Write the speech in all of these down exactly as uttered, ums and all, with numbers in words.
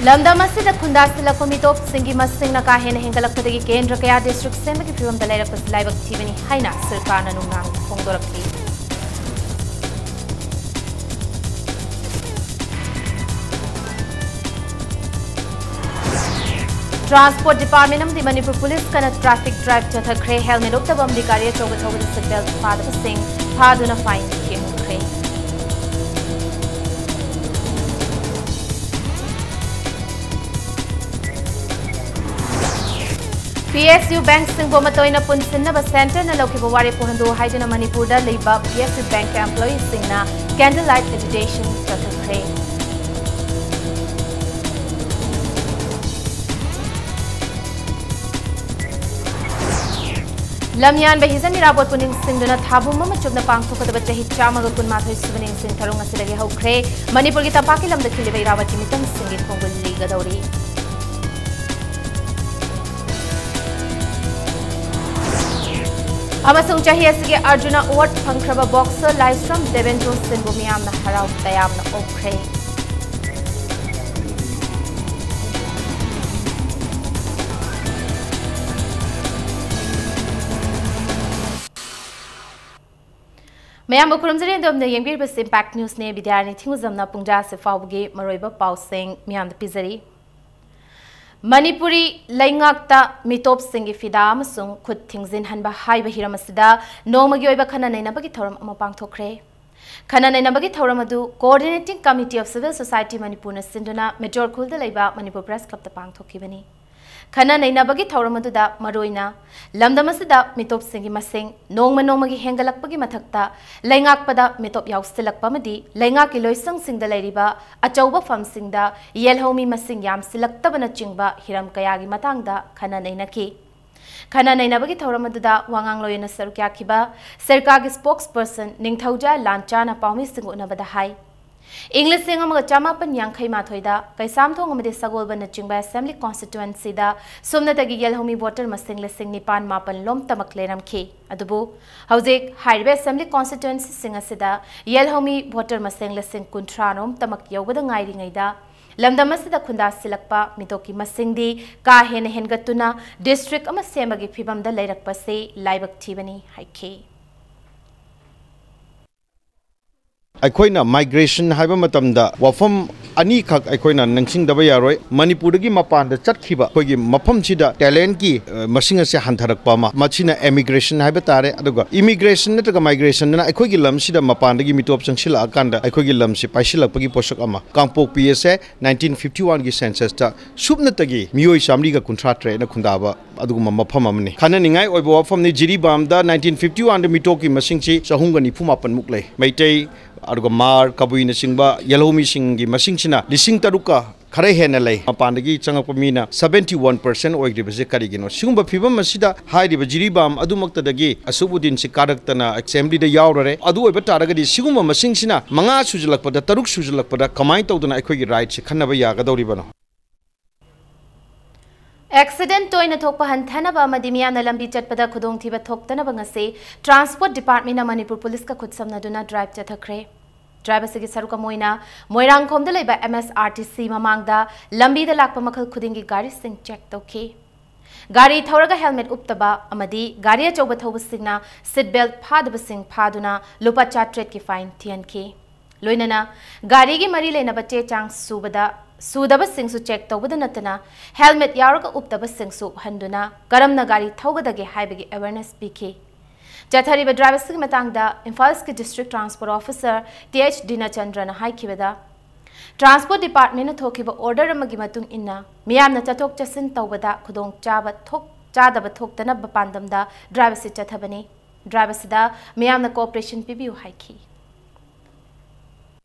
ꯂꯝꯗꯝ ꯑꯁꯤꯗ ꯈꯨꯟꯗꯥꯁꯤꯜꯂꯛꯄ ꯃꯤꯇꯣꯞꯁꯤꯡꯒꯤ ꯃꯁꯤꯡꯅ ꯀꯥ ꯍꯦꯟꯅ ꯍꯦꯟꯒꯠꯂꯛꯄꯗꯒꯤ ꯀꯦꯟꯗ꯭ꯔ ꯀꯌꯥ ꯗꯤꯁꯇ꯭ꯔꯤꯛ ꯁꯦꯝꯕꯒꯤ ꯐꯤꯕꯝꯗ ꯂꯩꯔꯛꯄꯁꯤ ꯂꯥꯏꯕꯛ ꯊꯤꯕꯅꯤ ꯍꯥꯏꯅ ꯁꯔꯀꯥꯔꯅ ꯅꯨꯡꯅꯥꯡ ꯐꯣꯡꯗꯣꯔꯛꯂꯤ꯫ ꯇ꯭ꯔꯥꯟꯁꯄꯣꯔꯠ ꯗꯤꯄꯥꯔꯠꯃꯦꯟꯠ ꯑꯃꯗꯤ ꯃꯅꯤꯄꯨꯔ ꯄꯨꯂꯤꯁꯀꯅ ꯇ꯭ꯔꯥꯐꯤꯛ ꯗ꯭ꯔꯥꯏꯚ ꯆꯠꯊꯈ꯭ꯔꯦ꯫ ꯍꯦꯜꯃꯦꯠ ꯎꯞꯇꯕ ꯑꯃꯗꯤ ꯒꯥꯔꯤ ꯑꯆꯧꯕ ꯊꯧꯕꯗ ꯁꯤꯠ ꯕꯦꯜꯠ ꯐꯥꯗꯕꯁꯤꯡ ꯐꯥꯗꯨꯅ ꯐꯥꯏꯟ ꯊꯤꯍꯟꯈ꯭ꯔꯦ꯫ ꯄꯤ ꯑꯦꯁ ꯌꯨ ꯕꯦꯡꯛꯁꯤꯡꯕꯨ ꯑꯃꯠꯇ ꯑꯣꯏꯅ ꯄꯨꯟꯁꯤꯟꯅꯕ ꯁꯦꯟꯇꯔꯅ ꯂꯧꯈꯤꯕ ꯋꯥꯔꯦꯞ ꯄꯨꯍꯟꯗꯣꯛꯎ ꯍꯥꯏꯗꯨꯅ ꯃꯅꯤꯄꯨꯔꯗ ꯂꯩꯕ ꯄꯤ ꯑꯦꯁ ꯌꯨ ꯕꯦꯡꯛꯀꯤ ꯑꯦꯝꯄ꯭ꯂꯣꯌꯤꯁꯤꯡꯅ ꯀꯦꯟꯗꯜ ꯂꯥꯏꯠ ꯑꯦꯖꯤꯇꯦꯁꯟ ꯆꯠꯊꯈ꯭ꯔꯦ꯫ ꯂꯝꯌꯥꯟꯕ ꯍꯤꯖꯝ ꯏꯔꯥꯕꯣꯠꯄꯨ ꯅꯤꯡꯁꯤꯡꯗꯨꯅ ꯊꯥꯕꯨꯝ ꯑꯃ ꯆꯨꯞꯅ ꯄꯥꯡꯊꯣꯛꯀꯗꯕ ꯆꯍꯤ ꯆꯥꯝꯃꯒ ꯀꯨꯟꯃꯥꯊꯣꯏ ꯁꯨꯕ ꯅꯤꯡꯁꯤꯡ ꯊꯧꯔꯝ ꯉꯁꯤꯗꯒꯤ ꯍꯧꯈ꯭ꯔꯦ꯫ ꯃꯅꯤꯄꯨꯔꯒꯤ ꯇꯝꯄꯥꯛꯀꯤ ꯂꯝꯗ ꯈꯤꯜꯂꯤꯕ ꯏꯔꯥꯕꯣꯠꯀꯤ ꯃꯤꯇꯝꯁꯤꯡꯒꯤ ꯈꯣꯡꯒꯨꯜ ꯂꯤꯒꯗꯧꯔꯤ꯫ ꯑꯃꯁꯨꯡ ꯆꯍꯤ ꯑꯁꯤꯒꯤ ꯑꯔꯖꯨꯅ ꯑꯦꯋꯥꯔꯗ ꯐꯪꯈ꯭ꯔꯕ ꯕꯣꯛꯁꯔ ꯂꯥꯏꯁ꯭ꯔꯝ ꯗꯦꯕꯦꯟꯗ꯭ꯔꯣ ꯁꯤꯟꯕꯨ ꯃꯤꯌꯥꯝꯅ ꯍꯔꯥꯎ ꯇꯌꯥꯝꯅ ꯑꯣꯛꯈ꯭ꯔꯦ꯫ ꯃꯌꯥꯝꯕꯨ ꯈꯨꯔꯨꯝꯖꯔꯤ꯫ ꯑꯗꯣꯝꯅ ꯌꯦꯡꯕꯤꯔꯤꯕꯁꯤ ꯏꯝꯄꯦꯛ ꯅ꯭ꯌꯨꯁꯅꯦ꯫ ꯕꯤꯗ꯭ꯌꯥꯔꯥꯅꯤ ꯊꯤꯡꯉꯨꯖꯝꯅ ꯄꯨꯡꯖꯥꯁꯤ ꯐꯥꯎꯕꯒꯤ ꯃꯔꯨꯑꯣꯏꯕ ꯄꯥꯎꯁꯤꯡ ꯃꯤꯌꯥꯝꯗ ꯄꯤꯖꯔꯤ꯫ ꯃꯅꯤꯄꯨꯔꯤ ꯂꯩꯉꯥꯛꯇ ꯃꯤꯇꯣꯞꯁꯤꯡꯒꯤ ꯐꯤꯗꯥ ꯑꯃꯁꯨꯡ ꯈꯨꯠ ꯊꯤꯡꯖꯤꯟꯍꯟꯕ ꯍꯥꯏꯕ ꯍꯤꯔꯝ ꯑꯁꯤꯗ ꯅꯣꯡꯃꯒꯤ ꯑꯣꯏꯕ ꯈꯟꯅ ꯅꯩꯅꯕꯒꯤ ꯊꯧꯔꯝ ꯑꯃ ꯄꯥꯡꯊꯣꯛꯈ꯭ꯔꯦ꯫ ꯈꯟꯅ ꯅꯩꯅꯕꯒꯤ ꯊꯧꯔꯝ ꯑꯗꯨ Coordinating Committee of Civil Society ꯃꯅꯤꯄꯨꯔꯅ ꯁꯤꯟꯗꯨꯅ ꯃꯦꯖꯣꯔ ꯈꯨꯜꯗ ꯂꯩꯕ ꯃꯅꯤꯄꯨꯔ ꯄ꯭ꯔꯦꯁ ꯀ꯭ꯂꯕꯇ ꯄꯥꯡꯊꯣꯛꯈꯤꯕꯅꯤ꯫ ꯈꯟꯅ ꯅꯩꯅꯕꯒꯤ ꯊꯧꯔꯝ ꯑꯗꯨꯗ ꯃꯔꯨꯑꯣꯏꯅ ꯂꯝꯗꯝ ꯑꯁꯤꯗ ꯃꯤꯇꯣꯞꯁꯤꯡꯒꯤ ꯃꯁꯤꯡ ꯅꯣꯡꯃ ꯅꯣꯡꯃꯒꯤ ꯍꯦꯟꯒꯠꯂꯛꯄꯒꯤ ꯃꯊꯛꯇ ꯂꯩꯉꯥꯛꯄꯗ ꯃꯤꯇꯣꯞ ꯌꯥꯎꯁꯤꯜꯂꯛꯄ ꯑꯃꯗꯤ ꯂꯩꯉꯥꯛꯀꯤ ꯂꯣꯏꯁꯪꯁꯤꯡꯗ ꯂꯩꯔꯤꯕ ꯑꯆꯧꯕ ꯐꯝꯁꯤꯡꯗ ꯌꯦꯜꯍꯧꯃꯤ ꯃꯁꯤꯡ ꯌꯥꯝꯁꯤꯜꯂꯛꯇꯕꯅꯆꯤꯡꯕ ꯍꯤꯔꯝ ꯀꯌꯥꯒꯤ ꯃꯇꯥꯡꯗ ꯈꯟꯅ ꯅꯩꯅꯈꯤ꯫ ꯈꯟꯅ ꯅꯩꯅꯕꯒꯤ ꯊꯧꯔꯝ ꯑꯗꯨꯗ ꯋꯥꯉꯥꯡꯂꯣꯏ ꯑꯣꯏꯅ ꯁꯔꯨꯛ ꯌꯥꯈꯤꯕ ꯁꯔꯀꯥꯔꯒꯤ ꯁ꯭ꯄꯣꯛꯁ ꯄꯔꯁꯟ ꯅꯤꯡꯊꯧꯖꯥ ꯂꯥꯟꯆꯥꯅ ꯄꯥꯎꯃꯤꯁꯤꯡꯒ ꯎꯅꯕꯗ ꯍꯥꯏ, ꯏꯪ ꯂꯤꯁꯤꯡ ꯑꯃꯒ ꯆꯃꯥꯄꯟ ꯌꯥꯡꯈꯩ ꯃꯥꯊꯣꯏꯗ ꯀꯩꯁꯥꯝꯊꯣꯡ ꯑꯃꯗꯤ ꯁꯒꯣꯜꯕꯟꯅꯆꯤꯡꯕ ꯑꯦꯁꯦꯝꯕ꯭ꯂꯤ ꯀꯣꯟꯁꯇꯤꯇ꯭ꯋꯦꯟꯁꯤꯗ ꯁꯨꯞꯅꯇꯒꯤ ꯌꯦꯜꯍꯧꯃꯤ ꯚꯣꯇꯔ ꯃꯁꯤꯡ ꯂꯤꯁꯤꯡ ꯅꯤꯄꯥꯟ ꯃꯥꯄꯟ ꯂꯣꯝꯇꯃꯛ ꯂꯩꯔꯝꯈꯤ꯫ ꯑꯗꯨꯕꯨ ꯍꯧꯖꯤꯛ ꯍꯥꯏꯔꯤꯕ ꯑꯦꯁꯦꯝꯕ꯭ꯂꯤ ꯀꯣꯟꯁꯇꯤꯇ꯭ꯋꯦꯟꯁꯤꯁꯤꯡ ꯑꯁꯤꯗ ꯌꯦꯜꯍꯧꯃꯤ ꯚꯣꯇꯔ ꯃꯁꯤꯡ ꯂꯤꯁꯤꯡ ꯀꯨꯟꯊ꯭ꯔꯥ ꯔꯣꯝꯇꯃꯛ ꯌꯧꯕꯗ ꯉꯥꯏꯔꯤꯉꯩꯗ ꯂꯝꯗꯝ ꯑꯁꯤꯗ ꯈꯨꯟꯗꯥ ꯁꯤꯜꯂꯛꯄ ꯃꯤꯇꯣꯞꯀꯤ ꯃꯁꯤꯡꯗꯤ ꯀꯥ ꯍꯦꯟꯅ ꯍꯦꯟꯒꯠꯇꯨꯅ ꯗꯤꯁꯇ꯭ꯔꯤꯛ ꯑꯃ ꯁꯦꯝꯕꯒꯤ ꯐꯤꯕꯝꯗ ꯂꯩꯔꯛꯄꯁꯤ ꯂꯥꯏꯕꯛ ꯊꯤꯕꯅꯤ ꯍꯥꯏꯈꯤ꯫ ꯑꯩꯈꯣꯏꯅ ꯃꯥꯏꯒ꯭ꯔꯦꯁꯟ ꯍꯥꯏꯕ ꯃꯇꯝꯗ ꯋꯥꯐꯝ ꯑꯅꯤꯈꯛ ꯑꯩꯈꯣꯏꯅ ꯅꯤꯡꯁꯤꯡꯗꯕ ꯌꯥꯔꯣꯏ꯫ ꯃꯅꯤꯄꯨꯔꯗꯒꯤ ꯃꯄꯥꯟꯗ ꯆꯠꯈꯤꯕ ꯑꯩꯈꯣꯏꯒꯤ ꯃꯐꯝꯁꯤꯗ ꯇꯦꯂꯦꯟꯠꯀꯤ, ꯑ, ꯃꯁꯤꯡ ꯑꯁꯦ ꯍꯟꯊꯔꯛꯄ ꯑꯃ, ꯃꯁꯤꯅ ꯑꯦꯃꯤꯒ꯭ꯔꯦꯁꯟ ꯍꯥꯏꯕ ꯇꯥꯔꯦ꯫ ꯑꯗꯨꯒ ꯏꯃꯤꯒ꯭ꯔꯦꯁꯟ ꯅꯠꯇ꯭ꯔꯒ ꯃꯥꯏꯒ꯭ꯔꯦꯁꯟꯗꯅ ꯑꯩꯈꯣꯏꯒꯤ ꯂꯝꯁꯤꯗ ꯃꯄꯥꯟꯗꯒꯤ ꯃꯤꯇꯣꯞ ꯆꯪꯁꯤꯜꯂꯛꯑꯀꯥꯟꯗ ꯑꯩꯈꯣꯏꯒꯤ ꯂꯝꯁꯤ ꯄꯥꯏꯁꯤꯜꯂꯛꯄꯒꯤ ꯄꯣꯠꯁꯛ ꯑꯃ꯫ ꯀꯥꯡꯄꯣꯛꯄꯤ ꯑꯁꯦ ꯅꯥꯏꯟꯇꯤꯟ ꯐꯤꯐꯇꯤ ꯋꯥꯟꯒꯤ ꯁꯦꯟꯁꯁꯇ ꯁꯨꯞꯅꯇꯒꯤ ꯃꯤꯑꯣꯏ ꯆꯥꯃꯔꯤꯒ ꯀꯨꯟꯊ꯭ꯔꯥ ꯇꯔꯦꯠꯅ ꯈꯨꯟꯗꯥꯕ ꯑꯗꯨꯒꯨꯝꯕ ꯃꯐꯝ ꯑꯃꯅꯤ꯫ ꯈꯟꯅꯅꯤꯡꯉꯥꯏ ꯑꯣꯏꯕ ꯋꯥꯐꯝꯅꯤ, ꯖꯤꯔꯤꯕꯥꯝꯗ ꯅꯥꯏꯟꯇꯤꯟ ꯐꯤꯐꯇꯤ ꯋꯥꯟꯗ ꯃꯤꯇꯣꯞꯀꯤ ꯃꯁꯤꯡꯁꯤ ꯆꯍꯨꯝꯒ ꯅꯤꯐꯨ ꯃꯥꯄꯟꯃꯨꯛ ꯂꯩ꯫ ꯃꯩꯇꯩ, ꯑꯗꯨꯒ ꯃꯥꯔ, ꯀꯕꯨꯏꯅꯆꯤꯡꯕ ꯌꯦꯜꯍꯧꯃꯤꯁꯤꯡꯒꯤ ꯃꯁꯤꯡꯁꯤꯅ ꯂꯤꯁꯤꯡ ꯇꯔꯨꯛꯀ ꯈꯔ ꯍꯦꯟꯅ ꯂꯩ꯫ ꯃꯄꯥꯟꯗꯒꯤ ꯆꯪꯉꯛꯄ ꯃꯤꯅ ꯁꯕꯦꯟꯇꯤ ꯋꯥꯟ ꯄꯥꯔꯁꯦꯟ ꯑꯣꯏꯈ꯭ꯔꯤꯕꯁꯦ ꯀꯔꯤꯒꯤꯅꯣ? ꯁꯤꯒꯨꯝꯕ ꯐꯤꯕꯝ ꯑꯁꯤꯗ ꯍꯥꯏꯔꯤꯕ ꯖꯤꯔꯤꯕꯥꯝ ꯑꯗꯨꯃꯛꯇꯗꯒꯤ ꯑꯁꯨꯕꯨꯗꯤꯟꯁꯤ ꯀꯥꯔꯛꯇꯅ ꯑꯦꯁꯦꯝꯕ꯭ꯂꯤꯗ ꯌꯥꯎꯔꯔꯦ꯫ ꯑꯗꯨ ꯑꯣꯏꯕ ꯇꯥꯔꯒꯗꯤ ꯁꯤꯒꯨꯝꯕ ꯃꯁꯤꯡꯁꯤꯅ ꯃꯉꯥ ꯁꯨꯖꯜꯂꯛꯄꯗ, ꯇꯔꯨꯛ ꯁꯨꯖꯜꯂꯛꯄꯗ ꯀꯃꯥꯏꯅ ꯇꯧꯗꯅ ꯑꯩꯈꯣꯏꯒꯤ ꯔꯥꯏꯠꯁꯦ ꯈꯟꯅꯕ ꯌꯥꯒꯗꯧꯔꯤꯕꯅꯣ? ꯑꯦꯛꯁꯤꯗꯦꯟ ꯇꯣꯏꯅ ꯊꯣꯛꯄ ꯍꯟꯊꯅꯕ ꯑꯃꯗꯤ ꯃꯤꯌꯥꯝꯅ ꯂꯝꯕꯤ ꯆꯠꯄꯗ ꯈꯨꯗꯣꯡꯊꯤꯕ ꯊꯣꯛꯇꯅꯕ ꯉꯁꯤ ꯇ꯭ꯔꯥꯟꯁꯄꯣꯔꯠ ꯗꯤꯄꯥꯔꯠꯃꯦꯟꯅ ꯃꯅꯤꯄꯨꯔ ꯄꯨꯂꯤꯁꯀ ꯈꯨꯠꯁꯝꯅꯗꯨꯅ ꯗ꯭ꯔꯥꯏꯚ ꯆꯠꯊꯈ꯭ꯔꯦ꯫ ꯗ꯭ꯔꯥꯏꯚ ꯑꯁꯤꯒꯤ ꯁꯔꯨꯛ ꯑꯃ ꯑꯣꯏꯅ ꯃꯣꯏꯔꯥꯡꯈꯣꯝꯗ ꯂꯩꯕ ꯑꯦꯝ ꯑꯦꯁ ꯑꯥꯔ ꯇꯤ ꯁꯤ ꯃꯃꯥꯡꯗ ꯂꯝꯕꯤꯗ ꯂꯥꯛꯄ ꯃꯈꯜ ꯈꯨꯗꯤꯡꯒꯤ ꯒꯥꯔꯤꯁꯤꯡ ꯆꯦꯛ ꯇꯧꯈꯤ꯫ ꯒꯥꯔꯤ ꯊꯧꯔꯒ ꯍꯦꯜꯃꯦꯠ ꯎꯞꯇꯕ ꯑꯃꯗꯤ ꯒꯥꯔꯤ ꯑꯆꯧꯕ ꯊꯧꯕꯁꯤꯡꯅ ꯁꯤꯠ ꯕꯦꯜꯠ ꯐꯥꯗꯕꯁꯤꯡ ꯐꯥꯗꯨꯅ ꯂꯨꯄꯥ ꯆꯥꯇ꯭ꯔꯦꯠꯀꯤ ꯐꯥꯏꯟ ꯊꯤꯍꯟꯈꯤ꯫ ꯂꯣꯏꯅꯅ ꯒꯥꯔꯤꯒꯤ ꯃꯔꯤ ꯂꯩꯅꯕ ꯆꯦ ꯆꯥꯡ ꯁꯨꯕꯗ, ꯁꯨꯗꯕꯁꯤꯡꯁꯨ ꯆꯦꯛ ꯇꯧꯕꯗ ꯅꯠꯇꯅ ꯍꯦꯜꯃꯦꯠ ꯌꯥꯎꯔꯒ ꯎꯞꯇꯕꯁꯤꯡꯁꯨ ꯎꯍꯟꯗꯨꯅ ꯀꯔꯝꯅ ꯒꯥꯔꯤ ꯊꯧꯒꯗꯒꯦ ꯍꯥꯏꯕꯒꯤ ꯑꯦꯋꯦꯔꯅꯦꯁ ꯄꯤꯈꯤ꯫ ꯆꯠꯊꯔꯤꯕ ꯗ꯭ꯔꯥꯏꯚꯔꯁꯤꯡꯒꯤ ꯃꯇꯥꯡꯗ ꯏꯝꯐꯥꯜ ꯏꯁꯀꯤ district transport officer T H ꯗꯤꯅꯆꯟꯗ꯭ꯔꯅ ꯍꯥꯏꯈꯤꯕꯗ, ꯇ꯭ꯔꯥꯟꯁꯄꯣꯔꯠ ꯗꯤꯄꯥꯔꯠꯃꯦꯟꯅ ꯊꯣꯛꯈꯤꯕ ꯑꯣꯔꯗꯔ ꯑꯃꯒꯤ ꯃꯇꯨꯡ ꯏꯟꯅ ꯃꯤꯌꯥꯝꯅ ꯆꯠꯊꯣꯛ ꯆꯠꯁꯤꯟ ꯇꯧꯕꯗ ꯈꯨꯗꯣꯡ ꯆꯥꯕ ꯊꯣꯛ-, ꯆꯥꯗꯕ ꯊꯣꯛꯇꯅꯕ ꯄꯥꯟꯗꯝꯗ ꯗ꯭ꯔꯥꯏꯚꯔꯁꯤ ꯆꯠꯊꯕꯅꯤ꯫ ꯗ꯭ꯔꯥꯏꯚꯔꯁꯤꯗ ꯃꯤꯌꯥꯝꯅ ꯀꯣꯑꯣꯄꯔꯦꯁꯟ ꯄꯤꯕꯤꯌꯨ ꯍꯥꯏꯈꯤ꯫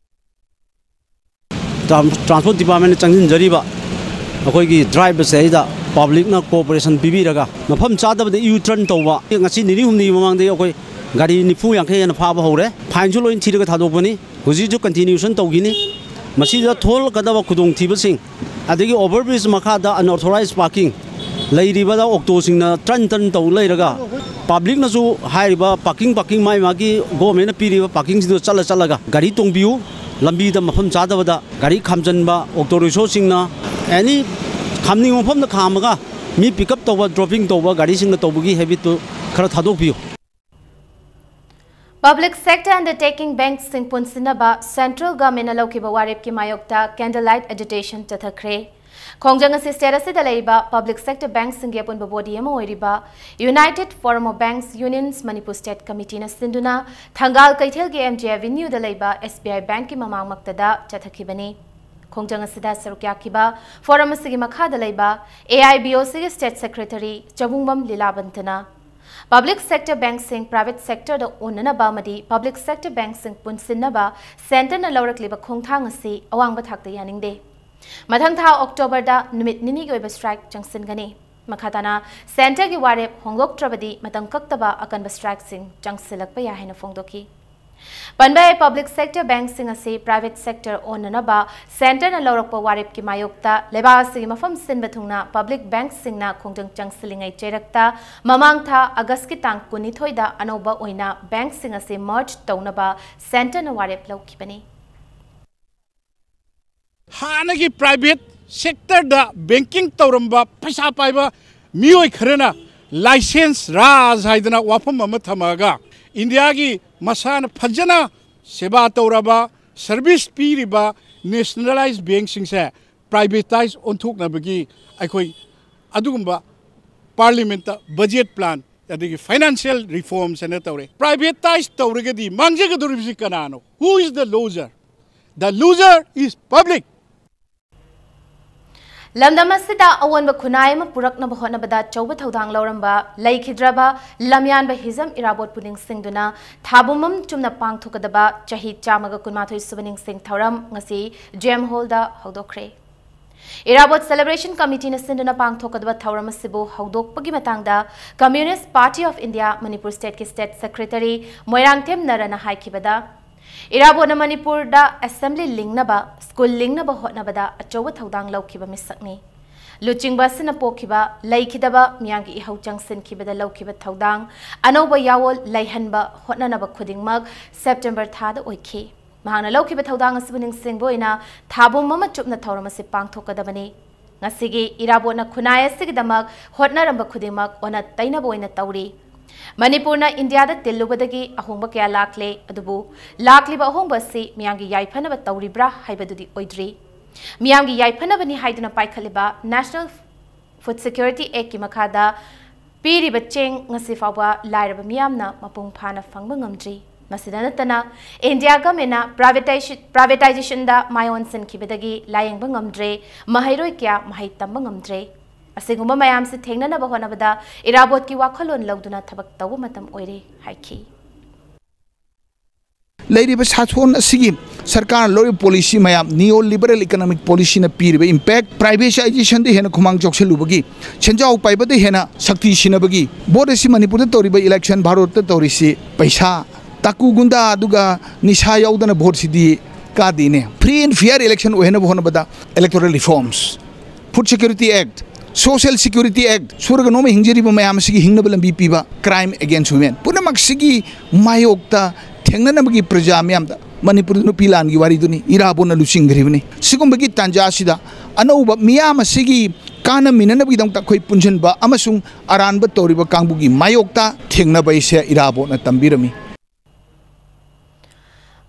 ꯇ꯭ꯔꯥꯟ-, ꯇ꯭ꯔꯥꯟꯁꯄꯣꯔꯠ ꯗꯤꯄꯥꯔꯠꯃꯦꯟꯅ ꯆꯪꯁꯤꯟꯖꯔꯤꯕ ꯑꯩꯈꯣꯏꯒꯤ ꯗ꯭ꯔꯥꯏꯚꯔꯁꯦ ꯑꯩꯗ ꯄꯕ꯭ꯂꯤꯛꯅ ꯀꯣꯑꯣꯄꯔꯦꯁꯟ ꯄꯤꯕꯤꯔꯒ ꯃꯐꯝ ꯆꯥꯗꯕꯗ ꯌꯨ ꯇꯔꯟ ꯇꯧꯕ, ꯉꯁꯤ ꯅꯤꯅꯤ ꯍꯨꯝꯅꯤꯒꯤ ꯃꯃꯥꯡꯗꯒꯤ ꯑꯩꯈꯣꯏ ꯒꯥꯔꯤ ꯅꯤꯐꯨ ꯌꯥꯡꯈꯩ ꯍꯦꯟꯅ ꯐꯥꯕ ꯍꯧꯔꯦ꯫ ꯐꯥꯏꯟꯁꯨ ꯂꯣꯏ ꯊꯤꯔꯒ ꯊꯥꯗꯣꯛꯄꯅꯤ꯫ ꯍꯧꯖꯤꯛꯁꯨ ꯀꯟꯇꯤꯅ꯭ꯌꯨꯁꯟ ꯇꯧꯈꯤꯅꯤ꯫ ꯃꯁꯤꯗ ꯊꯣꯛꯂꯛꯀꯗꯕ ꯈꯨꯗꯣꯡꯊꯤꯕꯁꯤꯡ, ꯑꯗꯒꯤ ꯑꯣꯚꯔ ꯕ꯭ꯔꯤꯖ ꯃꯈꯥꯗ ꯑꯟꯑꯣꯊꯣꯔꯥꯏꯖ ꯄꯥꯔꯀꯤꯡ ꯂꯩꯔꯤꯕꯗ ꯑꯣꯛꯇꯣꯁꯤꯡꯅ ꯇꯔꯟ ꯇꯔꯟ ꯇꯧ ꯂꯩꯔꯒ, ꯄꯕ꯭ꯂꯤꯛꯅꯁꯨ ꯍꯥꯏꯔꯤꯕ ꯄꯥꯔꯀꯤꯡ, ꯄꯥꯔꯀꯤꯡ ꯃꯥꯏ ꯃꯥꯒꯤ ꯒꯣꯔꯃꯦꯟꯅ ꯄꯤꯔꯤꯕ ꯄꯥꯔꯀꯤꯡꯁꯤꯡꯗꯨ ꯆꯠꯂ ꯆꯠꯂꯒ ꯒꯥꯔꯤ ꯇꯣꯡꯕꯤꯌꯨ꯫ ꯂꯝꯕꯤꯗ ꯃꯐꯝ ꯆꯥꯗꯕꯗ ꯒꯥꯔꯤ ꯈꯥꯝꯖꯟꯕ, ꯑꯣꯇꯣ ꯔꯤꯛꯁꯣꯁꯤꯡꯅ ꯑꯦꯅꯤ ꯈꯥꯝꯅꯤꯡꯕ ꯃꯐꯝꯗ ꯈꯥꯝꯃꯒ ꯃꯤ ꯄꯤꯛ ꯑꯞ ꯇꯧꯕ, ꯗ꯭ꯔꯣꯞꯄꯤꯡ ꯇꯧꯕ, ꯒꯥꯔꯤꯁꯤꯡꯅ ꯇꯧꯕꯒꯤ ꯍꯦꯕꯤꯠꯇꯨ ꯈꯔ ꯊꯥꯗꯣꯛꯄꯤꯌꯨ꯫ Public sector undertaking bank ꯁꯤꯡ ꯄꯨꯟꯁꯤꯟꯅꯕ central government ꯅ ꯂꯧꯈꯤꯕ ꯋꯥꯔꯦꯞꯀꯤ ꯃꯥꯌꯣꯛꯇ candle light agitation ꯆꯠꯊꯈ꯭ꯔꯦ꯫ ꯈꯣꯡꯖꯪ ꯑꯁꯤ state ꯑꯁꯤꯗ ꯂꯩꯔꯤꯕ public sector bank ꯁꯤꯡꯒꯤ ꯑꯄꯨꯟꯕ body ꯑꯃ ꯑꯣꯏꯔꯤꯕ United Forum of Banks Unions Manipur State Committee ꯅ ꯁꯤꯟꯗꯨꯅ ꯊꯪꯒꯥꯜ ꯀꯩꯊꯦꯜꯒꯤ M G Avenue ꯗ ꯂꯩꯕ S B I bank ꯀꯤ ꯃꯃꯥꯡꯃꯛꯇꯗ ꯆꯠꯊꯈꯤꯕꯅꯤ꯫ ꯈꯣꯡꯖꯪ ꯑꯁꯤꯗ ꯁꯔꯨꯛ ꯌꯥꯈꯤꯕ forum ꯑꯁꯤꯒꯤ ꯃꯈꯥꯗ ꯂꯩꯕ A I B O C ꯒꯤ state secretary ꯆꯕꯨꯡꯕꯝ ꯂꯤꯂꯥꯕꯟꯇꯅ public sector bank ꯁꯤꯡ private sector ꯗ ꯑꯣꯟꯅꯅꯕ ꯑꯃꯗꯤ public sector bank ꯁꯤꯡ ꯄꯨꯟꯁꯤꯟꯅꯕ centre ꯅ ꯂꯧꯔꯛꯂꯤꯕ ꯈꯣꯡꯊꯥꯡ ꯑꯁꯤ ꯑꯋꯥꯡꯕ ꯊꯥꯛꯇ ꯌꯥꯅꯤꯡꯗꯦ꯫ ꯃꯊꯪ ꯊꯥ October ꯗ ꯅꯨꯃꯤꯠ ꯅꯤꯅꯤꯒꯤ ꯑꯣꯏꯕ strike ꯆꯪꯁꯤꯟꯒꯅꯤ꯫ ꯃꯈꯥ ꯇꯥꯅ centre ꯒꯤ ꯋꯥꯔꯦꯞ ꯍꯣꯡꯗꯣꯛꯇ꯭ꯔꯕꯗꯤ ꯃꯇꯝ ꯀꯛꯇꯕ ꯑꯀꯟꯕ strike ꯁꯤꯡ ꯆꯪꯁꯤꯜꯂꯛꯄ ꯌꯥꯏ ꯍꯥꯏꯅ ꯐꯣꯡꯗꯣꯛꯈꯤ꯫ ꯄꯟꯕ ꯌꯥꯏ, public sector bank ꯁꯤꯡ ꯑꯁꯤ private sector ꯑꯣꯟꯅꯅꯕ centre ꯅ ꯂꯧꯔꯛꯄ ꯋꯥꯔꯦꯞꯀꯤ ꯃꯥꯌꯣꯛꯇ ꯂꯩꯕꯥꯛ ꯑꯁꯤꯒꯤ ꯃꯐꯝ ꯁꯤꯟꯕ ꯊꯨꯡꯅ public bank ꯁꯤꯡꯅ ꯈꯣꯡꯖꯪ ꯆꯪꯁꯤꯜꯂꯤꯉꯩ ꯆꯩꯔꯛꯇ ꯃꯃꯥꯡ ꯊꯥ August ꯀꯤ ꯇꯥꯡ ꯀꯨꯟꯅꯤꯊꯣꯏꯗ ꯑꯅꯧꯕ ꯑꯣꯏꯅ bank ꯁꯤꯡ ꯑꯁꯤ merge ꯇꯧꯅꯕ centre ꯅ ꯋꯥꯔꯦꯞ ꯂꯧꯈꯤꯕꯅꯤ꯫ ꯍꯥꯟꯅꯒꯤ private sector ꯗ banking ꯇꯧꯔꯝꯕ ꯄꯩꯁꯥ ꯄꯥꯏꯕ ꯃꯤꯑꯣꯏ ꯈꯔꯅ license ꯔꯥꯖ ꯍꯥꯏꯗꯅ ꯋꯥꯐꯝ ꯑꯃ ꯊꯝꯃꯛꯑꯒ ꯏꯟꯗꯤꯌꯥꯒꯤ ꯃꯁꯥꯅ ꯐꯖꯅ ꯁꯦꯕꯥ ꯇꯧꯔꯕ, service ꯄꯤꯔꯤꯕ nationalised bank ꯁꯤꯡꯁꯦ privatize ꯑꯣꯟꯊꯣꯛꯅꯕꯒꯤ ꯑꯩꯈꯣꯏ ꯑꯗꯨꯒꯨꯝꯕ parliament ꯇ budget plan ꯑꯗꯒꯤ financial reforms ꯍꯥꯏꯅ ꯇꯧꯔꯦ꯫ Privatize ꯇꯧꯔꯒꯗꯤ ꯃꯥꯡꯖꯒꯗꯧꯔꯤꯕꯁꯤ ꯀꯅꯥꯅꯣ? Who is the loser? The loser is public. ꯂꯝꯗꯝ ꯑꯁꯤꯗ ꯑꯑꯣꯟꯕ ꯈꯨꯟꯅꯥꯏ ꯑꯃ ꯄꯨꯔꯛꯅꯕ ꯍꯣꯠꯅꯕꯗ ꯑꯆꯧꯕ ꯊꯧꯗꯥꯡ ꯂꯧꯔꯝꯕ ꯂꯩꯈꯤꯗ꯭ꯔꯕ ꯂꯝꯌꯥꯟꯕ ꯍꯤꯖꯝ ꯏꯔꯥꯕꯣꯠꯄꯨ ꯅꯤꯡꯁꯤꯡꯗꯨꯅ ꯊꯥ ꯄꯨꯝꯕꯝ ꯆꯨꯝꯅ ꯄꯥꯡꯊꯣꯛꯀꯗꯕ ꯆꯍꯤ ꯆꯥꯝꯃꯒ ꯀꯨꯟꯃꯥꯊꯣꯏ ꯁꯨꯕ ꯅꯤꯡꯁꯤꯡ ꯊꯧꯔꯝ ꯉꯁꯤ J M Hall ꯗ ꯍꯧꯗꯣꯛꯈ꯭ꯔꯦ꯫ ꯏꯔꯥꯕꯣꯠ celebration committee ꯅ ꯁꯤꯟꯗꯨꯅ ꯄꯥꯡꯊꯣꯛꯀꯗꯕ ꯊꯧꯔꯝ ꯑꯁꯤꯕꯨ ꯍꯧꯗꯣꯛꯄꯒꯤ ꯃꯇꯥꯡꯗ Communist Party of India Manipur state ꯀꯤ state secretary ꯃꯣꯏꯔꯥꯡꯊꯦꯝ ꯅꯔꯅ ꯍꯥꯏꯈꯤꯕꯗ, ꯏꯔꯥꯕꯣꯠꯅ ꯃꯅꯤꯄꯨꯔꯗ assembly ꯂꯤꯡꯅꯕ, school ꯂꯤꯡꯅꯕ ꯍꯣꯠꯅꯕꯗ ꯑꯆꯧꯕ ꯊꯧꯗꯥꯡ ꯂꯧꯈꯤꯕ ꯃꯤꯁꯛꯅꯤ꯫ ꯂꯨꯆꯤꯡꯕ ꯑꯁꯤꯅ ꯄꯣꯛꯈꯤꯕ, ꯂꯩꯈꯤꯗꯕ ꯃꯤꯌꯥꯝꯒꯤ ꯏꯍꯧ ꯆꯪꯁꯤꯟꯈꯤꯕꯗ ꯂꯧꯈꯤꯕ ꯊꯧꯗꯥꯡ, ꯑꯅꯧꯕ ꯌꯥꯑꯣꯜ ꯂꯩꯍꯟꯕ ꯍꯣꯠꯅꯅꯕ ꯈꯨꯗꯤꯡꯃꯛ September ꯊꯥꯗ ꯑꯣꯏꯈꯤ꯫ ꯃꯍꯥꯛꯅ ꯂꯧꯈꯤꯕ ꯊꯧꯗꯥꯡ ꯑꯁꯤꯕꯨ ꯅꯤꯡꯁꯤꯡꯕ ꯑꯣꯏꯅ ꯊꯥꯕꯨꯝ ꯑꯃ ꯆꯨꯞꯅ ꯊꯧꯔꯝ ꯑꯁꯤ ꯄꯥꯡꯊꯣꯛꯀꯗꯕꯅꯤ꯫ ꯉꯁꯤꯒꯤ ꯏꯔꯥꯕꯣꯠꯅ ꯈꯨꯟꯅꯥꯏ ꯑꯁꯤꯒꯤꯗꯃꯛ ꯍꯣꯠꯅꯔꯝꯕ ꯈꯨꯗꯤꯡꯃꯛ ꯑꯣꯟꯅ ꯇꯩꯅꯕ ꯑꯣꯏꯅ ꯇꯧꯔꯤ꯫ ꯃꯅꯤꯄꯨꯔꯅ ꯏꯟꯗꯤꯌꯥꯗ ꯇꯤꯜꯂꯨꯕꯗꯒꯤ ꯑꯍꯣꯡꯕ ꯀꯌꯥ ꯂꯥꯛꯂꯦ, ꯑꯗꯨꯕꯨ ꯂꯥꯛꯂꯤꯕ ꯑꯍꯣꯡꯕ ꯑꯁꯤ ꯃꯤꯌꯥꯝꯒꯤ ꯌꯥꯏꯐꯅꯕ ꯇꯧꯔꯤꯕ꯭ꯔꯥ ꯍꯥꯏꯕꯗꯨꯗꯤ ꯑꯣꯏꯗ꯭ꯔꯤ꯫ ꯃꯤꯌꯥꯝꯒꯤ ꯌꯥꯏꯐꯅꯕꯅꯤ ꯍꯥꯏꯗꯨꯅ ꯄꯥꯏꯈꯠꯂꯤꯕ National Food Security Actꯀꯤ ꯃꯈꯥꯗ ꯄꯤꯔꯤꯕ ꯆꯦꯡ ꯉꯁꯤ ꯐꯥꯎꯕ ꯂꯥꯏꯔꯕ ꯃꯤꯌꯥꯝꯅ ꯃꯄꯨꯡ ꯐꯥꯅ ꯐꯪꯕ ꯉꯝꯗ꯭ꯔꯤ꯫ ꯃꯁꯤꯗ ꯅꯠꯇꯅ, ꯏꯟꯗꯤꯌꯥ ꯒꯚꯔꯟꯃꯦꯟꯠꯅ ꯄ꯭ꯔꯥꯏꯚꯦꯇꯥꯏꯖꯦ-, ꯄ꯭ꯔꯥꯏꯚꯦꯇꯥꯏꯖꯦꯁꯟꯗ ꯃꯥꯏ ꯑꯣꯟꯁꯤꯟꯈꯤꯕꯗꯒꯤ ꯂꯥꯌꯦꯡꯕ ꯉꯝꯗ꯭ꯔꯦ, ꯃꯍꯩꯔꯣꯏ ꯀꯌꯥ ꯃꯍꯩ ꯇꯝꯕ ꯉꯝꯗ꯭ꯔꯦ꯫ ꯑꯁꯤꯒꯨꯝꯕ ꯃꯌꯥꯝꯁꯤ ꯊꯦꯡꯅꯅꯕ ꯍꯣꯠꯅꯕꯗ ꯏꯔꯥꯕꯣꯠꯀꯤ ꯋꯥꯈꯜꯂꯣꯟ ꯂꯧꯗꯨꯅ ꯊꯕꯛ ꯇꯧꯕ ꯃꯇꯝ ꯑꯣꯏꯔꯦ ꯍꯥꯏꯈꯤ꯫ ꯂꯩꯔꯤꯕ ꯁꯥꯁꯣꯟ ꯑꯁꯤꯒꯤ ꯁꯔꯀꯥꯔꯅ ꯂꯧꯔꯤꯕ ꯄꯣꯂꯤꯁꯤ ꯃꯌꯥꯝ, ꯅꯤꯑꯣ ꯂꯤꯕꯔꯦꯜ ꯏꯀꯣꯅꯣꯃꯤꯛ ꯄꯣꯂꯤꯁꯤꯅ ꯄꯤꯔꯤꯕ ꯏꯝꯄꯦꯛ, ꯄ꯭ꯔꯥꯏꯚꯦꯇꯥꯏꯖꯦꯁꯟꯗ ꯍꯦꯟꯅ ꯈꯨꯃꯥꯡ ꯆꯥꯎꯁꯤꯜꯂꯨꯕꯒꯤ, ꯁꯦꯟꯖꯥꯎ ꯄꯥꯏꯕꯗ ꯍꯦꯟꯅ ꯁꯛꯇꯤ ꯁꯤꯟꯅꯕꯒꯤ, ꯚꯣꯠ ꯑꯁꯤ ꯃꯅꯤꯄꯨꯔꯗ ꯇꯧꯔꯤꯕ ꯏꯂꯦꯛꯁꯟ, ꯚꯥꯔꯠꯇ ꯇꯧꯔꯤꯁꯤ ꯄꯩꯁꯥ, ꯇꯥꯀꯨ ꯒꯨꯟꯗꯥ ꯑꯗꯨꯒ ꯅꯤꯁꯥ ꯌꯥꯎꯗꯅ ꯚꯣꯠꯁꯤꯗꯤ ꯀꯥꯗꯦꯅꯦ꯫ Free and fair election ꯑꯣꯏꯍꯟꯅꯕ ꯍꯣꯠꯅꯕꯗ electoral reforms, Food Security Act, Social Security Act, ꯁꯨꯔꯒ ꯅꯣꯝꯃ ꯍꯤꯡꯖꯔꯤꯕ ꯃꯌꯥꯝ ꯑꯁꯤꯒꯤ ꯍꯤꯡꯅꯕ ꯂꯝꯕꯤ ꯄꯤꯕ, crime against women, ꯄꯨꯝꯅꯃꯛꯁꯤꯒꯤ ꯃꯥꯌꯣꯛꯇ ꯊꯦꯡꯅꯅꯕꯒꯤ ꯄ꯭ꯔꯖꯥ ꯃꯤꯌꯥꯝꯗ ꯃꯅꯤꯄꯨꯔꯗ ꯅꯨꯄꯤ ꯂꯥꯟꯒꯤ ꯋꯥꯔꯤꯗꯨꯅꯤ, ꯏꯔꯥꯕꯣꯠꯅ ꯂꯨꯆꯤꯡꯈ꯭ꯔꯤꯕꯅꯤ꯫ ꯁꯤꯒꯨꯝꯕꯒꯤ ꯇꯥꯟꯖꯥ ꯑꯁꯤꯗ ꯑꯅꯧꯕ ꯃꯤꯌꯥꯝ ꯑꯁꯤꯒꯤ ꯀꯥꯟꯅꯃꯤꯟꯅꯅꯕꯒꯤꯗꯃꯛꯇ ꯑꯩꯈꯣꯏ ꯄꯨꯟꯁꯤꯟꯕ ꯑꯃꯁꯨꯡ ꯑꯔꯥꯟꯕ ꯇꯧꯔꯤꯕ ꯀꯥꯡꯕꯨꯒꯤ ꯃꯥꯌꯣꯛꯇ ꯊꯦꯡꯅꯕ ꯑꯩꯁꯦ ꯏꯔꯥꯕꯣꯠꯅ ꯇꯝꯕꯤꯔꯝꯃꯤ꯫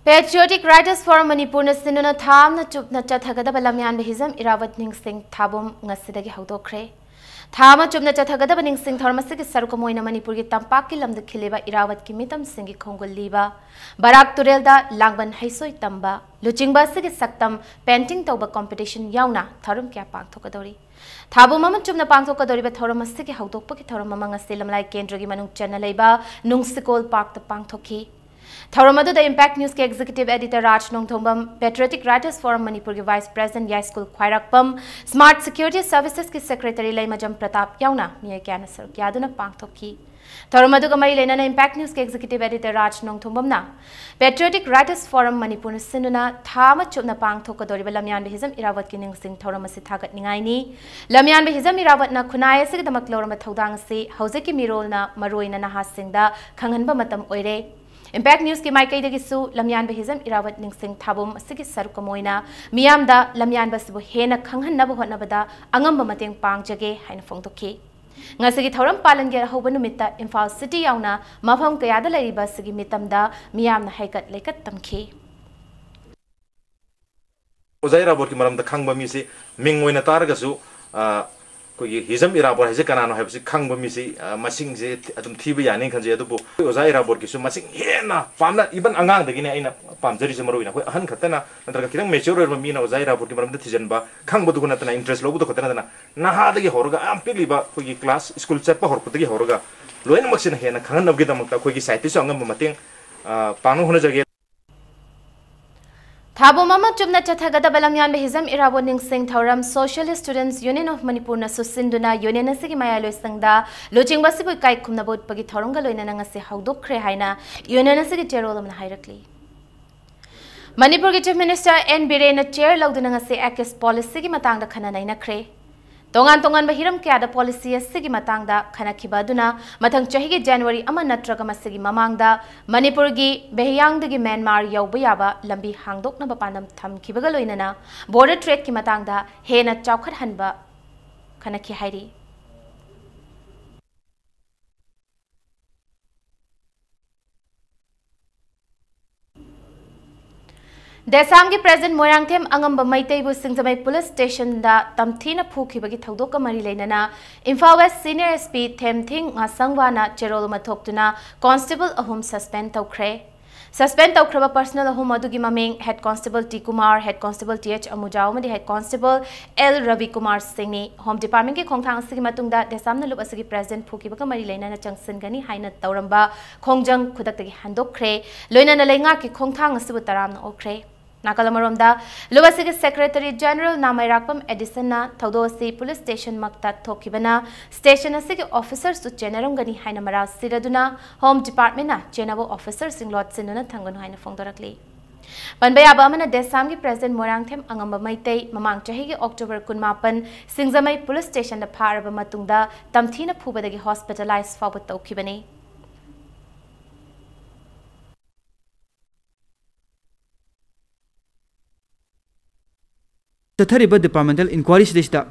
Patriotic Writers Forum ꯃꯅꯤꯄꯨꯔꯅ ꯁꯤꯟꯗꯨꯅ ꯊꯥ ꯑꯃ ꯆꯨꯞꯅ ꯆꯠꯊꯒꯗꯕ ꯂꯝꯌꯥꯟꯕ ꯍꯤꯖꯝ ꯏꯔꯥꯕꯣꯠ ꯅꯤꯡꯁꯤꯡ ꯊꯥꯕꯨꯝ ꯉꯁꯤꯗꯒꯤ ꯍꯧꯗꯣꯛꯈ꯭ꯔꯦ꯫ ꯊꯥ ꯑꯃ ꯆꯨꯞꯅ ꯆꯠꯊꯒꯗꯕ ꯅꯤꯡꯁꯤꯡ ꯊꯧꯔꯝ ꯑꯁꯤꯒꯤ ꯁꯔꯨꯛ ꯑꯃ ꯑꯣꯏꯅ ꯃꯅꯤꯄꯨꯔꯒꯤ ꯇꯝꯄꯥꯛꯀꯤ ꯂꯝꯗ ꯈꯤꯜꯂꯤꯕ ꯏꯔꯥꯕꯣꯠꯀꯤ ꯃꯤꯇꯝꯁꯤꯡꯒꯤ ꯈꯣꯡꯒꯨꯜ ꯂꯤꯕ, ꯕꯔꯥꯛ ꯇꯨꯔꯦꯜꯗ ꯂꯥꯡꯕꯟ ꯍꯩꯁꯣꯏ ꯇꯝꯕ, ꯂꯨꯆꯤꯡꯕ ꯑꯁꯤꯒꯤ ꯁꯛꯇꯝ painting ꯇꯧꯕ competition ꯌꯥꯎꯅ ꯊꯧꯔꯝ ꯀꯌꯥ ꯄꯥꯡꯊꯣꯛꯀꯗꯧꯔꯤ꯫ ꯊꯥꯕꯨꯝ ꯑꯃ ꯆꯨꯞꯅ ꯄꯥꯡꯊꯣꯛꯀꯗꯧꯔꯤꯕ ꯊꯧꯔꯝ ꯑꯁꯤꯒꯤ ꯍꯧꯗꯣꯛꯄꯒꯤ ꯊꯧꯔꯝ ꯑꯃ ꯉꯁꯤ ꯂꯝꯂꯥꯏ ꯀꯦꯟꯗ꯭ꯔꯒꯤ ꯃꯅꯨꯡ ꯆꯟꯅ ꯂꯩꯕ ꯅꯨꯡꯁꯤꯀꯣꯜ ꯄꯥꯔꯛꯇ ꯄꯥꯡꯊꯣꯛꯈꯤ꯫ ꯊꯧꯔꯝ ꯑꯗꯨꯗ Impact Newsꯀꯤ Executive Editor ꯔꯥꯖ ꯅꯣꯡꯊꯣꯝꯕꯝ, Patriotic Writers Forum ꯃꯅꯤꯄꯨꯔꯒꯤ Vice President ꯌꯥꯏꯁ꯭ꯀꯨꯜ ꯈ꯭ꯋꯥꯏꯔꯥꯛꯄꯝ, Smart Security Servicesꯀꯤ Secretary Leimajam Pratap ꯌꯥꯎꯅ ꯃꯤꯑꯣꯏ ꯀꯌꯥꯅ ꯁꯔꯨꯛ ꯌꯥꯗꯨꯅ ꯄꯥꯡꯊꯣꯛꯈꯤ꯫ ꯊꯧꯔꯝ ꯑꯗꯨꯒ ꯃꯔꯤ ꯂꯩꯅꯅ Impact Newsꯀꯤ Executive Editor ꯔꯥꯖ ꯅꯣꯡꯊꯣꯝꯕꯝꯅ Patriotic Writers Forum ꯃꯅꯤꯄꯨꯔꯅ ꯁꯤꯟꯗꯨꯅ ꯊꯥ ꯑꯃ ꯆꯨꯞꯅ ꯄꯥꯡꯊꯣꯛꯀꯗꯧꯔꯤꯕ ꯂꯝꯌꯥꯟꯕ ꯍꯤꯖꯝ ꯏꯔꯥꯕꯣꯠꯀꯤ ꯅꯤꯡꯁꯤꯡ ꯊꯧꯔꯝ ꯑꯁꯤ ꯊꯥꯒꯠꯅꯤꯡꯉꯥꯏꯅꯤ꯫ ꯂꯝꯌꯥꯟꯕ ꯍꯤꯖꯝ ꯏꯔꯥꯕꯣꯠꯅ ꯈꯨꯟꯅꯥꯏ ꯑꯁꯤꯒꯤꯗꯃꯛ ꯂꯧꯔꯝꯕ ꯊꯧꯗꯥꯡ ꯑꯁꯤ ꯍꯧꯖꯤꯛꯀꯤ ꯃꯤꯔꯣꯜꯅ, ꯃꯔꯨꯑꯣꯏꯅ ꯅꯍꯥꯁꯤꯡꯗ, ꯈꯪꯍꯟꯕ ꯃꯇꯝ ꯑꯣꯏꯔꯦ꯫ Impact Newsꯀꯤ ꯃꯥꯏꯀꯩꯗꯒꯤꯁꯨ ꯂꯝꯌꯥꯟꯕ ꯍꯤꯖꯝ ꯏꯔꯥꯕꯣꯠ ꯅꯤꯡꯁꯤꯡ ꯊꯥꯕꯣꯝ ꯑꯁꯤꯒꯤ ꯁꯔꯨꯛ ꯑꯃ ꯑꯣꯏꯅ ꯃꯤꯌꯥꯝꯗ ꯂꯝꯌꯥꯟꯕ ꯑꯁꯤꯕꯨ ꯍꯦꯟꯅ ꯈꯪꯍꯟꯅꯕ ꯍꯣꯠꯅꯕꯗ ꯑꯉꯝꯕ ꯃꯇꯦꯡ ꯄꯥꯡꯖꯒꯦ ꯍꯥꯏꯅ ꯐꯣꯡꯗꯣꯛꯈꯤ꯫ ꯉꯁꯤꯒꯤ ꯊꯧꯔꯝ ꯄꯥꯂꯟꯒꯤ ꯑꯍꯧꯕ ꯅꯨꯃꯤꯠꯇ ꯏꯝꯐꯥꯜ city ꯌꯥꯎꯅ ꯃꯐꯝ ꯀꯌꯥꯗ ꯂꯩꯔꯤꯕ ꯑꯁꯤꯒꯤ ꯃꯤꯇꯝꯗ ꯃꯤꯌꯥꯝꯅ ꯍꯩꯀꯠ ꯂꯩꯀꯠ ꯇꯝꯈꯤ꯫ ꯑꯣꯖꯥ ꯏꯔꯥꯕꯣꯠꯀꯤ ꯃꯔꯝꯗ ꯈꯪꯕ ꯃꯤꯁꯤ ꯃꯤꯡ ꯑꯣꯏꯅ ꯇꯥꯔꯒꯁꯨ, ꯑ, ꯑꯩꯈꯣꯏꯒꯤ ꯍꯤꯖꯝ ꯏꯔꯥꯕꯣꯠ ꯍꯥꯏꯁꯦ ꯀꯅꯥꯅꯣ ꯍꯥꯏꯕꯁꯤ ꯈꯪꯕ ꯃꯤꯁꯤ, ꯑ, ꯃꯁꯤꯡꯁꯦ ꯊꯤ-, ꯑꯗꯨꯝ ꯊꯤꯕ ꯌꯥꯅꯤ ꯈꯟꯖꯩ꯫ ꯑꯗꯨꯕꯨ ꯑꯩꯈꯣꯏ ꯑꯣꯖꯥ ꯏꯔꯥꯕꯣꯠꯀꯤꯁꯨ ꯃꯁꯤꯡ ꯍꯦꯟꯅ ꯄꯥꯝꯅ, even ꯑꯉꯥꯡꯗꯒꯤꯅꯦ ꯑꯩꯅ ꯄꯥꯝꯖꯔꯤꯁꯦ꯫ ꯃꯔꯨ ꯑꯣꯏꯅ ꯑꯩꯈꯣꯏ ꯑꯍꯟ ꯈꯛꯇꯅ ꯅꯠꯇ꯭ꯔꯒ ꯈꯤꯇꯪ mature ꯑꯣꯏꯔꯕ ꯃꯤꯅ ꯑꯣꯖꯥ ꯏꯔꯥꯕꯣꯠꯀꯤ ꯃꯔꯝꯗ ꯊꯤꯖꯤꯟꯕ, ꯈꯪꯕꯗꯨ ꯅꯠꯇꯅ, interest ꯂꯧꯕꯗꯨ ꯈꯛꯇ ꯅꯠꯇꯅ, ꯅꯍꯥꯗꯒꯤ ꯍꯧꯔꯒ ꯌꯥꯝ ꯄꯤꯛꯂꯤꯕ ꯑꯩꯈꯣꯏꯒꯤ class, school ꯆꯠꯄ ꯍꯧꯔꯛꯄꯗꯒꯤ ꯍꯧꯔꯒ ꯂꯣꯏꯅꯃꯛꯁꯤꯅ ꯍꯦꯟꯅ ꯈꯪꯍꯟꯅꯕꯒꯤꯗꯃꯛꯇ ꯑꯩꯈꯣꯏꯒꯤ siteꯇꯁꯨ ꯑꯉꯝꯕ ꯃꯇꯦꯡ, ꯑ, ꯄꯥꯡꯅꯕ ꯍꯣꯠꯅꯖꯒꯦ꯫ ꯊꯥꯕꯣꯝ ꯑꯃ ꯆꯨꯝꯅ ꯆꯠꯊꯒꯗꯕ ꯂꯝꯌꯥꯟꯕ ꯍꯤꯖꯝ ꯏꯔꯥꯕꯣꯠ ꯅꯤꯡꯁꯤꯡ ꯊꯧꯔꯝ Socialist Students Union of Manipurꯅ ꯁꯨꯁꯤꯟꯗꯨꯅ union ꯑꯁꯤꯒꯤ ꯃꯌꯥꯏ ꯂꯣꯏꯁꯪꯗ ꯂꯨꯆꯤꯡꯕ ꯑꯁꯤꯕꯨ ꯏꯀꯥꯏ ꯈꯨꯝꯅꯕ ꯎꯠꯄꯒꯤ ꯊꯧꯔꯝꯒ ꯂꯣꯏꯅꯅ ꯉꯁꯤ ꯍꯧꯗꯣꯛꯈ꯭ꯔꯦ ꯍꯥꯏꯅ union ꯑꯁꯤꯒꯤ ꯆꯦꯔꯣꯜ ꯑꯃꯅ ꯍꯥꯏꯔꯛꯂꯤ꯫ ꯃꯅꯤꯄꯨꯔꯒꯤ Chief Minister ꯑꯦꯟ ꯕꯤꯔꯦꯟꯅ chair ꯂꯧꯗꯨꯅ ꯉꯁꯤ ACAS policyꯒꯤ ꯃꯇꯥꯡꯗ ꯈꯟꯅ ꯅꯩꯅꯈ꯭ꯔꯦ꯫ ꯇꯣꯉꯥꯟ ꯇꯣꯉꯥꯟꯕ ꯍꯤꯔꯝ ꯀꯌꯥꯗ policy ꯑꯁꯤꯒꯤ ꯃꯇꯥꯡꯗ ꯈꯟꯅꯈꯤꯕ ꯑꯗꯨꯅ ꯃꯊꯪ ꯆꯍꯤꯒꯤ January ꯑꯃ ꯅꯠꯇ꯭ꯔꯒ ꯃꯁꯤꯒꯤ ꯃꯃꯥꯡꯗ ꯃꯅꯤꯄꯨꯔꯒꯤ ꯕꯦꯍꯌꯥꯡꯗꯒꯤ ꯃ꯭ꯌꯥꯟꯃꯥꯔ ꯌꯧꯕ ꯌꯥꯕ ꯂꯝꯕꯤ ꯍꯥꯡꯗꯣꯛꯅꯕ ꯄꯥꯟꯗꯝ ꯊꯝꯈꯤꯕꯒ ꯂꯣꯏꯅꯅ border tradeꯀꯤ ꯃꯇꯥꯡꯗ ꯍꯦꯟꯅ ꯆꯥꯎꯈꯠꯍꯟꯕ ꯈꯟꯅꯈꯤ ꯍꯥꯏꯔꯤ꯫ ꯗꯦꯁꯥꯝꯒꯤ President ꯃꯣꯏꯔꯥꯡꯊꯦꯝ ꯑꯉꯝꯕ ꯃꯩꯇꯩꯕꯨ ꯁꯤꯡꯖꯃꯩ police stationꯗ ꯇꯝꯊꯤꯅ ꯐꯨꯈꯤꯕꯒꯤ ꯊꯧꯗꯣꯛꯀ ꯃꯔꯤ ꯂꯩꯅꯅ ꯏꯝꯐꯥꯜ West Senior SP ꯊꯦꯝꯊꯤꯡ ꯉꯥꯁꯪꯋꯥꯅ ꯆꯦꯔꯣꯜ ꯑꯃ ꯊꯣꯛꯇꯨꯅ constable ꯑꯍꯨꯝ suspend ꯇꯧꯈ꯭ꯔꯦ꯫ Suspend ꯇꯧꯈ꯭ꯔꯕ personnel ꯑꯍꯨꯝ ꯑꯗꯨꯒꯤ ꯃꯃꯤꯡ Head Constable T Kumar, Head Constable T H Amujao ꯑꯃꯗꯤ Head Constable ꯑꯦꯜ ꯔꯕꯤꯀꯨꯃꯥꯔ ꯁꯤꯡꯅꯤ꯫ Home Departmentꯀꯤ ꯈꯣꯡꯊꯥꯡ ꯑꯁꯤꯒꯤ ꯃꯇꯨꯡꯗ ꯗꯦꯁꯥꯝꯅ ꯂꯨꯞ ꯑꯁꯤꯒꯤ President ꯐꯨꯈꯤꯕꯒ ꯃꯔꯤ ꯂꯩꯅꯅ ꯆꯪꯁꯤꯟꯒꯅꯤ ꯍꯥꯏꯅ ꯇꯧꯔꯝꯕ ꯈꯣꯡꯖꯪ ꯈꯨꯗꯛꯇꯒꯤ ꯍꯟꯗꯣꯛꯈ꯭ꯔꯦ꯫ ꯂꯣꯏꯅꯅ ꯂꯩꯉꯥꯛꯀꯤ ꯈꯣꯡꯊꯥꯡ ꯑꯁꯤꯕꯨ ꯇꯔꯥꯝꯅ ꯑꯣꯛꯈ꯭ꯔꯦ꯫ ꯅꯥꯀꯜ ꯑꯃꯔꯣꯝꯗ, ꯂꯨꯞ ꯑꯁꯤꯒꯤ Secretary General ꯅꯥꯃꯩꯔꯥꯛꯄꯝ ꯑꯦꯗꯤꯁꯟꯅ ꯊꯧꯗꯣꯛ ꯑꯁꯤ police stationꯃꯛꯇ ꯊꯣꯛꯈꯤꯕꯅ station ꯑꯁꯤꯒꯤ officersꯁꯨ ꯆꯦꯟꯅꯔꯝꯒꯅꯤ ꯍꯥꯏꯅ ꯃꯔꯥꯜ ꯁꯤꯔꯗꯨꯅ Home Departmentꯅ ꯆꯦꯟꯅꯕ officerꯁꯤꯡ ꯂꯣꯠꯁꯤꯟꯗꯨꯅ ꯊꯝꯒꯅꯨ ꯍꯥꯏꯅ ꯐꯣꯡꯗꯣꯔꯛꯂꯤ꯫ ꯄꯟꯕ ꯌꯥꯕ ꯑꯃꯅ, ꯗꯦꯁꯥꯝꯒꯤ President ꯃꯣꯏꯔꯥꯡꯊꯦꯝ ꯑꯉꯝꯕ ꯃꯩꯇꯩ ꯃꯃꯥꯡ ꯆꯍꯤꯒꯤ October ꯀꯨꯟꯃꯥꯄꯟ ꯁꯤꯡꯖꯃꯩ police stationꯗ ꯐꯥꯔꯕ ꯃꯇꯨꯡꯗ ꯇꯝꯊꯤꯅ ꯐꯨꯕꯗꯒꯤ hospitalise ꯐꯥꯎꯕ ꯇꯧꯈꯤꯕꯅꯤ꯫ ꯆꯠꯊꯔꯤꯕ departmental inquiry ꯁꯤꯗꯩꯁꯤꯗ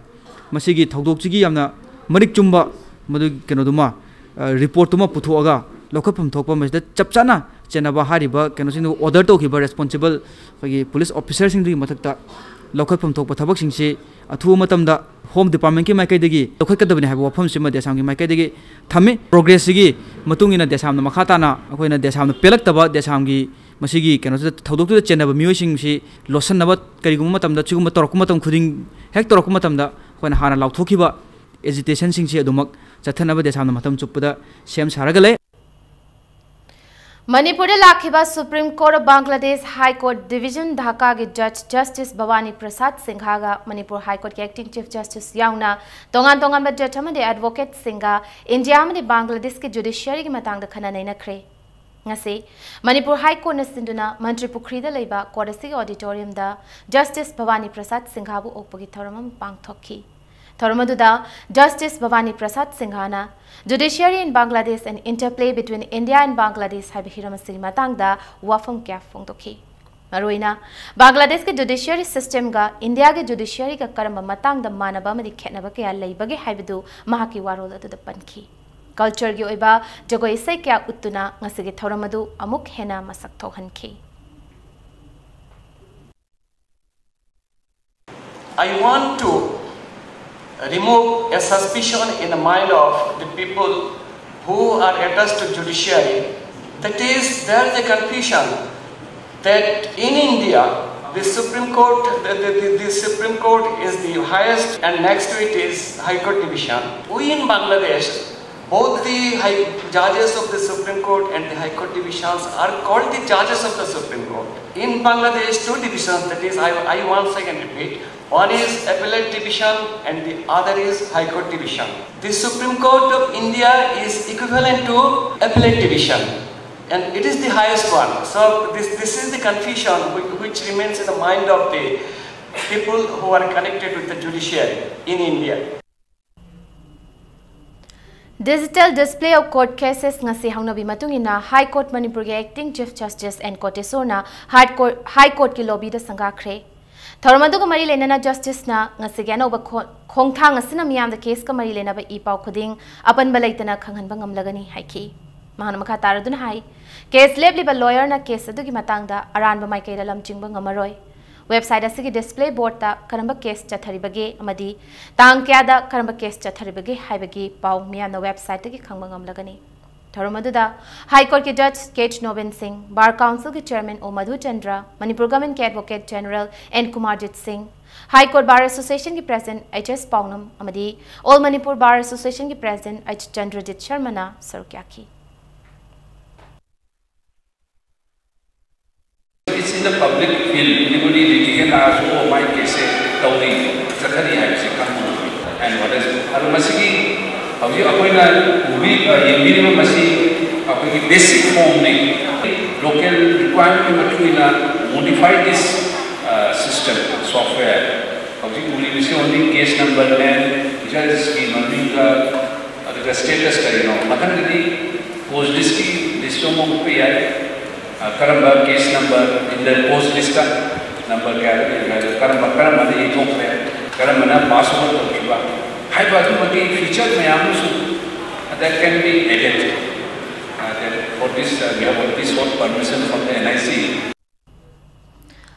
ꯃꯁꯤꯒꯤ ꯊꯧꯗꯣꯛꯁꯤꯒꯤ ꯌꯥꯝꯅ ꯃꯔꯤꯛ ꯆꯨꯝꯕ ꯃꯗꯨꯒꯤ ꯀꯩꯅꯣꯗꯨꯃ, ꯑ, report ꯇꯨꯃ ꯄꯨꯊꯣꯛꯑꯒ ꯂꯧꯈꯠꯐꯝ ꯊꯣꯛꯄ ꯃꯁꯤꯗ ꯆꯞ ꯆꯥꯅ ꯆꯦꯟꯅꯕ ꯍꯥꯏꯔꯤꯕ ꯀꯩꯅꯣꯁꯤꯡꯗꯨ order ꯇꯧꯈꯤꯕ responsible ꯑꯩꯈꯣꯏꯒꯤ police officer ꯁꯤꯡꯗꯨꯒꯤ ꯃꯊꯛꯇ ꯂꯧꯈꯠꯐꯝ ꯊꯣꯛꯄ ꯊꯕꯛꯁꯤꯡꯁꯤ ꯑꯊꯨꯕ ꯃꯇꯝꯗ Home Department ꯀꯤ ꯃꯥꯏꯀꯩꯗꯒꯤ ꯂꯧꯈꯠꯀꯗꯕꯅꯤ ꯍꯥꯏꯕ ꯋꯥꯐꯝꯁꯤꯃ ꯗꯦꯁꯥꯝꯒꯤ ꯃꯥꯏꯀꯩꯗꯒꯤ ꯊꯝꯃꯤ꯫ Progress ꯁꯤꯒꯤ ꯃꯇꯨꯡ ꯏꯟꯅ ꯗꯦꯁꯥꯝꯅ ꯃꯈꯥ ꯇꯥꯅ ꯑꯩꯈꯣꯏꯅ ꯗꯦꯁꯥꯝꯅ ꯄꯦꯜꯂꯛꯇꯕ ꯗꯦꯁꯥꯝꯒꯤ ꯃꯁꯤꯒꯤ ꯀꯩꯅꯣꯁꯤꯗ ꯊꯧꯗꯣꯛꯇꯨꯗ ꯆꯦꯟꯅꯕ ꯃꯤꯑꯣꯏꯁꯤꯡꯁꯤ ꯂꯣꯠꯁꯤꯟꯅꯕ ꯀꯔꯤꯒꯨꯝꯕ ꯃꯇꯝꯗ ꯁꯤꯒꯨꯝꯕ ꯇꯧꯔꯛꯄ ꯃꯇꯝ ꯈꯨꯗꯤꯡ, ꯍꯦꯛ ꯇꯧꯔꯛꯄ ꯃꯇꯝꯗ ꯑꯩꯈꯣꯏꯅ ꯍꯥꯟꯅ ꯂꯥꯎꯊꯣꯛꯈꯤꯕ agitation ꯁꯤꯡꯁꯤ ꯑꯗꯨꯃꯛ ꯆꯠꯊꯅꯕ ꯗꯦꯁꯥꯝꯅ ꯃꯇꯝ ꯆꯨꯞꯄꯗ ꯁꯦꯝ ꯁꯥꯔꯒ ꯂꯩ꯫ ꯃꯅꯤꯄꯨꯔꯗ ꯂꯥꯛꯈꯤꯕ Supreme Court of Bangladesh High Court Division ꯙꯥꯀꯥꯒꯤ Judge Justice ꯚꯕꯥꯅꯤ Prasad ꯁꯤꯡꯍꯒ Manipur High Court ꯀꯤ Acting Chief Justice ꯌꯥꯎꯅ ꯇꯣꯉꯥꯟ ꯇꯣꯉꯥꯟꯕ judge ꯑꯃꯗꯤ advocate ꯁꯤꯡꯒ ꯏꯟꯗꯤꯌꯥ ꯑꯃꯗꯤ ꯕꯪꯒ꯭ꯂꯥꯗꯦꯁꯀꯤ judiciary ꯒꯤ ꯃꯇꯥꯡꯗ ꯈꯟꯅ ꯅꯩꯅꯈ꯭ꯔꯦ꯫ ꯉꯁꯤ ꯃꯅꯤꯄꯨꯔ High Court ꯅ ꯁꯤꯟꯗꯨꯅ ꯃꯟꯇ꯭ꯔꯤ ꯄꯨꯈ꯭ꯔꯤꯗ ꯂꯩꯕ court ꯑꯁꯤꯒꯤ auditorium ꯗ Justice ꯚꯕꯥꯅꯤ ꯄ꯭ꯔꯁꯥꯗ ꯁꯤꯡꯍꯕꯨ ꯑꯣꯛꯄꯒꯤ ꯊꯧꯔꯝ ꯑꯃ ꯄꯥꯡꯊꯣꯛꯈꯤ꯫ ꯊꯧꯔꯝ ꯑꯗꯨꯗ Justice ꯚꯕꯥꯅꯤ ꯄ꯭ꯔꯁꯥꯗ ꯁꯤꯡꯍꯅ Judiciary in Bangladesh and Interplay Between India and Bangladesh ꯍꯥꯏꯕ ꯍꯤꯔꯝ ꯑꯁꯤꯒꯤ ꯃꯇꯥꯡꯗ ꯋꯥꯐꯝ ꯀꯌꯥ ꯐꯣꯡꯗꯣꯛꯈꯤ꯫ ꯃꯔꯨꯑꯣꯏꯅ ꯕꯪꯒ꯭ꯂꯥꯗꯦꯁꯀꯤ judiciary system ꯒ ꯏꯟꯗꯤꯌꯥꯒꯤ judiciary ꯒ ꯀꯔꯝꯕ ꯃꯇꯥꯡꯗ ꯃꯥꯟꯅꯕ ꯑꯃꯗꯤ ꯈꯦꯠꯅꯕ ꯀꯌꯥ ꯂꯩꯕꯒꯦ ꯍꯥꯏꯕꯗꯨ ꯃꯍꯥꯛꯀꯤ ꯋꯥꯔꯣꯜ ꯑꯗꯨꯗ ꯄꯟꯈꯤ꯫ Culture ꯒꯤ ꯑꯣꯏꯕ ꯖꯒꯣꯏ ꯏꯁꯩ ꯀꯌꯥ ꯎꯠꯇꯨꯅ ꯉꯁꯤꯒꯤ ꯊꯧꯔꯝ ꯑꯗꯨ ꯑꯃꯨꯛ ꯍꯦꯟꯅ ꯃꯁꯛ ꯊꯣꯛꯍꯟꯈꯤ꯫ I want to remove a suspicion in the mind of the people who are attached to judiciary. That is, there is a confusion that in India, the Supreme Court, the, the, the, the Supreme Court is the highest, and next to it is High Court Division. We in Bangladesh, both the high, judges of the Supreme Court and the High Court divisions are called the judges of the Supreme Court. In Bangladesh, two divisions, that is, I, I once again repeat, one is Appellate Division and the other is High Court Division. The Supreme Court of India is equivalent to Appellate Division and it is the highest one. So this, this is the confusion which, which remains in the mind of the people who are connected with the judiciary in India. Digital display of court cases ꯉꯁꯤ ꯍꯧꯅꯕꯤ ꯃꯇꯨꯡ ꯏꯟꯅ High Court ꯃꯅꯤꯄꯨꯔꯒꯤ Acting Chief Justice N ꯀꯣꯇꯦꯁꯣꯔꯅ High Court, High Court ꯀꯤ lobby ꯗ ꯁꯪꯒꯥꯈ꯭ꯔꯦ꯫ ꯊꯧꯔꯝ ꯑꯗꯨꯒ ꯃꯔꯤ ꯂꯩꯅꯅ ꯖꯁꯇꯤꯁꯅ ꯉꯁꯤꯒꯤ ꯑꯅꯧꯕ ꯈꯣ- ꯈꯣꯡꯊꯥꯡ ꯑꯁꯤꯅ ꯃꯤꯌꯥꯝꯗ ꯀꯦꯁꯀ ꯃꯔꯤ ꯂꯩꯅꯕ ꯏ ꯄꯥꯎ ꯈꯨꯗꯤꯡ ꯑꯄꯟꯕ ꯂꯩꯇꯅ ꯈꯪꯍꯟꯕ ꯉꯝꯂꯒꯅꯤ ꯍꯥꯏꯈꯤ꯫ ꯃꯍꯥꯛꯅ ꯃꯈꯥ ꯇꯥꯔꯗꯨꯅ ꯍꯥꯏ, ꯀꯦꯁ ꯂꯦꯞꯂꯤꯕ ꯂꯣꯌꯔꯅ ꯀꯦꯁ ꯑꯗꯨꯒꯤ ꯃꯇꯥꯡꯗ ꯑꯔꯥꯟꯕ ꯃꯥꯏꯀꯩꯗ ꯂꯝꯖꯤꯡꯕ ꯉꯝꯃꯔꯣꯏ꯫ ꯋꯦꯕꯁꯥꯏꯠ ꯑꯁꯤꯒꯤ ꯗꯤꯁꯄ꯭ꯂꯦ ꯕꯣꯔꯗꯇ ꯀꯔꯝꯕ ꯀꯦꯁ ꯆꯠꯊꯔꯤꯕꯒꯦ ꯑꯃꯗꯤ ꯇꯥꯡ ꯀꯌꯥꯗ ꯀꯔꯝꯕ ꯀꯦꯁ ꯆꯠꯊꯔꯤꯕꯒꯦ ꯍꯥꯏꯕꯒꯤ ꯄꯥꯎ ꯃꯤꯌꯥꯝꯅ ꯋꯦꯕꯁꯥꯏꯠꯇꯒꯤ ꯈꯪꯕ ꯉꯝꯂꯒꯅꯤ꯫ ꯊꯧꯔꯝ ꯑꯗꯨꯗ ꯍꯥꯏ ꯀꯣꯔꯠꯀꯤ ꯖꯖ ꯀꯦ ꯑꯦꯆ ꯅꯣꯕꯤꯟ ꯁꯤꯡ, ꯕꯥꯔ ꯀꯥꯎꯟꯁꯤꯜꯒꯤ ꯆꯦꯌꯔꯃꯦꯟ ꯑꯣ ꯃꯙꯨꯆꯟꯗ꯭ꯔ, ꯃꯅꯤꯄꯨꯔ ꯒꯚꯔꯟꯃꯦꯟꯠꯀꯤ advocate general N Kumarjit Singh, high court bar ꯑꯦꯁꯣꯁꯤꯌꯦꯁꯟꯒꯤ ꯄ꯭ꯔꯦꯁꯤꯗꯦꯟꯠ ꯑꯩꯆ ꯑꯦꯁ ꯄꯥꯎꯅꯝ ꯑꯃꯗꯤ ꯑꯣꯜ ꯃꯅꯤꯄꯨꯔ ꯕꯥꯔ ꯑꯦꯁꯣꯁꯤꯌꯦꯁꯟꯒꯤ ꯄ꯭ꯔꯦꯁꯤꯗꯦꯟꯠ ꯑꯩꯆ ꯆꯟꯗ꯭ꯔꯖꯤꯠ ꯁꯔꯃꯅ ꯁꯔꯨꯛ ꯌꯥꯈꯤ꯫ It's in the public field. Anybody litigant ꯂꯥꯛꯑꯁꯨ, "ꯑꯣ, ꯃꯥꯏ ꯀꯦꯁꯁꯦ ꯇꯧꯔꯤ, ꯆꯠꯊꯔꯤ" ꯍꯥꯏꯕꯁꯦ ꯈꯪꯕ ꯉꯝꯃꯤ꯫ And what is, ꯑꯗꯣ ꯃꯁꯤꯒꯤ ꯍꯧꯖꯤꯛ ꯑꯩꯈꯣꯏꯅ ꯎꯕꯤ-, ꯑ, ꯌꯦꯡꯕꯤꯔꯤꯕ ꯃꯁꯤ ꯑꯩꯈꯣꯏꯒꯤ ꯕꯦꯁꯤꯛ ꯐꯣꯝꯅꯤ꯫ Local requirement ꯀꯤ ꯃꯇꯨꯡ ꯏꯟꯅ modify this, ꯑ, system, software꯫ ꯍꯧꯖꯤꯛ ꯎꯔꯤꯕꯁꯤ only case number ꯅꯦ, judge ꯀꯤ ꯃꯃꯤꯡꯒ, ꯑꯗꯨꯒ status ꯀꯔꯤꯅꯣ꯫ ꯃꯊꯪꯗꯗꯤ post list ꯀꯤ list ꯁꯨ ꯑꯃꯨꯛ ꯎꯠꯄ ꯌꯥꯏ꯫ ꯑ, ꯀꯔꯝꯕ case number in the post list ꯇ number ꯀꯌꯥꯗ ꯂꯩꯒꯦ ꯍꯥꯏꯕ, ꯀꯔꯝꯕ, ꯀꯔꯝꯕꯅ ꯌꯩꯊꯣꯛꯈ꯭ꯔꯦ, ꯀꯔꯝꯕꯅ pass over ꯇꯧꯈꯤꯕ ꯍꯥꯏꯕ ꯑꯗꯨꯝꯕꯒꯤ feature ꯃꯌꯥꯝ ꯑꯃꯁꯨ that can be added, uh, that for this, uh, we have already sought permission from the N I C꯫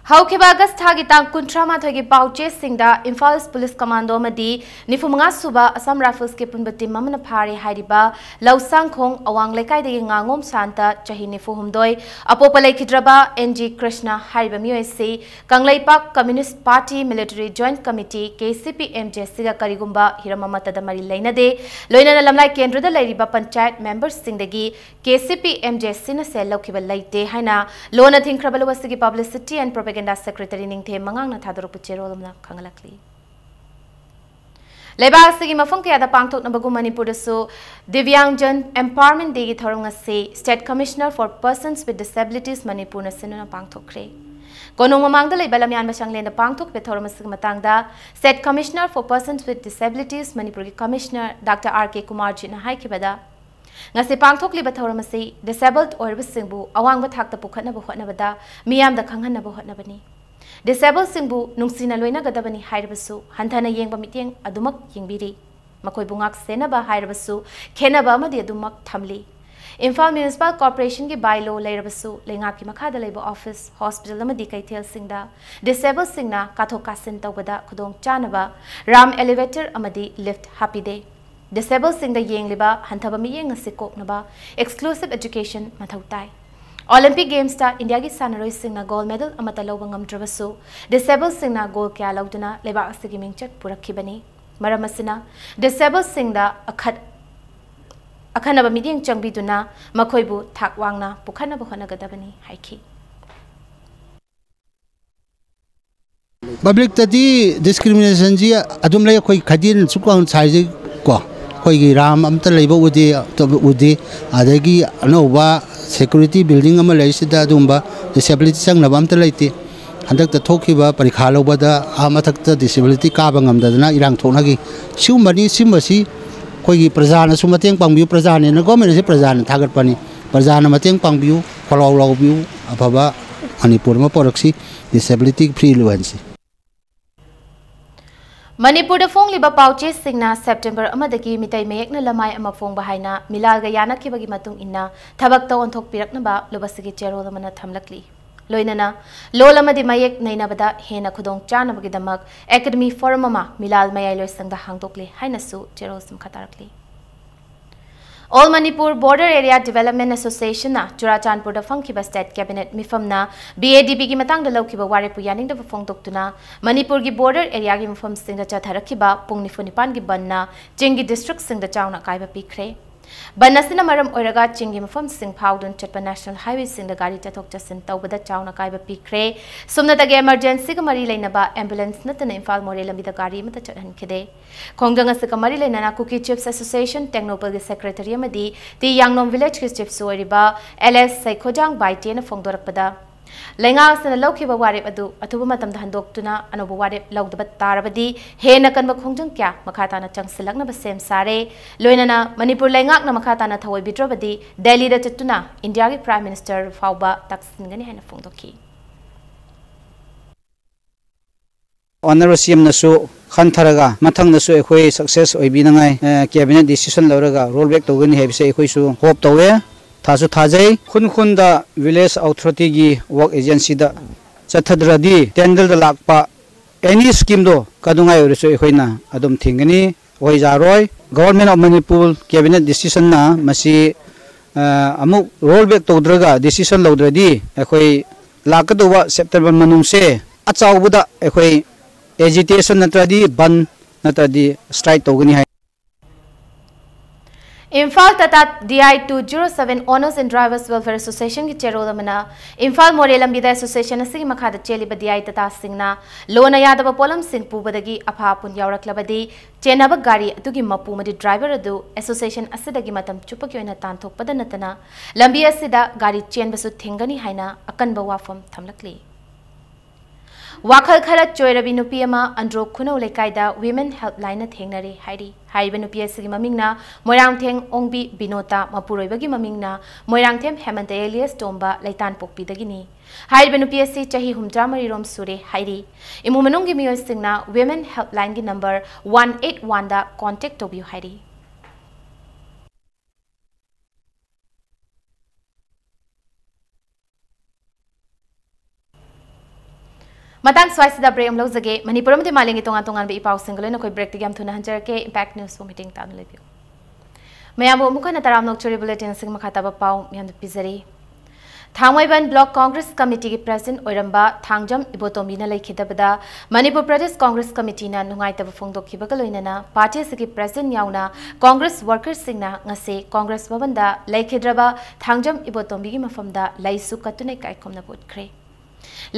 ꯍꯧꯈꯤꯕ ꯑꯥꯒꯁ ꯊꯥꯒꯤ ꯇꯥꯡ ꯀꯨꯟꯊ꯭ꯔꯥ ꯃꯥꯊꯣꯏꯒꯤ ꯄꯥꯎꯆꯦꯁꯤꯡꯗ ꯏꯝꯐꯥꯜ ꯏꯁ ꯄꯨꯂꯤꯁ ꯀꯃꯥꯟꯗꯣ ꯑꯃꯗꯤ ꯅꯤꯐꯨ ꯃꯉꯥ ꯁꯨꯕ ꯑꯁꯥꯝ ꯔꯥꯏꯐꯜꯁꯀꯤ ꯑꯄꯨꯟꯕ ꯇꯤꯝ ꯑꯃꯅ ꯐꯥꯔꯦ ꯍꯥꯏꯔꯤꯕ ꯂꯧꯁꯥꯡꯈꯣꯡ ꯑꯋꯥꯡ ꯂꯩꯀꯥꯏꯗꯒꯤ ꯉꯥꯉꯣꯝ ꯁꯥꯟꯇ, ꯆꯍꯤ ꯅꯤꯐꯨ ꯍꯨꯝꯗꯣꯏ, ꯑꯄꯣꯛꯄ ꯂꯩꯈꯤꯗ꯭ꯔꯕ ꯑꯦꯟ ꯖꯤ ꯀ꯭ꯔꯤꯁꯅ ꯍꯥꯏꯔꯤꯕ ꯃꯤꯑꯣꯏ ꯑꯁꯤ Kangleipak communist party military joint committee, K C P M J ꯁꯤꯒ ꯀꯔꯤꯒꯨꯝꯕ ꯍꯤꯔꯝ ꯑꯃꯠꯇꯗ ꯃꯔꯤ ꯂꯩꯅꯗꯦ꯫ ꯂꯣꯏꯅꯅ ꯂꯝꯂꯥꯏ ꯀꯦꯟꯗ꯭ꯔꯗ ꯂꯩꯔꯤꯕ panchayat ꯃꯦꯝꯕꯔꯁꯤꯡꯗꯒꯤ K C P M J ꯁꯤꯅ ꯁꯦꯜ ꯂꯧꯈꯤꯕ ꯂꯩꯇꯦ ꯍꯥꯏꯅ ꯂꯣꯟꯅ ꯊꯤꯡꯈ꯭ꯔꯕ ꯂꯧ ꯑꯁꯤꯒꯤ Publicity and Propaganda Secretary ꯅꯤꯡꯊꯦꯝ ꯃꯉꯥꯡꯅ ꯊꯥꯗꯣꯔꯛꯄ ꯆꯦꯔꯣꯜ ꯑꯃꯅ ꯈꯪꯍꯜꯂꯛꯂꯤ꯫ ꯂꯩꯕꯥꯛ ꯑꯁꯤꯒꯤ ꯃꯐꯝ ꯀꯌꯥꯗ ꯄꯥꯡꯊꯣꯛꯅꯕꯒꯨꯝ ꯃꯅꯤꯄꯨꯔꯗꯁꯨ ꯗꯤꯕ꯭ꯌꯥꯡꯖꯟ Empowerment Day ꯒꯤ ꯊꯧꯔꯝ ꯉꯁꯤ State Commissioner for Persons with Disabilities ꯃꯅꯤꯄꯨꯔꯅ ꯁꯤꯟꯗꯨꯅ ꯄꯥꯡꯊꯣꯛꯈ꯭ꯔꯦ꯫ ꯀꯣꯅꯨꯡ ꯃꯃꯥꯡꯗ ꯂꯩꯕ ꯂꯝꯌꯥꯟꯕ ꯆꯪꯂꯦꯟꯗ ꯄꯥꯡꯊꯣꯛꯈꯤꯕ ꯊꯧꯔꯝ ꯑꯁꯤꯒꯤ ꯃꯇꯥꯡꯗ State Commissioner for Persons with Disabilities ꯃꯅꯤꯄꯨꯔꯒꯤ Commissioner ꯗꯥꯛꯇꯔ ꯑꯥꯔ ꯀꯦ ꯀꯨꯃꯥꯔꯖꯤꯠꯅ ꯍꯥꯏꯈꯤꯕꯗ, ꯉꯁꯤ ꯄꯥꯡꯊꯣꯛꯂꯤꯕ ꯊꯧꯔꯝ ꯑꯁꯤ disabled ꯑꯣꯏꯔꯕꯁꯤꯡꯕꯨ ꯑꯋꯥꯡꯕ ꯊꯥꯛꯇ ꯄꯨꯈꯠꯅꯕ ꯍꯣꯠꯅꯕꯗ ꯃꯤꯌꯥꯝꯗ ꯈꯪꯍꯟꯅꯕ ꯍꯣꯠꯅꯕꯅꯤ꯫ Disabledꯁꯤꯡꯕꯨ ꯅꯨꯡꯁꯤꯅ ꯂꯣꯏꯅꯒꯗꯕꯅꯤ ꯍꯥꯏꯔꯕꯁꯨ ꯍꯟꯊꯅ ꯌꯦꯡꯕ ꯃꯤꯠꯌꯦꯡ ꯑꯗꯨꯃꯛ ꯌꯦꯡꯕꯤꯔꯤ꯫ ꯃꯈꯣꯏꯕꯨ ꯉꯥꯛ ꯁꯦꯟꯅꯕ ꯍꯥꯏꯔꯕꯁꯨ ꯈꯦꯟꯅꯕ ꯑꯃꯗꯤ ꯑꯗꯨꯃꯛ ꯊꯝꯂꯤ꯫ ꯏꯝꯐꯥꯜ Municipal Corporationꯒꯤ bylaw ꯂꯩꯔꯕꯁꯨ ꯂꯩꯉꯥꯛꯀꯤ ꯃꯈꯥꯗ ꯂꯩꯕ office, hospital ꯑꯃꯗꯤ ꯀꯩꯊꯦꯜꯁꯤꯡꯗ disabledꯁꯤꯡꯅ ꯀꯥꯊꯣꯛ ꯀꯥꯁꯤꯟ ꯇꯧꯕꯗ ꯈꯨꯗꯣꯡ ꯆꯥꯅꯕ ramp, elevator ꯑꯃꯗꯤ lift ꯍꯥꯞꯄꯤꯗꯦ꯫ Disabledꯁꯤꯡꯗ ꯌꯦꯡꯂꯤꯕ ꯍꯟꯊꯕ ꯃꯤꯠꯌꯦꯡ ꯑꯁꯤ ꯀꯣꯛꯅꯕ exclusive education ꯃꯊꯧ ꯇꯥꯏ꯫ Olympic Gamesꯇ ꯏꯟꯗꯤꯌꯥꯒꯤ ꯁꯥꯟꯅꯔꯣꯏꯁꯤꯡꯅ gold medal ꯑꯃꯠꯇ ꯂꯧꯕ ꯉꯝꯗ꯭ꯔꯕꯁꯨ, disabledꯁꯤꯡꯅ gold ꯀꯌꯥ ꯂꯧꯗꯨꯅ ꯂꯩꯕꯥꯛ ꯑꯁꯤꯒꯤ ꯃꯤꯡꯆꯠ ꯄꯨꯔꯛꯈꯤꯕꯅꯤ꯫ ꯃꯔꯝ ꯑꯁꯤꯅ, disabledꯁꯤꯡꯗ ꯑꯈꯠ-, ꯑꯈꯟꯅꯕ ꯃꯤꯠꯌꯦꯡ ꯆꯪꯕꯤꯗꯨꯅ ꯃꯈꯣꯏꯕꯨ ꯊꯥꯛ ꯋꯥꯡꯅ ꯄꯨꯈꯠꯅꯕ ꯍꯣꯠꯅꯒꯗꯕꯅꯤ ꯍꯥꯏꯈꯤ꯫ Publicꯇꯗꯤ discriminationꯁꯤ ꯑꯗꯨꯝ ꯂꯩ꯫ ꯑꯩꯈꯣꯏ ꯈꯩꯗꯦꯟ ꯁꯨꯛ ꯋꯥꯡ ꯁꯥꯏꯁꯤ ꯀꯣ, ꯑꯩꯈꯣꯏꯒꯤ ramp ꯑꯝꯇ ꯂꯩꯕ ꯎꯗꯦ, ꯑꯇꯣꯞꯄ ꯎꯗꯦ꯫ ꯑꯗꯒꯤ ꯑꯅꯧꯕ security building ꯑꯃ ꯂꯩꯔꯤꯁꯤꯗ ꯑꯗꯨꯒꯨꯝꯕ disability ꯆꯪꯅꯕ ꯑꯝꯇ ꯂꯩꯇꯦ꯫ ꯍꯟꯗꯛꯇ ꯊꯣꯛꯈꯤꯕ ꯄꯔꯤꯈꯥ ꯂꯧꯕꯗ ꯑꯥ ꯃꯊꯛꯇ disability ꯀꯥꯕ ꯉꯝꯗꯗꯅ ꯏꯔꯥꯡ ꯊꯣꯛꯅꯈꯤ꯫ ꯁꯤꯒꯨꯝꯕꯅꯤ꯫ ꯁꯤꯒꯨꯝꯕꯁꯤ ꯑꯩꯈꯣꯏꯒꯤ ꯄ꯭ꯔꯖꯥꯅꯁꯨ ꯃꯇꯦꯡ ꯄꯥꯡꯕꯤꯌꯨ꯫ ꯄ꯭ꯔꯖꯥꯅꯦꯅ, government ꯑꯁꯤ ꯄ꯭ꯔꯖꯥꯅ ꯊꯥꯒꯠꯄꯅꯤ꯫ ꯄ꯭ꯔꯖꯥꯅ ꯃꯇꯦꯡ ꯄꯥꯡꯕꯤꯌꯨ, ꯈꯣꯜꯂꯥꯎ ꯂꯥꯎꯕꯤꯌꯨ꯫ ꯑꯐꯕ ꯃꯅꯤꯄꯨꯔ ꯑꯃ ꯄꯣꯔꯛꯁꯤ꯫ Disability free ꯑꯣꯏꯍꯟꯁꯤ꯫ ꯃꯅꯤꯄꯨꯔꯗ ꯐꯣꯡꯂꯤꯕ ꯄꯥꯎꯆꯦꯁꯤꯡꯅ September ꯑꯃꯗꯒꯤ ꯃꯤꯇꯩ ꯃꯌꯦꯛꯅ ꯂꯃꯥꯏ ꯑꯃ ꯐꯣꯡꯕ ꯍꯥꯏꯅ ꯃꯤꯂꯥꯜꯒ ꯌꯥꯅꯈꯤꯕꯒꯤ ꯃꯇꯨꯡ ꯏꯟꯅ ꯊꯕꯛꯇ ꯑꯣꯟꯊꯣꯛꯄꯤꯔꯛꯅꯕ ꯂꯨꯕꯁꯤꯒꯤ ꯆꯦꯔꯣꯜ ꯑꯃꯅ ꯊꯝꯂꯛꯂꯤ꯫ ꯂꯣꯏꯅꯅ ꯂꯣꯜ ꯑꯃꯗꯤ ꯃꯌꯦꯛ ꯅꯩꯅꯕꯗ ꯍꯦꯟꯅ ꯈꯨꯗꯣꯡ ꯆꯥꯅꯕꯒꯤꯗꯃꯛ Academy Forum ꯑꯃ ꯃꯤꯂꯥꯜ ꯃꯌꯥꯏ ꯂꯣꯏꯁꯪꯗ ꯍꯥꯡꯗꯣꯛꯂꯤ ꯍꯥꯏꯅꯁꯨ ꯆꯦꯔꯣꯜꯁꯤ ꯃꯈꯥ ꯇꯥꯔꯛꯂꯤ꯫ All Manipur Border Area Development Associationꯅ ꯆꯨꯔꯥꯆꯥꯟꯄꯨꯔꯗ ꯐꯝꯈꯤꯕ State Cabinet ꯃꯤꯐꯝꯅ BADBꯒꯤ ꯃꯇꯥꯡꯗ ꯂꯧꯈꯤꯕ ꯋꯥꯔꯦꯞꯄꯨ ꯌꯥꯅꯤꯡꯗꯕ ꯐꯣꯡꯗꯣꯛꯇꯨꯅ ꯃꯅꯤꯄꯨꯔꯒꯤ border areaꯒꯤ ꯃꯐꯝꯁꯤꯡꯗ ꯆꯠꯊꯔꯛꯈꯤꯕ ꯄꯨꯡ ꯅꯤꯐꯨ ꯅꯤꯄꯥꯟꯒꯤ ꯕꯟꯅ ꯆꯤꯡꯒꯤ districtꯁꯤꯡꯗ ꯆꯥꯎꯅ ꯑꯀꯥꯏꯕ ꯄꯤꯈ꯭ꯔꯦ꯫ ꯕꯟ ꯑꯁꯤꯅ ꯃꯔꯝ ꯑꯣꯏꯔꯒ ꯆꯤꯡꯒꯤ ꯃꯐꯝꯁꯤꯡ ꯐꯥꯎꯗꯨꯅ ꯆꯠꯄ national highwayꯁꯤꯡꯗ ꯒꯥꯔꯤ ꯆꯠꯊꯣꯛ ꯆꯠꯁꯤꯟ ꯇꯧꯕꯗ ꯆꯥꯎꯅ ꯑꯀꯥꯏꯕ ꯄꯤꯈ꯭ꯔꯦ꯫ ꯁꯨꯞꯅꯇꯒꯤ emergencyꯒ ꯃꯔꯤ ꯂꯩꯅꯕ ambulance ꯅꯠꯇꯅ ꯏꯝꯐꯥꯜ ꯃꯣꯔꯦ ꯂꯝꯕꯤꯗ ꯒꯥꯔꯤ ꯑꯃꯠꯇ ꯆꯠꯍꯟꯈꯤꯗꯦ꯫ ꯈꯣꯡꯖꯪ ꯑꯁꯤꯒ ꯃꯔꯤ ꯂꯩꯅꯅ Kuki Chiefs Association ꯇꯦꯡꯅꯧꯄꯜꯒꯤ secretary ꯑꯃꯗꯤ ꯇꯤ ꯌꯥꯡꯅꯣꯝ villageꯀꯤ chiefꯁꯨ ꯑꯣꯏꯔꯤꯕ ꯑꯦꯜ ꯑꯦꯁ ꯁꯩꯈꯣꯖꯥꯡ ꯕꯥꯏꯇꯦꯅ ꯐꯣꯡꯗꯣꯔꯛꯄꯗ, ꯂꯩꯉꯥꯛ ꯑꯁꯤꯅ ꯂꯧꯈꯤꯕ ꯋꯥꯔꯦꯞ ꯑꯗꯨ ꯑꯊꯨꯕ ꯃꯇꯝꯗ ꯍꯟꯗꯣꯛꯇꯨꯅ ꯑꯅꯧꯕ ꯋꯥꯔꯦꯞ ꯂꯧꯗꯕ ꯇꯥꯔꯕꯗꯤ ꯍꯦꯟꯅ ꯀꯟꯕ ꯈꯣꯡꯖꯪ ꯀꯌꯥ ꯃꯈꯥ ꯇꯥꯅ ꯆꯪꯁꯤꯜꯂꯛꯅꯕ ꯁꯦꯝ ꯁꯥꯔꯦ꯫ ꯂꯣꯏꯅꯅ ꯃꯅꯤꯄꯨꯔ ꯂꯩꯉꯥꯛꯅ ꯃꯈꯥ ꯇꯥꯅ ꯊꯧꯑꯣꯏꯕꯤꯗ꯭ꯔꯕꯗꯤ ꯗꯦꯜꯂꯤꯗ ꯆꯠꯇꯨꯅ ꯏꯟꯗꯤꯌꯥꯒꯤ Prime Minister ꯐꯥꯎꯕ ꯇꯛꯁꯤꯟꯒꯅꯤ ꯍꯥꯏꯅ ꯐꯣꯡꯗꯣꯛꯈꯤ꯫ ꯑꯣꯅꯔꯦꯕꯜ ꯁꯤ ꯑꯦꯝꯅꯁꯨ ꯈꯟꯊꯔꯒ ꯃꯊꯪꯗꯁꯨ ꯑꯩꯈꯣꯏ ꯁꯛꯁꯦꯁ ꯑꯣꯏꯕꯤꯅꯉꯥꯏ ꯀꯦꯕꯤꯅꯦꯠ ꯗꯤꯁꯤꯁꯟ ꯂꯧꯔꯒ ꯔꯣꯜ ꯕꯦꯛ ꯇꯧꯒꯅꯤ ꯍꯥꯏꯕꯁꯦ ꯑꯩꯈꯣꯏꯁꯨ ꯍꯣꯞ ꯇꯧꯋꯦ, ꯊꯥꯁꯨ ꯊꯥꯖꯩ꯫ ꯈꯨꯟ ꯈꯨꯟꯗ ꯚꯤꯂꯦꯖ ꯑꯣꯊꯣꯔꯤꯇꯤꯒꯤ ꯋꯥꯔꯛ ꯑꯦꯖꯦꯟꯁꯤꯗ ꯆꯠꯊꯗ꯭ꯔꯗꯤ ꯇꯦꯟꯗꯔꯗ ꯂꯥꯛꯄ ꯑꯦꯅꯤ ꯁ꯭ꯀꯤꯝꯗꯣ ꯀꯩꯗꯧꯉꯥꯏ ꯑꯣꯏꯔꯁꯨ ꯑꯩꯈꯣꯏꯅ ꯑꯗꯨꯝ ꯊꯤꯡꯒꯅꯤ꯫ ꯑꯣꯏꯖꯥꯔꯣꯏ꯫ Government of Manipur cabinet decisionꯅ ꯃꯁꯤ ꯑ, ꯑꯃꯨꯛ ꯔꯣꯜ ꯕꯦꯛ ꯇꯧꯗ꯭ꯔꯒ ꯗꯤꯁꯤꯁꯟ ꯂꯧꯗ꯭ꯔꯗꯤ ꯑꯩꯈꯣꯏ ꯂꯥꯛꯀꯗꯧꯕ ꯁꯦꯞꯇꯦꯝꯕꯔ ꯃꯅꯨꯡꯁꯦ ꯑꯆꯧꯕꯗ ꯑꯩꯈꯣꯏ ꯑꯦꯖꯤꯇꯦꯁꯟ ꯅꯠꯇ꯭ꯔꯗꯤ ꯕꯟ ꯅꯠꯇ꯭ꯔꯗꯤ ꯁ꯭ꯇ꯭ꯔꯥꯏꯛ ꯇꯧꯒꯅꯤ ꯍꯥꯏ꯫ Imphal Tata D I two zero seven Owners and Drivers Welfare Associationꯒꯤ ꯆꯦꯔꯣꯜ ꯑꯃꯅ ꯏꯝꯐꯥꯜ ꯃꯣꯔꯦ ꯂꯝꯕꯤꯗ ꯑꯦꯁꯣꯁꯤꯌꯦꯁꯟ ꯑꯁꯤꯒꯤ ꯃꯈꯥꯗ ꯆꯦꯜꯂꯤꯕ D I ꯇꯥꯇꯥꯁꯤꯡꯅ ꯂꯣꯟꯅ ꯌꯥꯗꯕ ꯄꯣꯠꯂꯝꯁꯤꯡ ꯄꯨꯕꯗꯒꯤ ꯑꯐꯥ ꯑꯄꯨꯟ ꯌꯥꯎꯔꯛꯂꯕꯗꯤ ꯆꯦꯟꯅꯕ ꯒꯥꯔꯤ ꯑꯗꯨꯒꯤ ꯃꯄꯨ ꯑꯃꯗꯤ ꯗ꯭ꯔꯥꯏꯚꯔ ꯑꯗꯨ ꯑꯦꯁꯣꯁꯤꯌꯦꯁꯟ ꯑꯁꯤꯗꯒꯤ ꯃꯇꯝ ꯆꯨꯞꯄꯒꯤ ꯑꯣꯏꯅ ꯇꯥꯟꯊꯣꯛꯄꯗ ꯅꯠꯇꯅ ꯂꯝꯕꯤ ꯑꯁꯤꯗ ꯒꯥꯔꯤ ꯆꯦꯟꯕꯁꯨ ꯊꯤꯡꯒꯅꯤ ꯍꯥꯏꯅ ꯑꯀꯟꯕ ꯋꯥꯐꯝ ꯊꯝꯂꯛꯂꯤ꯫ ꯋꯥꯈꯜ ꯈꯔ ꯆꯣꯏꯔꯕꯤ ꯅꯨꯄꯤ ꯑꯃ ꯑꯟꯗ꯭ꯔꯣ ꯈꯨꯅꯧ ꯂꯩꯀꯥꯏꯗ Women Helpline ꯊꯦꯡꯅꯔꯦ ꯍꯥꯏꯔꯤ꯫ ꯍꯥꯏꯔꯤꯕ ꯅꯨꯄꯤ ꯑꯁꯤꯒꯤ ꯃꯃꯤꯡꯅ ꯃꯣꯏꯔꯥꯡꯊꯦꯝ ꯑꯣꯡꯕꯤ ꯕꯤꯅꯣꯇꯥ, ꯃꯄꯨꯔꯣꯏꯕꯒꯤ ꯃꯃꯤꯡꯅ ꯃꯣꯏꯔꯥꯡꯊꯦꯝ ꯍꯦꯃꯟꯇ alias ꯇꯣꯝꯕ, ꯂꯩꯇꯥꯟꯄꯣꯛꯄꯤꯗꯒꯤꯅꯤ꯫ ꯍꯥꯏꯔꯤꯕ ꯅꯨꯄꯤ ꯑꯁꯤ ꯆꯍꯤ ꯍꯨꯝꯗ꯭ꯔꯥ ꯃꯔꯤ ꯔꯣꯝ ꯁꯨꯔꯦ ꯍꯥꯏꯔꯤ꯫ ꯏꯃꯨꯡ ꯃꯅꯨꯡꯒꯤ ꯃꯤꯑꯣꯏꯁꯤꯡꯅ Women Helpline number one eight one ꯗ contact ꯇꯧꯕꯤꯌꯨ ꯍꯥꯏꯔꯤ꯫ ꯃꯇꯥꯡ ꯁ꯭ꯋꯥꯏꯁꯤꯗ break ꯑꯃ ꯂꯧꯖꯒꯦ꯫ ꯃꯅꯤꯄꯨꯔ ꯑꯃꯗꯤ ꯃꯥꯂꯦꯝꯒꯤ ꯇꯣꯉꯥꯟ ꯇꯣꯉꯥꯟꯕ ꯏ ꯄꯥꯎꯁꯤꯡꯒ ꯂꯣꯏꯅ ꯑꯩꯈꯣꯏ breakꯇꯒꯤ ꯌꯥꯝ ꯊꯨꯅ ꯍꯟꯖꯔꯛꯀꯦ꯫ Impact Newsꯕꯨ ꯃꯤꯠꯌꯦꯡ ꯇꯥꯅ ꯂꯩꯕꯤꯌꯨ꯫ ꯃꯌꯥꯝꯕꯨ ꯑꯃꯨꯛ ꯍꯟꯅ ꯇꯔꯥꯝꯅ ꯑꯣꯛꯆꯔꯤ꯫ Bulletinꯁꯤꯡ ꯃꯈꯥ ꯇꯥꯕ ꯄꯥꯎ ꯃꯌꯥꯝꯗ ꯄꯤꯖꯔꯤ꯫ ꯊꯥꯡꯃꯩꯕꯟ Block Congress Committeeꯒꯤ president ꯑꯣꯏꯔꯝꯕ ꯊꯥꯡꯖꯝ ꯏꯕꯣꯇꯣꯝꯕꯤꯅ ꯂꯩꯈꯤꯗꯕꯗ ꯃꯅꯤꯄꯨꯔ ꯄ꯭ꯔꯗꯦꯁ Congress Committeeꯅ ꯅꯨꯡꯉꯥꯏꯇꯕ ꯐꯣꯡꯗꯣꯛꯈꯤꯕꯒ ꯂꯣꯏꯅꯅ party ꯑꯁꯤꯒꯤ president ꯌꯥꯎꯅ Congress workersꯁꯤꯡꯅ ꯉꯁꯤ Congress ꯚꯕꯟꯗ ꯂꯩꯈꯤꯗ꯭ꯔꯕ ꯊꯥꯡꯖꯝ ꯏꯕꯣꯇꯣꯝꯕꯤꯒꯤ ꯃꯐꯝꯗ ꯂꯩꯁꯨ ꯀꯠꯇꯨꯅ ꯏꯀꯥꯏ ꯈꯨꯝꯅꯕ ꯎꯠꯈ꯭ꯔꯦ꯫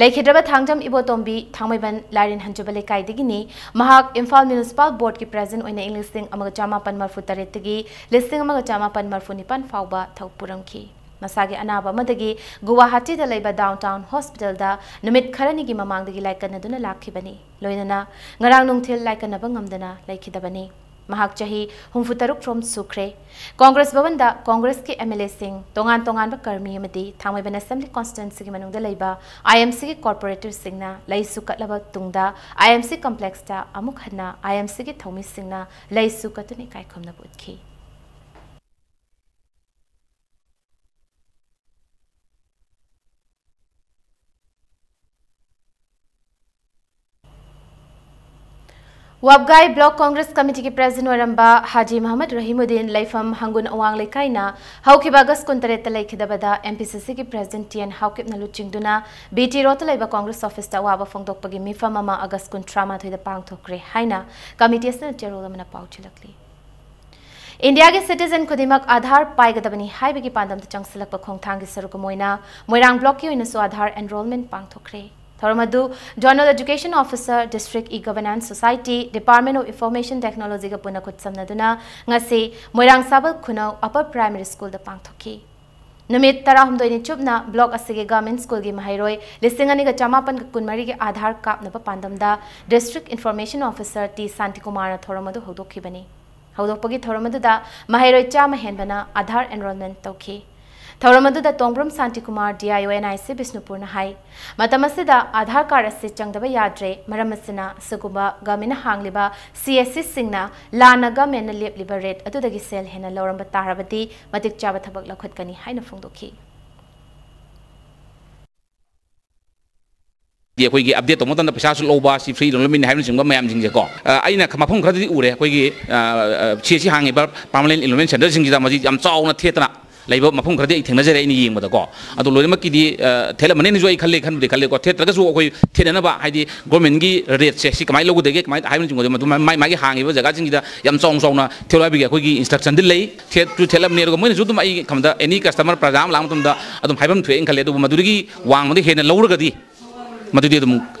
ꯂꯩꯈꯤꯗ꯭ꯔꯕ ꯊꯥꯡꯖꯝ ꯏꯕꯣꯇꯣꯝꯕꯤ ꯊꯥꯡꯃꯩꯕꯟ ꯂꯥꯏꯔꯦꯟ ꯍꯟꯖꯕ ꯂꯩꯀꯥꯏꯗꯒꯤꯅꯤ꯫ ꯃꯍꯥꯛ ꯏꯝꯐꯥꯜ Municipal Boardꯀꯤ president ꯑꯣꯏꯅ ꯏꯪ ꯂꯤꯁꯤꯡ ꯑꯃꯒ ꯆꯃꯥꯄꯟ ꯃꯔꯐꯨ ꯇꯔꯦꯠꯇꯒꯤ ꯂꯤꯁꯤꯡ ꯑꯃꯒ ꯆꯃꯥꯄꯟ ꯃꯔꯐꯨ ꯅꯤꯄꯥꯟ ꯐꯥꯎꯕ ꯊꯕꯛ ꯄꯨꯔꯝꯈꯤ꯫ ꯃꯁꯥꯒꯤ ꯑꯅꯥꯕ ꯑꯃꯗꯒꯤ ꯒꯨꯋꯥꯍꯥꯇꯤꯗ ꯂꯩꯕ Downtown Hospitalꯗ ꯅꯨꯃꯤꯠ ꯈꯔꯅꯤꯒꯤ ꯃꯃꯥꯡꯗꯒꯤ ꯂꯥꯏꯀꯠꯅꯗꯨꯅ ꯂꯥꯛꯈꯤꯕꯅꯤ꯫ ꯂꯣꯏꯅꯅ ꯉꯔꯥꯡ ꯅꯨꯡꯊꯤꯜ ꯂꯥꯏꯀꯠꯅꯕ ꯉꯝꯗꯅ ꯂꯩꯈꯤꯗꯕꯅꯤ꯫ ꯃꯍꯥꯛ ꯆꯍꯤ ꯍꯨꯝꯐꯨ ꯇꯔꯨꯛ ꯔꯣꯝ ꯁꯨꯈ꯭ꯔꯦ꯫ ꯀꯣꯡꯒ꯭ꯔꯦꯁ ꯚꯕꯟꯗ ꯀꯣꯡꯒ꯭ꯔꯦꯁꯀꯤ ꯑꯦꯝ ꯑꯦꯜ ꯑꯦꯁꯤꯡ, ꯇꯣꯉꯥꯟ ꯇꯣꯉꯥꯟꯕ ꯀꯔꯃꯤ ꯑꯃꯗꯤ ꯊꯥꯡꯃꯩꯕꯟ ꯑꯦꯁꯦꯝꯕ꯭ꯂꯤ ꯀꯣꯟꯁꯇꯤꯇ꯭ꯋꯦꯟꯁꯤꯒꯤ ꯃꯅꯨꯡꯗ ꯂꯩꯕ ꯑꯥꯏ ꯑꯦꯝ ꯁꯤꯒꯤ ꯀꯣꯔꯄꯣꯔꯦꯇꯔꯁꯤꯡꯅ ꯂꯩꯁꯨ ꯀꯠꯂꯕ ꯇꯨꯡꯗ ꯑꯥꯏ ꯑꯦꯝ ꯁꯤ ꯀꯝꯄ꯭ꯂꯦꯛꯁꯇ ꯑꯃꯨꯛ ꯍꯟꯅ ꯑꯥꯏ ꯑꯦꯝ ꯁꯤꯒꯤ ꯊꯧꯃꯤꯁꯤꯡꯅ ꯂꯩꯁꯨ ꯀꯠꯇꯨꯅ ꯏꯀꯥꯏ ꯈꯨꯝꯅꯕ ꯎꯠꯈꯤ꯫ ꯋꯥꯕꯒꯥꯏ ꯕ꯭ꯂꯣꯛ ꯀꯣꯡꯒ꯭ꯔꯦꯁ ꯀꯃꯤꯇꯤꯒꯤ ꯄ꯭ꯔꯦꯁꯤꯗꯦꯟꯠ ꯑꯣꯏꯔꯝꯕ ꯍꯥꯖꯤ ꯃꯍꯃꯗ ꯔꯍꯤꯃꯨꯗꯤꯟ ꯂꯩꯐꯝ ꯍꯪꯒꯨꯟ ꯑꯋꯥꯡ ꯂꯩꯀꯥꯏꯅ ꯍꯧꯈꯤꯕ ꯑꯥꯒꯁ ꯀꯨꯟꯇꯔꯦꯠꯇ ꯂꯩꯈꯤꯗꯕꯗ ꯑꯦꯝ ꯄꯤ ꯁꯤ ꯁꯤꯒꯤ ꯄ꯭ꯔꯦꯁꯤꯗꯦꯟꯠ ꯇꯤ ꯑꯦꯟ ꯍꯥꯎꯀꯤꯞꯅ ꯂꯨꯆꯤꯡꯗꯨꯅ ꯕꯤ ꯇꯤ ꯔꯣꯗꯇ ꯂꯩꯕ ꯀꯣꯡꯒ꯭ꯔꯦꯁ ꯑꯣꯐꯤꯁꯇ ꯑꯋꯥꯕ ꯐꯣꯡꯗꯣꯛꯄꯒꯤ ꯃꯤꯐꯝ ꯑꯃ ꯑꯥꯒꯁ ꯀꯨꯟꯊ꯭ꯔꯥ ꯃꯥꯊꯣꯏꯗ ꯄꯥꯡꯊꯣꯛꯈ꯭ꯔꯦ ꯍꯥꯏꯅ ꯀꯃꯤꯇꯤ ꯑꯁꯤꯅ ꯆꯦꯔꯣꯜ ꯑꯃꯅ ꯄꯥꯎ ꯆꯦꯜꯂꯛꯂꯤ꯫ ꯏꯟꯗꯤꯌꯥꯒꯤ ꯁꯤꯇꯤꯖꯦꯟ ꯈꯨꯗꯤꯡꯃꯛ ꯑꯥꯙꯥꯔ ꯄꯥꯏꯒꯗꯕꯅꯤ ꯍꯥꯏꯕꯒꯤ ꯄꯥꯟꯗꯝꯗ ꯆꯪꯁꯤꯜꯂꯛꯄ ꯈꯣꯡꯊꯥꯡꯒꯤ ꯁꯔꯨꯛ ꯑꯃ ꯑꯣꯏꯅ ꯃꯣꯏꯔꯥꯡ ꯕ꯭ꯂꯣꯛꯀꯤ ꯑꯣꯏꯅꯁꯨ ꯑꯥꯙꯥꯔ ꯑꯦꯟꯔꯣꯜꯃꯦꯟꯠ ꯄꯥꯡꯊꯣꯛꯈ꯭ꯔꯦ꯫ ꯊꯧꯔꯝ ꯑꯗꯨ zonal education officer, district e governance society, department of information ꯇꯦꯛꯅꯣꯂꯣꯖꯤꯒ ꯄꯨꯟꯅ ꯈꯨꯠꯁꯝꯅꯗꯨꯅ ꯉꯁꯤ ꯃꯣꯏꯔꯥꯡ ꯁꯥꯕꯜ ꯈꯨꯅꯧ ꯑꯄꯔ ꯄ꯭ꯔꯥꯏꯃꯔꯤ ꯁ꯭ꯀꯨꯜꯗ ꯄꯥꯡꯊꯣꯛꯈꯤ꯫ ꯅꯨꯃꯤꯠ ꯇꯔꯥꯍꯨꯝꯗꯣꯏꯅꯤ ꯆꯨꯞꯅ ꯕ꯭ꯂꯣꯛ ꯑꯁꯤꯒꯤ ꯒꯚꯔꯟꯃꯦꯟꯠ ꯁ꯭ꯀꯨꯜꯒꯤ ꯃꯍꯩꯔꯣꯏ ꯂꯤꯁꯤꯡ ꯑꯅꯤꯒ ꯆꯃꯥꯄꯟꯒ ꯀꯨꯟꯃꯔꯤꯒꯤ ꯑꯥꯙꯥꯔ ꯀꯥꯞꯅꯕ ꯄꯥꯟꯗꯝꯗ ꯗꯤꯁꯇ꯭ꯔꯤꯛ ꯏꯟꯐꯣꯔꯃꯦꯁꯟ ꯑꯣꯐꯤꯁꯔ ꯇꯤ ꯁꯥꯟꯇꯤꯀꯨꯃꯥꯔꯅ ꯊꯧꯔꯝ ꯑꯗꯨ ꯍꯧꯗꯣꯛꯈꯤꯕꯅꯤ꯫ ꯍꯧꯗꯣꯛꯄꯒꯤ ꯊꯧꯔꯝ ꯑꯗꯨꯗ ꯃꯍꯩꯔꯣꯏ ꯆꯥꯝꯃ ꯍꯦꯟꯕꯅ ꯑꯥꯙꯥꯔ ꯑꯦꯟꯔꯣꯜꯃꯦꯟꯠ ꯇꯧꯈꯤ꯫ ꯊꯧꯔꯝ ꯑꯗꯨꯗ ꯇꯣꯡꯕ꯭ꯔꯨꯝ Shantikumar, D I O and I C ꯕꯤꯁꯅꯨꯄꯨꯔꯅ ꯍꯥꯏ, ꯃꯇꯝ ꯑꯁꯤꯗ ꯑꯥꯙꯥꯔ ꯀꯥꯔꯗ ꯑꯁꯤ ꯆꯪꯗꯕ ꯌꯥꯗ꯭ꯔꯦ, ꯃꯔꯝ ꯑꯁꯤꯅ ꯑꯁꯤꯒꯨꯝꯕ ꯒꯚꯔꯟꯃꯦꯟꯠꯅ ꯍꯥꯡꯂꯤꯕ ꯁꯤ ꯑꯦꯁ ꯁꯤꯁꯤꯡꯅ ꯂꯥꯟꯅ ꯒꯚꯔꯟꯃꯦꯟꯠꯅ ꯂꯦꯞꯂꯤꯕ ꯔꯦꯠ ꯑꯗꯨꯗꯒꯤ ꯁꯦꯜ ꯍꯦꯟꯅ ꯂꯧꯔꯝꯕ ꯇꯥꯔꯕꯗꯤ ꯃꯇꯤꯛ ꯆꯥꯕ ꯊꯕꯛ ꯂꯧꯈꯠꯀꯅꯤ ꯍꯥꯏꯅ ꯐꯣꯡꯗꯣꯛꯈꯤ꯫ ꯑꯩꯈꯣꯏꯒꯤ ꯑꯞꯗꯦꯠ ꯇꯧꯕ ꯃꯇꯝꯗ ꯄꯩꯁꯥꯁꯨ ꯂꯧꯕ, ꯁꯤ ꯐ꯭ꯔꯤ ꯑꯦꯟꯔꯣꯜꯃꯦꯟꯠꯅꯤ ꯍꯥꯏꯕꯅꯆꯤꯡꯕ ꯃꯌꯥꯝꯁꯤꯡꯁꯦꯀꯣ, ꯑ, ꯑꯩꯅ ꯃꯐꯝ ꯈꯔꯗꯗꯤ ꯎꯔꯦ, ꯑꯩꯈꯣꯏꯒꯤ, ꯑ, ꯑ, C S C ꯍꯥꯡꯉꯤꯕ permanent enrolment ꯁꯦꯟꯇꯔꯁꯤꯡꯁꯤꯗ ꯃꯁꯤ ꯌꯥꯝ ꯆꯥꯎꯅ ꯊꯦꯠꯇꯅ ꯂꯩꯕ ꯃꯐꯝ ꯈꯔꯗꯤ ꯑꯩ ꯊꯦꯡꯅꯖꯔꯦ ꯑꯩꯅ ꯌꯦꯡꯕꯗꯀꯣ꯫ ꯑꯗꯣ ꯂꯣꯏꯅꯃꯛꯀꯤꯗꯤ, ꯑ, ꯊꯦꯠꯂꯝꯃꯅꯤꯅꯁꯨ ꯑꯩ ꯈꯜꯂꯦ, ꯈꯟꯕꯨꯗꯤ ꯈꯜꯂꯦꯀꯣ꯫ ꯊꯦꯠꯇ꯭ꯔꯒꯁꯨ ꯑꯩꯈꯣꯏ ꯊꯦꯠꯅꯅꯕ, ꯍꯥꯏꯗꯤ ꯒꯣꯔꯃꯦꯟꯠꯀꯤ ꯔꯦꯠꯁꯦ ꯁꯤ ꯀꯃꯥꯏꯅ ꯂꯧꯒꯗꯒꯦ, ꯀꯃꯥꯏꯅ ꯍꯥꯏꯕꯅꯆꯤꯡꯕꯗꯣ ꯃꯗꯨ ꯃꯥꯏ, ꯃꯥꯏ, ꯃꯥꯒꯤ ꯍꯥꯡꯉꯤꯕ ꯖꯒꯥꯁꯤꯡꯁꯤꯗ ꯌꯥꯝ ꯆꯥꯎꯅ ꯆꯥꯎꯅ ꯊꯦꯠꯂꯣ ꯍꯥꯏꯕꯒꯤ ꯑꯩꯈꯣꯏꯒꯤ ꯏꯟꯁꯇ꯭ꯔꯛꯁꯟꯗꯤ ꯂꯩ꯫ ꯊꯦꯠꯁꯨ ꯊꯦꯠꯂꯝꯅꯤ, ꯑꯗꯨꯒ ꯃꯣꯏꯅꯁꯨ ꯑꯗꯨꯝ ꯑꯩ ꯈꯟꯕꯗ ꯑꯦꯅꯤ ꯀꯁꯇꯃꯔ ꯄ꯭ꯔꯖꯥ ꯑꯃ ꯂꯥꯛꯄ ꯃꯇꯝꯗ ꯑꯗꯨꯝ ꯍꯥꯏꯐꯝ ꯊꯣꯛꯑꯦꯅ ꯈꯜꯂꯦ꯫ ꯑꯗꯨꯕꯨ ꯃꯗꯨꯗꯒꯤ ꯋꯥꯡꯃꯗ ꯍꯦꯟꯅ ꯂꯧꯔꯒꯗꯤ ꯃꯗꯨꯗꯤ ꯑꯗꯨꯝ,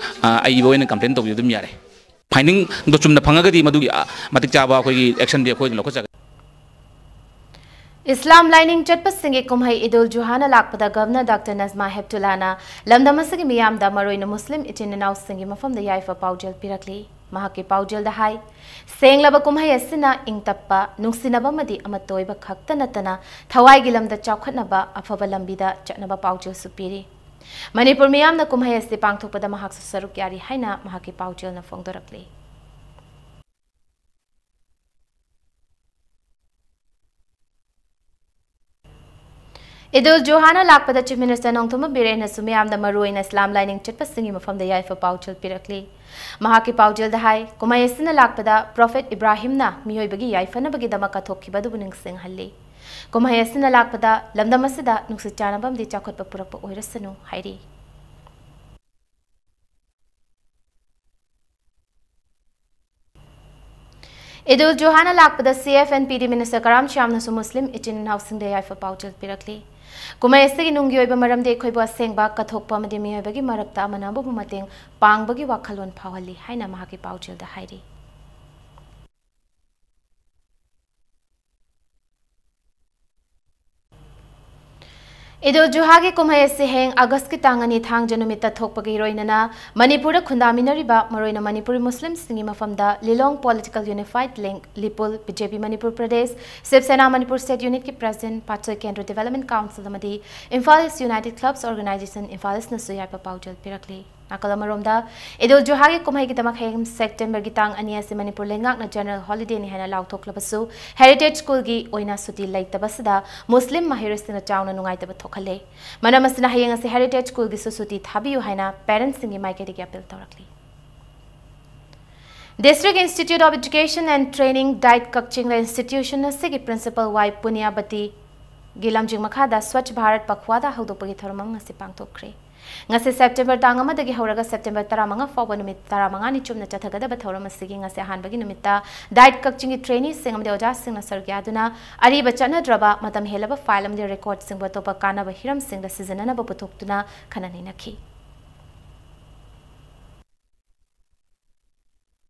ꯑ, ꯑꯏꯕ ꯑꯣꯏꯅ ꯀꯝꯄ꯭ꯂꯦꯟ ꯇꯧꯕꯤꯕ ꯑꯗꯨꯝ ꯌꯥꯔꯦ꯫ ꯐꯥꯏꯟꯗꯤꯡꯗꯣ ꯆꯨꯝꯅ ꯐꯪꯉꯒꯗꯤ ꯃꯗꯨꯒꯤ, ꯑ, ꯃꯇꯤꯛ ꯆꯥꯕ ꯑꯩꯈꯣꯏꯒꯤ ꯑꯦꯛꯁꯟꯗꯤ ꯑꯩꯈꯣꯏ ꯑꯗꯨꯝ ꯂꯧꯈꯠꯆꯒꯅꯤ꯫ ꯏꯁꯂꯥꯝ ꯂꯥꯏꯅꯤꯡ ꯆꯠꯄꯁꯤꯡꯒꯤ ꯀꯨꯝꯍꯩ ꯏꯗꯨꯜ ꯖꯨꯍꯥꯅ ꯂꯥꯛꯄꯗ ꯒꯚꯔꯅꯔ ꯗꯥꯛꯇꯔ ꯅꯖꯃꯥ ꯍꯦꯞꯇꯨꯂꯥꯅ ꯂꯝꯗꯝ ꯑꯁꯤꯒꯤ ꯃꯤꯌꯥꯝꯗ, ꯃꯔꯨꯑꯣꯏꯅ ꯃꯨꯁꯂꯤꯝ ꯏꯆꯤꯟ ꯏꯅꯥꯎꯁꯤꯡꯒꯤ ꯃꯐꯝꯗ ꯌꯥꯏꯐ ꯄꯥꯎꯖꯦꯜ ꯄꯤꯔꯛꯂꯤ꯫ ꯃꯍꯥꯛꯀꯤ ꯄꯥꯎꯖꯦꯜꯗ ꯍꯥꯏ, ꯁꯦꯡꯂꯕ ꯀꯨꯝꯍꯩ ꯑꯁꯤꯅ ꯏꯪ ꯇꯞꯄ, ꯅꯨꯡꯁꯤꯅꯕ ꯑꯃꯗꯤ ꯑꯃꯠꯇ ꯑꯣꯏꯕ ꯈꯛꯇ ꯅꯠꯇꯅ ꯊꯋꯥꯏꯒꯤ ꯂꯝꯗ ꯆꯥꯎꯈꯠꯅꯕ ꯑꯐꯕ ꯂꯝꯕꯤꯗ ꯆꯠꯅꯕ ꯄꯥꯎꯖꯦꯜꯁꯨ ꯄꯤꯔꯤ꯫ ꯃꯅꯤꯄꯨꯔ ꯃꯤꯌꯥꯝꯅ ꯀꯨꯝꯍꯩ ꯑꯁꯤ ꯄꯥꯡꯊꯣꯛꯄꯗ ꯃꯍꯥꯛꯁꯨ ꯁꯔꯨꯛ ꯌꯥꯔꯤ ꯍꯥꯏꯅ ꯃꯍꯥꯛꯀꯤ ꯄꯥꯎꯖꯦꯜꯅ ꯐꯣꯡꯗꯣꯔꯛꯂꯤ꯫ ꯏꯗꯨꯜ ꯖꯨꯍꯥꯅ ꯂꯥꯛꯄꯗ Chief Minister ꯅꯣꯡꯊꯣꯝꯕꯝ ꯕꯤꯔꯦꯟꯅꯁꯨ ꯃꯤꯌꯥꯝꯗ, ꯃꯔꯨꯑꯣꯏꯅ ꯏꯁꯂꯥꯝ ꯂꯥꯏꯅꯤꯡ ꯆꯠꯄꯁꯤꯡꯒꯤ ꯃꯐꯝꯗ ꯌꯥꯏꯐ ꯄꯥꯎꯖꯦꯜ ꯄꯤꯔꯛꯂꯤ꯫ ꯃꯍꯥꯛꯀꯤ ꯄꯥꯎꯖꯦꯜꯗ ꯍꯥꯏ, ꯀꯨꯝꯍꯩ ꯑꯁꯤꯅ ꯂꯥꯛꯄꯗ Prophet ꯏꯕ꯭ꯔꯥꯍꯤꯝꯅ ꯃꯤꯑꯣꯏꯕꯒꯤ ꯌꯥꯏꯐꯅꯕꯒꯤꯗꯃꯛ ꯀꯠꯊꯣꯛꯈꯤꯕ ꯑꯗꯨꯕꯨ ꯅꯤꯡꯁꯤꯡꯍꯜꯂꯤ꯫ ꯀꯨꯝꯍꯩ ꯑꯁꯤꯅ ꯂꯥꯛꯄꯗ ꯂꯝꯗꯝ ꯑꯁꯤꯗ ꯅꯨꯡꯁꯤ ꯆꯥꯟꯅꯕ ꯑꯃꯗꯤ ꯆꯥꯎꯈꯠꯄ ꯄꯨꯔꯛꯄ ꯑꯣꯏꯔꯁꯅꯨ ꯍꯥꯏꯔꯤ꯫ ꯏꯗꯨꯜ ꯖꯨꯍꯥꯅ ꯂꯥꯛꯄꯗ C F and P D Minister ꯀꯔꯥꯝ ꯁ꯭ꯌꯥꯝꯅꯁꯨ ꯃꯨꯁꯂꯤꯝ ꯏꯆꯤꯟ ꯏꯅꯥꯎꯁꯤꯡꯗ ꯌꯥꯏꯐ ꯄꯥꯎꯖꯦꯜ ꯄꯤꯔꯛꯂꯤ꯫ ꯀꯨꯝꯍꯩ ꯑꯁꯤꯒꯤ ꯅꯨꯡꯒꯤ ꯑꯣꯏꯕ ꯃꯔꯝꯗꯤ ꯑꯩꯈꯣꯏꯕꯨ ꯑꯁꯦꯡꯕ, ꯀꯠꯊꯣꯛꯄ ꯑꯃꯗꯤ ꯃꯤꯑꯣꯏꯕꯒꯤ ꯃꯔꯛꯇ ꯑꯃꯅ ꯑꯃꯕꯨ ꯃꯇꯦꯡ ꯄꯥꯡꯕꯒꯤ ꯋꯥꯈꯜꯂꯣꯟ ꯐꯥꯎꯍꯜꯂꯤ ꯍꯥꯏꯅ ꯃꯍꯥꯛꯀꯤ ꯄꯥꯎꯖꯦꯜꯗ ꯍꯥꯏꯔꯤ꯫ ꯏꯗꯨꯜ ꯖꯨꯍꯥꯒꯤ ꯀꯨꯝꯍꯩ ꯑꯁꯤ ꯍꯌꯦꯡ ꯑꯥꯒꯁꯀꯤ ꯇꯥꯡ ꯑꯅꯤ ꯊꯥꯡꯖ ꯅꯨꯃꯤꯠꯇ ꯊꯣꯛꯄꯒꯤ ꯏꯔꯣꯏꯅꯅ ꯃꯅꯤꯄꯨꯔꯗ ꯈꯨꯟꯗꯥꯃꯤꯟꯅꯔꯤꯕ ꯃꯔꯨꯑꯣꯏꯅ ꯃꯅꯤꯄꯨꯔꯤ ꯃꯨꯁꯂꯤꯝꯁꯤꯡꯒꯤ ꯃꯐꯝꯗ Lilong Political Unified Link, ꯂꯤꯄꯨꯜ, B J P Manipur Pradesh, Shiv Sena Manipur State Unit ꯀꯤ President, ꯄꯥꯠꯁꯣꯏ ꯀꯦꯟꯗ꯭ꯔ Development Council ꯑꯃꯗꯤ Imphal East United Clubs Organization, Imphal East ꯅꯁꯨ ꯌꯥꯏꯐ ꯄꯥꯎꯖꯦꯜ ꯄꯤꯔꯛꯂꯤ꯫ ꯅꯥꯀꯜ ꯑꯃꯔꯣꯝꯗ, ꯏꯗꯨꯜ ꯖꯨꯍꯥꯒꯤ ꯀꯨꯝꯍꯩꯒꯤꯗꯃꯛ ꯍꯌꯦꯡ ꯁꯦꯞꯇꯦꯝꯕꯔꯒꯤ ꯇꯥꯡ ꯑꯅꯤ ꯑꯁꯤ ꯃꯅꯤꯄꯨꯔ ꯂꯩꯉꯥꯛꯅ General Holiday ꯅꯤ ꯍꯥꯏꯅ ꯂꯥꯎꯊꯣꯛꯂꯕꯁꯨ, Heritage School ꯒꯤ ꯑꯣꯏꯅ ꯁꯨꯇꯤ ꯂꯩꯇꯕꯁꯤꯗ ꯃꯨꯁꯂꯤꯝ ꯃꯍꯩꯔꯣꯏꯁꯤꯡꯅ ꯆꯥꯎꯅ ꯅꯨꯡꯉꯥꯏꯇꯕ ꯊꯣꯛꯍꯜꯂꯦ꯫ ꯃꯔꯝ ꯑꯁꯤꯅ, ꯍꯌꯦꯡ ꯑꯁꯤ Heritage School ꯒꯤꯁꯨ ꯁꯨꯇꯤ ꯊꯥꯕꯤꯌꯨ ꯍꯥꯏꯅ parents ꯁꯤꯡꯒꯤ ꯃꯥꯏꯀꯩꯗꯒꯤ appeal ꯇꯧꯔꯛꯂꯤ꯫ District Institute of Education and Training, DIET, ꯀꯛꯆꯤꯡꯗ institution ꯑꯁꯤꯒꯤ Principal ꯋꯥꯏ ꯄꯨꯅꯤꯌꯥꯕꯇꯤꯒꯤ ꯂꯝꯖꯤꯡ ꯃꯈꯥꯗ Swachh Bharat Pakhwada ꯍꯧꯗꯣꯛꯄꯒꯤ ꯊꯧꯔꯝ ꯑꯃ ꯉꯁꯤ ꯄꯥꯡꯊꯣꯛꯈ꯭ꯔꯦ꯫ ꯉꯁꯤ ꯁꯦꯞꯇꯦꯝꯕꯔ ꯇꯥꯡ ꯑꯃꯗꯒꯤ ꯍꯧꯔꯒ ꯁꯦꯞꯇꯦꯝꯕꯔ ꯇꯔꯥꯃꯉꯥ ꯐꯥꯎꯕ ꯅꯨꯃꯤꯠ ꯇꯔꯥꯃꯉꯥꯅꯤ ꯆꯨꯞꯅ ꯆꯠꯊꯒꯗꯕ ꯊꯧꯔꯝ ꯑꯁꯤꯒꯤ ꯉꯁꯤ ꯑꯍꯥꯟꯕꯒꯤ ꯅꯨꯃꯤꯠꯇ DIET ꯀꯛꯆꯤꯡꯒꯤ trainee ꯁꯤꯡ ꯑꯃꯗꯤ ꯑꯣꯖꯥꯁꯤꯡꯅ ꯁꯔꯨꯛ ꯌꯥꯗꯨꯅ ꯑꯔꯤꯕ ꯆꯠꯅꯗ꯭ꯔꯕ, ꯃꯇꯝ ꯍꯦꯜꯂꯕ file ꯑꯃꯗꯤ record ꯁꯤꯡꯕꯨ ꯑꯇꯣꯞꯄ ꯀꯥꯟꯅꯕ ꯍꯤꯔꯝꯁꯤꯡꯗ ꯁꯤꯖꯤꯟꯅꯅꯕ ꯄꯨꯊꯣꯛꯇꯨꯅ ꯈꯟꯅ ꯅꯩꯅꯈꯤ꯫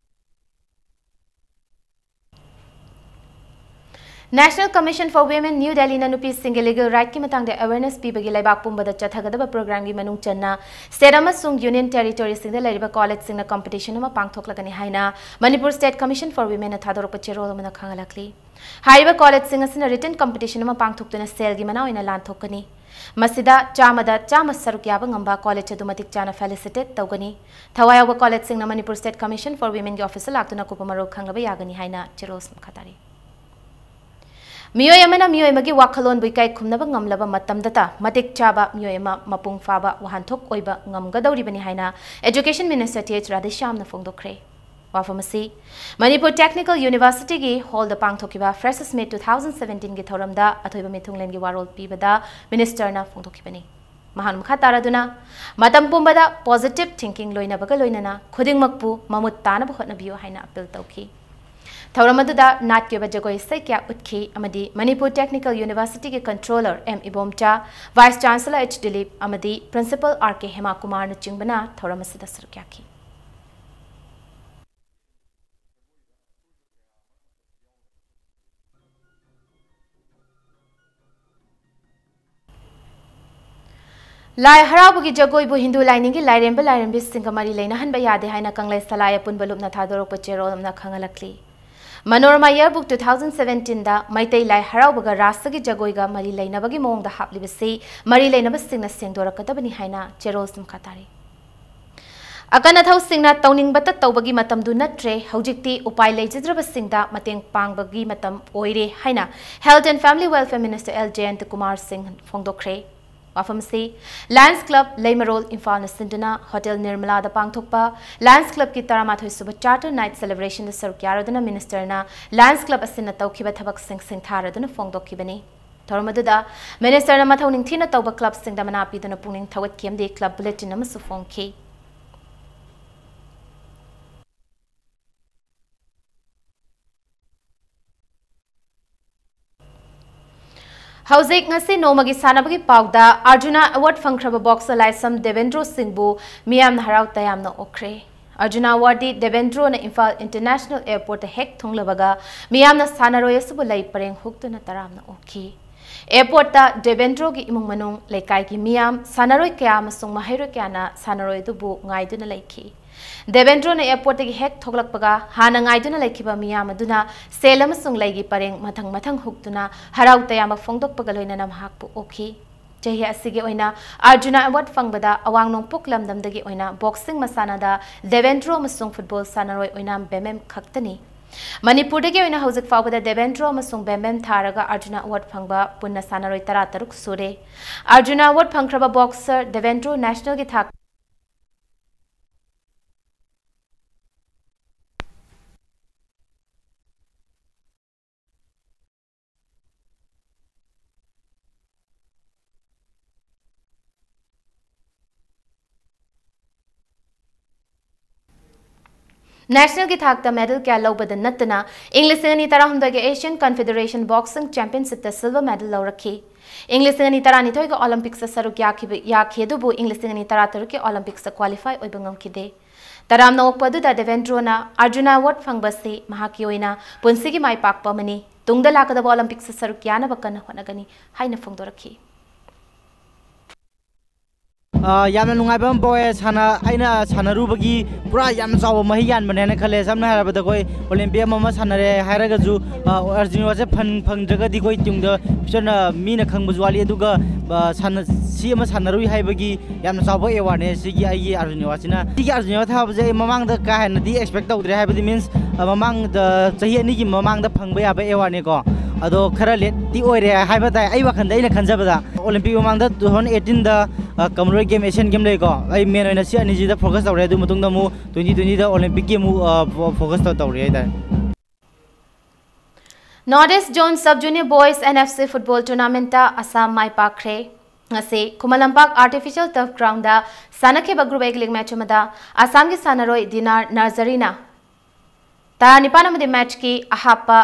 National Commission for Women, New Delhi ꯅ ꯅꯨꯄꯤꯁꯤꯡꯒꯤ legal right ꯀꯤ ꯃꯇꯥꯡꯗ awareness ꯄꯤꯕꯒꯤ ꯂꯩꯕꯥꯛ ꯄꯨꯝꯕꯗ ꯆꯠꯊꯒꯗꯕ program ꯒꯤ ꯃꯅꯨꯡ ꯆꯟꯅ state ꯑꯃꯁꯨꯡ union territory ꯁꯤꯡꯗ ꯂꯩꯔꯤꯕ college ꯁꯤꯡꯅ competition ꯑꯃ ꯄꯥꯡꯊꯣꯛꯂꯒꯅꯤ ꯍꯥꯏꯅ Manipur State Commission for Women ꯅ ꯊꯥꯗꯣꯔꯛꯄ ꯆꯦꯔꯣꯜ ꯑꯃꯅ ꯈꯪꯍꯜꯂꯛꯂꯤ꯫ ꯍꯥꯏꯔꯤꯕ college ꯁꯤꯡ ꯑꯁꯤꯅ written competition ꯑꯃ ꯄꯥꯡꯊꯣꯛꯇꯨꯅ ꯁꯦꯜꯒꯤ ꯃꯅꯥ ꯑꯣꯏꯅ ꯂꯥꯟꯊꯣꯛꯀꯅꯤ꯫ ꯃꯁꯤꯗ ꯆꯥꯝꯃꯗ ꯆꯥꯝꯃ ꯁꯔꯨꯛ ꯌꯥꯕ ꯉꯝꯕ college ꯑꯗꯨ ꯃꯇꯤꯛ ꯆꯥꯅ facilitate ꯇꯧꯒꯅꯤ꯫ ꯊꯋꯥꯏ ꯌꯥꯎꯕ college ꯁꯤꯡꯅ Manipur State Commission for Women ꯒꯤ office ꯇ ꯂꯥꯛꯇꯨꯅ ꯑꯀꯨꯞꯄ ꯃꯔꯣꯜ ꯈꯪꯂꯕ ꯌꯥꯒꯅꯤ ꯍꯥꯏꯅ ꯆꯦꯔꯣꯜ ꯃꯈꯥ ꯇꯥꯔꯤ꯫ ꯃꯤꯑꯣꯏ ꯑꯃꯅ ꯃꯤꯑꯣꯏ ꯑꯃꯒꯤ ꯋꯥꯈꯜꯂꯣꯟꯕꯨ ꯏꯀꯥꯏ ꯈꯨꯝꯅꯕ ꯉꯝꯂꯕ ꯃꯇꯝꯗꯇ ꯃꯇꯤꯛ ꯆꯥꯕ ꯃꯤꯑꯣꯏ ꯑꯃ ꯃꯄꯨꯡ ꯐꯥꯕ ꯋꯥꯍꯟꯊꯣꯛ ꯑꯣꯏꯕ ꯉꯝꯒꯗꯧꯔꯤꯕꯅꯤ ꯍꯥꯏꯅ Education Minister T H ꯔꯥꯙꯦꯁ꯭ꯌꯥꯝꯅ ꯐꯣꯡꯗꯣꯛꯈ꯭ꯔꯦ꯫ ꯋꯥꯐꯝ ꯑꯁꯤ ꯃꯅꯤꯄꯨꯔ Technical University ꯒꯤ hall ꯗ ꯄꯥꯡꯊꯣꯛꯈꯤꯕ Freshers Meet two thousand seventeen ꯒꯤ ꯊꯧꯔꯝꯗ ꯑꯊꯣꯏꯕ ꯃꯤꯊꯨꯡꯂꯦꯟꯒꯤ ꯋꯥꯔꯣꯜ ꯄꯤꯕꯗ minister ꯅ ꯐꯣꯡꯗꯣꯛꯈꯤꯕꯅꯤ꯫ ꯃꯍꯥꯛꯅ ꯃꯈꯥ ꯇꯥꯔꯗꯨꯅ ꯃꯇꯝ ꯄꯨꯝꯕꯗ positive thinking ꯂꯣꯏꯅꯕꯒ ꯂꯣꯏꯅꯅ ꯈꯨꯗꯤꯡꯃꯛꯄꯨ ꯃꯃꯨꯠ ꯇꯥꯅꯕ ꯍꯣꯠꯅꯕꯤꯌꯨ ꯍꯥꯏꯅ appeal ꯇꯧꯈꯤ꯫ ꯊꯧꯔꯝ ꯑꯗꯨꯗ ꯅꯥꯠꯀꯤ ꯑꯣꯏꯕ ꯖꯒꯣꯏ ꯏꯁꯩ ꯀꯌꯥ ꯎꯠꯈꯤ ꯑꯃꯗꯤ ꯃꯅꯤꯄꯨꯔ Technical University ꯒꯤ controller M Ibomcha, Vice Chancellor H Dilip ꯑꯃꯗꯤ Principal R K ꯍꯦꯃꯥꯀꯨꯃꯥꯔꯅꯆꯤꯡꯕꯅ ꯊꯧꯔꯝ ꯑꯁꯤꯗ ꯁꯔꯨꯛ ꯌꯥꯈꯤ꯫ ꯂꯥꯏ ꯍꯔꯥꯎꯕꯒꯤ ꯖꯒꯣꯏꯕꯨ ꯍꯤꯟꯗꯨ ꯂꯥꯏꯅꯤꯡꯒꯤ ꯂꯥꯏꯔꯦꯝꯕ ꯂꯥꯏꯔꯦꯝꯕꯤꯁꯤꯡꯒ ꯃꯔꯤ ꯂꯩꯅꯍꯟꯕ ꯌꯥꯗꯦ ꯍꯥꯏꯅ ꯀꯪꯂꯩ ꯁꯂꯥꯏ ꯑꯄꯨꯟꯕ ꯂꯨꯞꯅ ꯊꯥꯗꯣꯔꯛꯄ ꯆꯦꯔꯣꯜ ꯑꯃꯅ ꯈꯪꯍꯜꯂꯛꯂꯤ꯫ Manorama Yearbook two thousand seventeen ꯗ ꯃꯩꯇꯩ ꯂꯥꯏ ꯍꯔꯥꯎꯕꯒ ꯔꯥꯁꯒꯤ ꯖꯒꯣꯏꯒ ꯃꯔꯤ ꯂꯩꯅꯕꯒꯤ ꯃꯑꯣꯡꯗ ꯍꯥꯞꯂꯤꯕꯁꯤ ꯃꯔꯤ ꯂꯩꯅꯕꯁꯤꯡꯅ ꯁꯦꯡꯗꯣꯔꯛꯀꯗꯕꯅꯤ ꯍꯥꯏꯅ ꯆꯦꯔꯣꯜ ꯃꯈꯥ ꯇꯥꯔꯤ꯫ ꯑꯀꯟ ꯑꯊꯧꯁꯤꯡꯅ ꯇꯧꯅꯤꯡꯕꯇ ꯇꯧꯕꯒꯤ ꯃꯇꯝꯗꯨ ꯅꯠꯇ꯭ꯔꯦ, ꯍꯧꯖꯤꯛꯇꯤ ꯎꯄꯥꯏ ꯂꯩꯖꯗ꯭ꯔꯕꯁꯤꯡꯗ ꯃꯇꯦꯡ ꯄꯥꯡꯕꯒꯤ ꯃꯇꯝ ꯑꯣꯏꯔꯦ ꯍꯥꯏꯅ Health and Family Welfare Minister L ꯖꯌꯟꯇ Kumar ꯁꯤꯡ ꯐꯣꯡꯗꯣꯛꯈ꯭ꯔꯦ꯫ ꯋꯥꯐꯝ ꯑꯁꯤ Lions Club ꯂꯩꯃꯔꯣꯜ ꯏꯝꯐꯥꯜꯅ ꯁꯤꯟꯗꯨꯅ Hotel ꯅꯤꯔꯃꯂꯥꯗ ꯄꯥꯡꯊꯣꯛꯄ Lions Club ꯀꯤ ꯇꯔꯥꯃꯥꯊꯣꯏ ꯁꯨꯕ Charter Night Celebration ꯗ ꯁꯔꯨꯛ ꯌꯥꯔꯗꯨꯅ minister ꯅ Lions Club ꯑꯁꯤꯅ ꯇꯧꯈꯤꯕ ꯊꯕꯛꯁꯤꯡ ꯁꯤꯡꯊꯥꯔꯗꯨꯅ ꯐꯣꯡꯗꯣꯛꯈꯤꯕꯅꯤ꯫ ꯊꯧꯔꯝ ꯑꯗꯨꯗ minister ꯅ ꯃꯊꯧ ꯅꯤꯡꯊꯤꯅ ꯇꯧꯕ club ꯁꯤꯡꯗ ꯃꯅꯥ ꯄꯤꯗꯨꯅ ꯄꯨꯛꯅꯤꯡ ꯊꯧꯒꯠꯈꯤ ꯑꯃꯗꯤ club bulletin ꯑꯃꯁꯨ ꯐꯣꯡꯈꯤ꯫ ꯍꯧꯖꯤꯛ ꯉꯁꯤ ꯅꯣꯡꯃꯒꯤ ꯁꯥꯟꯅꯕꯒꯤ ꯄꯥꯎꯗ ꯑꯔꯖꯨꯅꯥ award ꯐꯪꯈ꯭ꯔꯕ boxer ꯂꯥꯏꯁ꯭ꯔꯝ ꯗꯦꯕꯦꯟꯗ꯭ꯔꯣ ꯁꯤꯡꯕꯨ ꯃꯤꯌꯥꯝꯅ ꯍꯔꯥꯎ ꯇꯌꯥꯝꯅ ꯑꯣꯛꯈ꯭ꯔꯦ꯫ ꯑꯔꯖꯨꯅꯥ ꯑꯦꯋꯥꯔꯗꯇꯤ ꯗꯦꯕꯦꯟꯗ꯭ꯔꯣꯅ ꯏꯝꯐꯥꯜ ꯏꯟꯇꯔꯅꯦꯁꯅꯦꯜ ꯑꯦꯌꯔꯄꯣꯔꯠꯇ ꯍꯦꯛ ꯊꯨꯡꯂꯕꯒ ꯃꯤꯌꯥꯝꯅ ꯁꯥꯟꯅꯔꯣꯏ ꯑꯁꯤꯕꯨ ꯂꯩ ꯄꯔꯦꯡ ꯍꯨꯛꯇꯨꯅ ꯇꯔꯥꯝꯅ ꯑꯣꯛꯈꯤ꯫ ꯑꯦꯌꯔꯄꯣꯔꯠꯇ ꯗꯦꯕꯦꯟꯗ꯭ꯔꯣꯒꯤ ꯏꯃꯨꯡ ꯃꯅꯨꯡ, ꯂꯩꯀꯥꯏꯒꯤ ꯃꯤꯌꯥꯝ, ꯁꯥꯟꯅꯔꯣꯏ ꯀꯌꯥ ꯑꯃꯁꯨꯡ ꯃꯍꯩꯔꯣꯏ ꯀꯌꯥꯅ ꯁꯥꯟꯅꯔꯣꯏ ꯑꯗꯨꯕꯨ ꯉꯥꯏꯗꯨꯅ ꯂꯩꯈꯤ꯫ ꯗꯦꯕꯦꯟꯗ꯭ꯔꯣꯅ ꯑꯦꯌꯔꯄꯣꯔꯠꯇꯒꯤ ꯍꯦꯛ ꯊꯣꯛꯂꯛꯄꯒ ꯍꯥꯟꯅ ꯉꯥꯏꯗꯨꯅ ꯂꯩꯈꯤꯕ ꯃꯤꯌꯥꯝ ꯑꯗꯨꯅ ꯁꯦꯜ ꯑꯃꯁꯨꯡ ꯂꯩꯒꯤ ꯄꯔꯦꯡ ꯃꯊꯪ ꯃꯊꯪ ꯍꯨꯛꯇꯨꯅ ꯍꯔꯥꯎ ꯇꯌꯥꯝꯕ ꯐꯣꯡꯗꯣꯛꯄꯒ ꯂꯣꯏꯅꯅ ꯃꯍꯥꯛꯄꯨ ꯑꯣꯛꯈꯤ꯫ ꯆꯍꯤ ꯑꯁꯤꯒꯤ ꯑꯣꯏꯅ ꯑꯔꯖꯨꯅꯥ ꯑꯦꯋꯥꯔꯗ ꯐꯪꯕꯗ ꯑꯋꯥꯡ ꯅꯣꯡꯄꯣꯛ ꯂꯝꯗꯝꯗꯒꯤ ꯑꯣꯏꯅ ꯕꯣꯛꯁꯤꯡ ꯃꯁꯥꯟꯅꯗ ꯗꯦꯕꯦꯟꯗ꯭ꯔꯣ ꯑꯃꯁꯨꯡ ꯐꯨꯠꯕꯣꯜ ꯁꯥꯟꯅꯔꯣꯏ ꯑꯣꯏꯅꯥꯝ ꯕꯦꯃꯦꯝ ꯈꯛꯇꯅꯤ꯫ ꯃꯅꯤꯄꯨꯔꯗꯒꯤ ꯑꯣꯏꯅ ꯍꯧꯖꯤꯛ ꯐꯥꯎꯕꯗ ꯗꯦꯕꯦꯟꯗ꯭ꯔꯣ ꯑꯃꯁꯨꯡ ꯕꯦꯝꯕꯦꯝ ꯊꯥꯔꯒ ꯑꯔꯖꯨꯅꯥ ꯑꯦꯋꯥꯔꯗ ꯐꯪꯕ ꯄꯨꯟꯅ ꯁꯥꯟꯅꯔꯣꯏ ꯇꯔꯥꯇꯔꯨꯛ ꯁꯨꯔꯦ꯫ ꯑꯔꯖꯨꯅꯥ ꯑꯦꯋꯥꯔꯗ ꯐꯪꯈ꯭ꯔꯕ ꯕꯣꯛꯁꯔ ꯗꯦꯕꯦꯟꯗ꯭ꯔꯣ ꯅꯦꯁꯅꯦꯜꯒꯤ ꯊꯥꯛ ꯅꯦꯁꯅꯦꯜꯒꯤ ꯊꯥꯛꯇ ꯃꯦꯗꯜ ꯀꯌꯥ ꯂꯧꯕꯗ ꯅꯠꯇꯅ, ꯏꯪ ꯂꯤꯁꯤꯡ ꯑꯅꯤ ꯇꯔꯥꯍꯨꯝꯗꯣꯏꯒꯤ ꯑꯦꯁꯤꯌꯥꯟ ꯀꯟꯐꯦꯗꯔꯦꯁꯟ ꯕꯣꯛꯁꯤꯡ ꯆꯦꯝꯄꯤꯌꯟꯁꯤꯞꯇ ꯁꯤꯜꯚꯔ ꯃꯦꯗꯜ ꯂꯧꯔꯛꯈꯤ꯫ ꯏꯪ ꯂꯤꯁꯤꯡ ꯑꯅꯤ ꯇꯔꯥꯅꯤꯊꯣꯏꯒꯤ ꯑꯣꯂꯤꯝꯄꯤꯛꯁꯇ ꯁꯔꯨꯛ ꯌꯥꯈꯤꯕ, ꯌꯥꯈꯤ ꯑꯗꯨꯕꯨ ꯏꯪ ꯂꯤꯁꯤꯡ ꯑꯅꯤ ꯇꯔꯥꯇꯔꯨꯛꯀꯤ ꯑꯣꯂꯤꯝꯄꯤꯛꯁꯇ ꯀ꯭ꯋꯥꯂꯤꯐꯥꯏ ꯑꯣꯏꯕ ꯉꯝꯈꯤꯗꯦ꯫ ꯇꯔꯥꯝꯅ ꯑꯣꯛꯄ ꯑꯗꯨꯗ ꯗꯦꯕꯦꯟꯗ꯭ꯔꯣꯅ ꯑꯔꯖꯨꯅꯥ ꯑꯦꯋꯥꯔꯗ ꯐꯪꯕꯁꯤ ꯃꯍꯥꯛꯀꯤ ꯑꯣꯏꯅ ꯄꯨꯟꯁꯤꯒꯤ ꯃꯥꯏ ꯄꯥꯛꯄ ꯑꯃꯅꯤ, ꯇꯨꯡꯗ ꯂꯥꯛꯀꯗꯕ ꯑꯣꯂꯤꯝꯄꯤꯛꯁꯇ ꯁꯔꯨꯛ ꯌꯥꯅꯕ ꯀꯟꯅ ꯍꯣꯠꯅꯒꯅꯤ ꯍꯥꯏꯅ ꯐꯣꯡꯗꯣꯔꯛꯈꯤ꯫ ꯑ, ꯌꯥꯝꯅ ꯅꯨꯡꯉꯥꯏꯕ ꯑꯃ ꯄꯣꯛꯑꯦ꯫ ꯁꯥꯟꯅ-, ꯑꯩꯅ ꯁꯥꯟꯅꯔꯨꯕꯒꯤ ꯄꯨꯔꯥ ꯌꯥꯝꯅ ꯆꯥꯎꯕ ꯃꯍꯩ ꯌꯥꯟꯕꯅꯦꯅ ꯈꯜꯂꯦ꯫ ꯁꯝꯅ ꯍꯥꯏꯔꯕꯗ ꯑꯩꯈꯣꯏ ꯑꯣꯂꯤꯝꯄꯤꯛ ꯑꯃ ꯑꯃ ꯁꯥꯟꯅꯔꯦ ꯍꯥꯏꯔꯒꯁꯨ, ꯑ, ꯑꯔꯖꯨꯟ ꯑꯦꯋꯥꯔꯗꯁꯦ ꯐꯪ-, ꯐꯪꯗ꯭ꯔꯒꯗꯤ ꯑꯩꯈꯣꯏ ꯇꯨꯡꯗ ꯐ꯭ꯌꯨꯆꯔꯅ ꯃꯤꯅ ꯈꯪꯕꯁꯨ ꯋꯥꯠꯂꯤ꯫ ꯑꯗꯨꯒ, ꯑ, ꯁꯥꯟꯅ-, ꯁꯤ ꯑꯃ ꯁꯥꯟꯅꯔꯨꯏ ꯍꯥꯏꯕꯒꯤ ꯌꯥꯝꯅ ꯆꯥꯎꯕ ꯑꯦꯋꯥꯔꯗꯅꯦ ꯁꯤꯒꯤ ꯑꯩꯒꯤ ꯑꯔꯖꯨꯟ ꯑꯦꯋꯥꯔꯗꯁꯤꯅ꯫ ꯁꯤꯒꯤ ꯑꯔꯖꯨꯟ ꯑꯦꯋꯥꯔꯗ ꯊꯥꯕꯁꯦ ꯑꯩ ꯃꯃꯥꯡꯗ ꯀꯥ ꯍꯦꯟꯅꯗꯤ ꯑꯦꯛꯁꯄꯦꯛ ꯇꯧꯗ꯭ꯔꯦ꯫ ꯍꯥꯏꯕꯗꯤ ꯃꯤꯟꯁ, ꯑ, ꯃꯃꯥꯡꯗ ꯆꯍꯤ ꯑꯅꯤꯒꯤ ꯃꯃꯥꯡꯗ ꯐꯪꯕ ꯌꯥꯕ ꯑꯦꯋꯥꯔꯗꯅꯦꯀꯣ꯫ ꯑꯗꯣ ꯈꯔ ꯂꯦꯠꯇꯤ ꯑꯣꯏꯔꯦ ꯍꯥꯏꯕ ꯇꯥꯏ, ꯑꯩ ꯋꯥꯈꯜꯗ, ꯑꯩꯅ ꯈꯟꯖꯕꯗ꯫ ꯑꯣꯂꯤꯝꯄꯤꯛ ꯃꯃꯥꯡꯗ two thousand eighteen ꯗ, ꯑ, ꯀꯃꯟꯋꯦꯜꯊ ꯒꯦꯝ, ꯑꯦꯁꯤꯌꯥꯟ ꯒꯦꯝ ꯂꯩꯀꯣ, ꯑꯩ ꯃꯦꯟ ꯑꯣꯏꯅ ꯁꯤ ꯑꯅꯤꯁꯤꯗ ꯐꯣꯀꯁ ꯇꯧꯔꯦ꯫ ꯑꯗꯨ ꯃꯇꯨꯡꯗ ꯑꯃꯨꯛ twenty twenty ꯗ ꯑꯣꯂꯤꯝꯄꯤꯛꯀꯤ ꯑꯃꯨꯛ, ꯑ, ꯐꯣ-, ꯐꯣꯀꯁ ꯇꯧ-, ꯇꯧꯔꯤ ꯍꯥꯏꯇꯥꯔꯦ꯫ North East Zone Sub Junior Boys N F C Football Tournament ꯇ ꯑꯁꯥꯝ ꯃꯥꯏ ꯄꯥꯛꯈ꯭ꯔꯦ꯫ ꯉꯁꯤ Khuman Lampak Artificial Turf Ground ꯗ ꯁꯥꯟꯅꯈꯤꯕ Group A ꯒꯤ ꯂꯤꯒ ꯃꯦꯠꯆ ꯑꯃꯗ ꯑꯁꯥꯝꯒꯤ ꯁꯥꯟꯅꯔꯣꯏ ꯗꯤꯅꯥꯔ ꯅꯔꯖꯔꯤꯅ ꯇꯔꯥꯅꯤꯄꯥꯟ ꯑꯃꯗꯤ ꯃꯦꯠꯆꯀꯤ ꯑꯍꯥꯞꯄ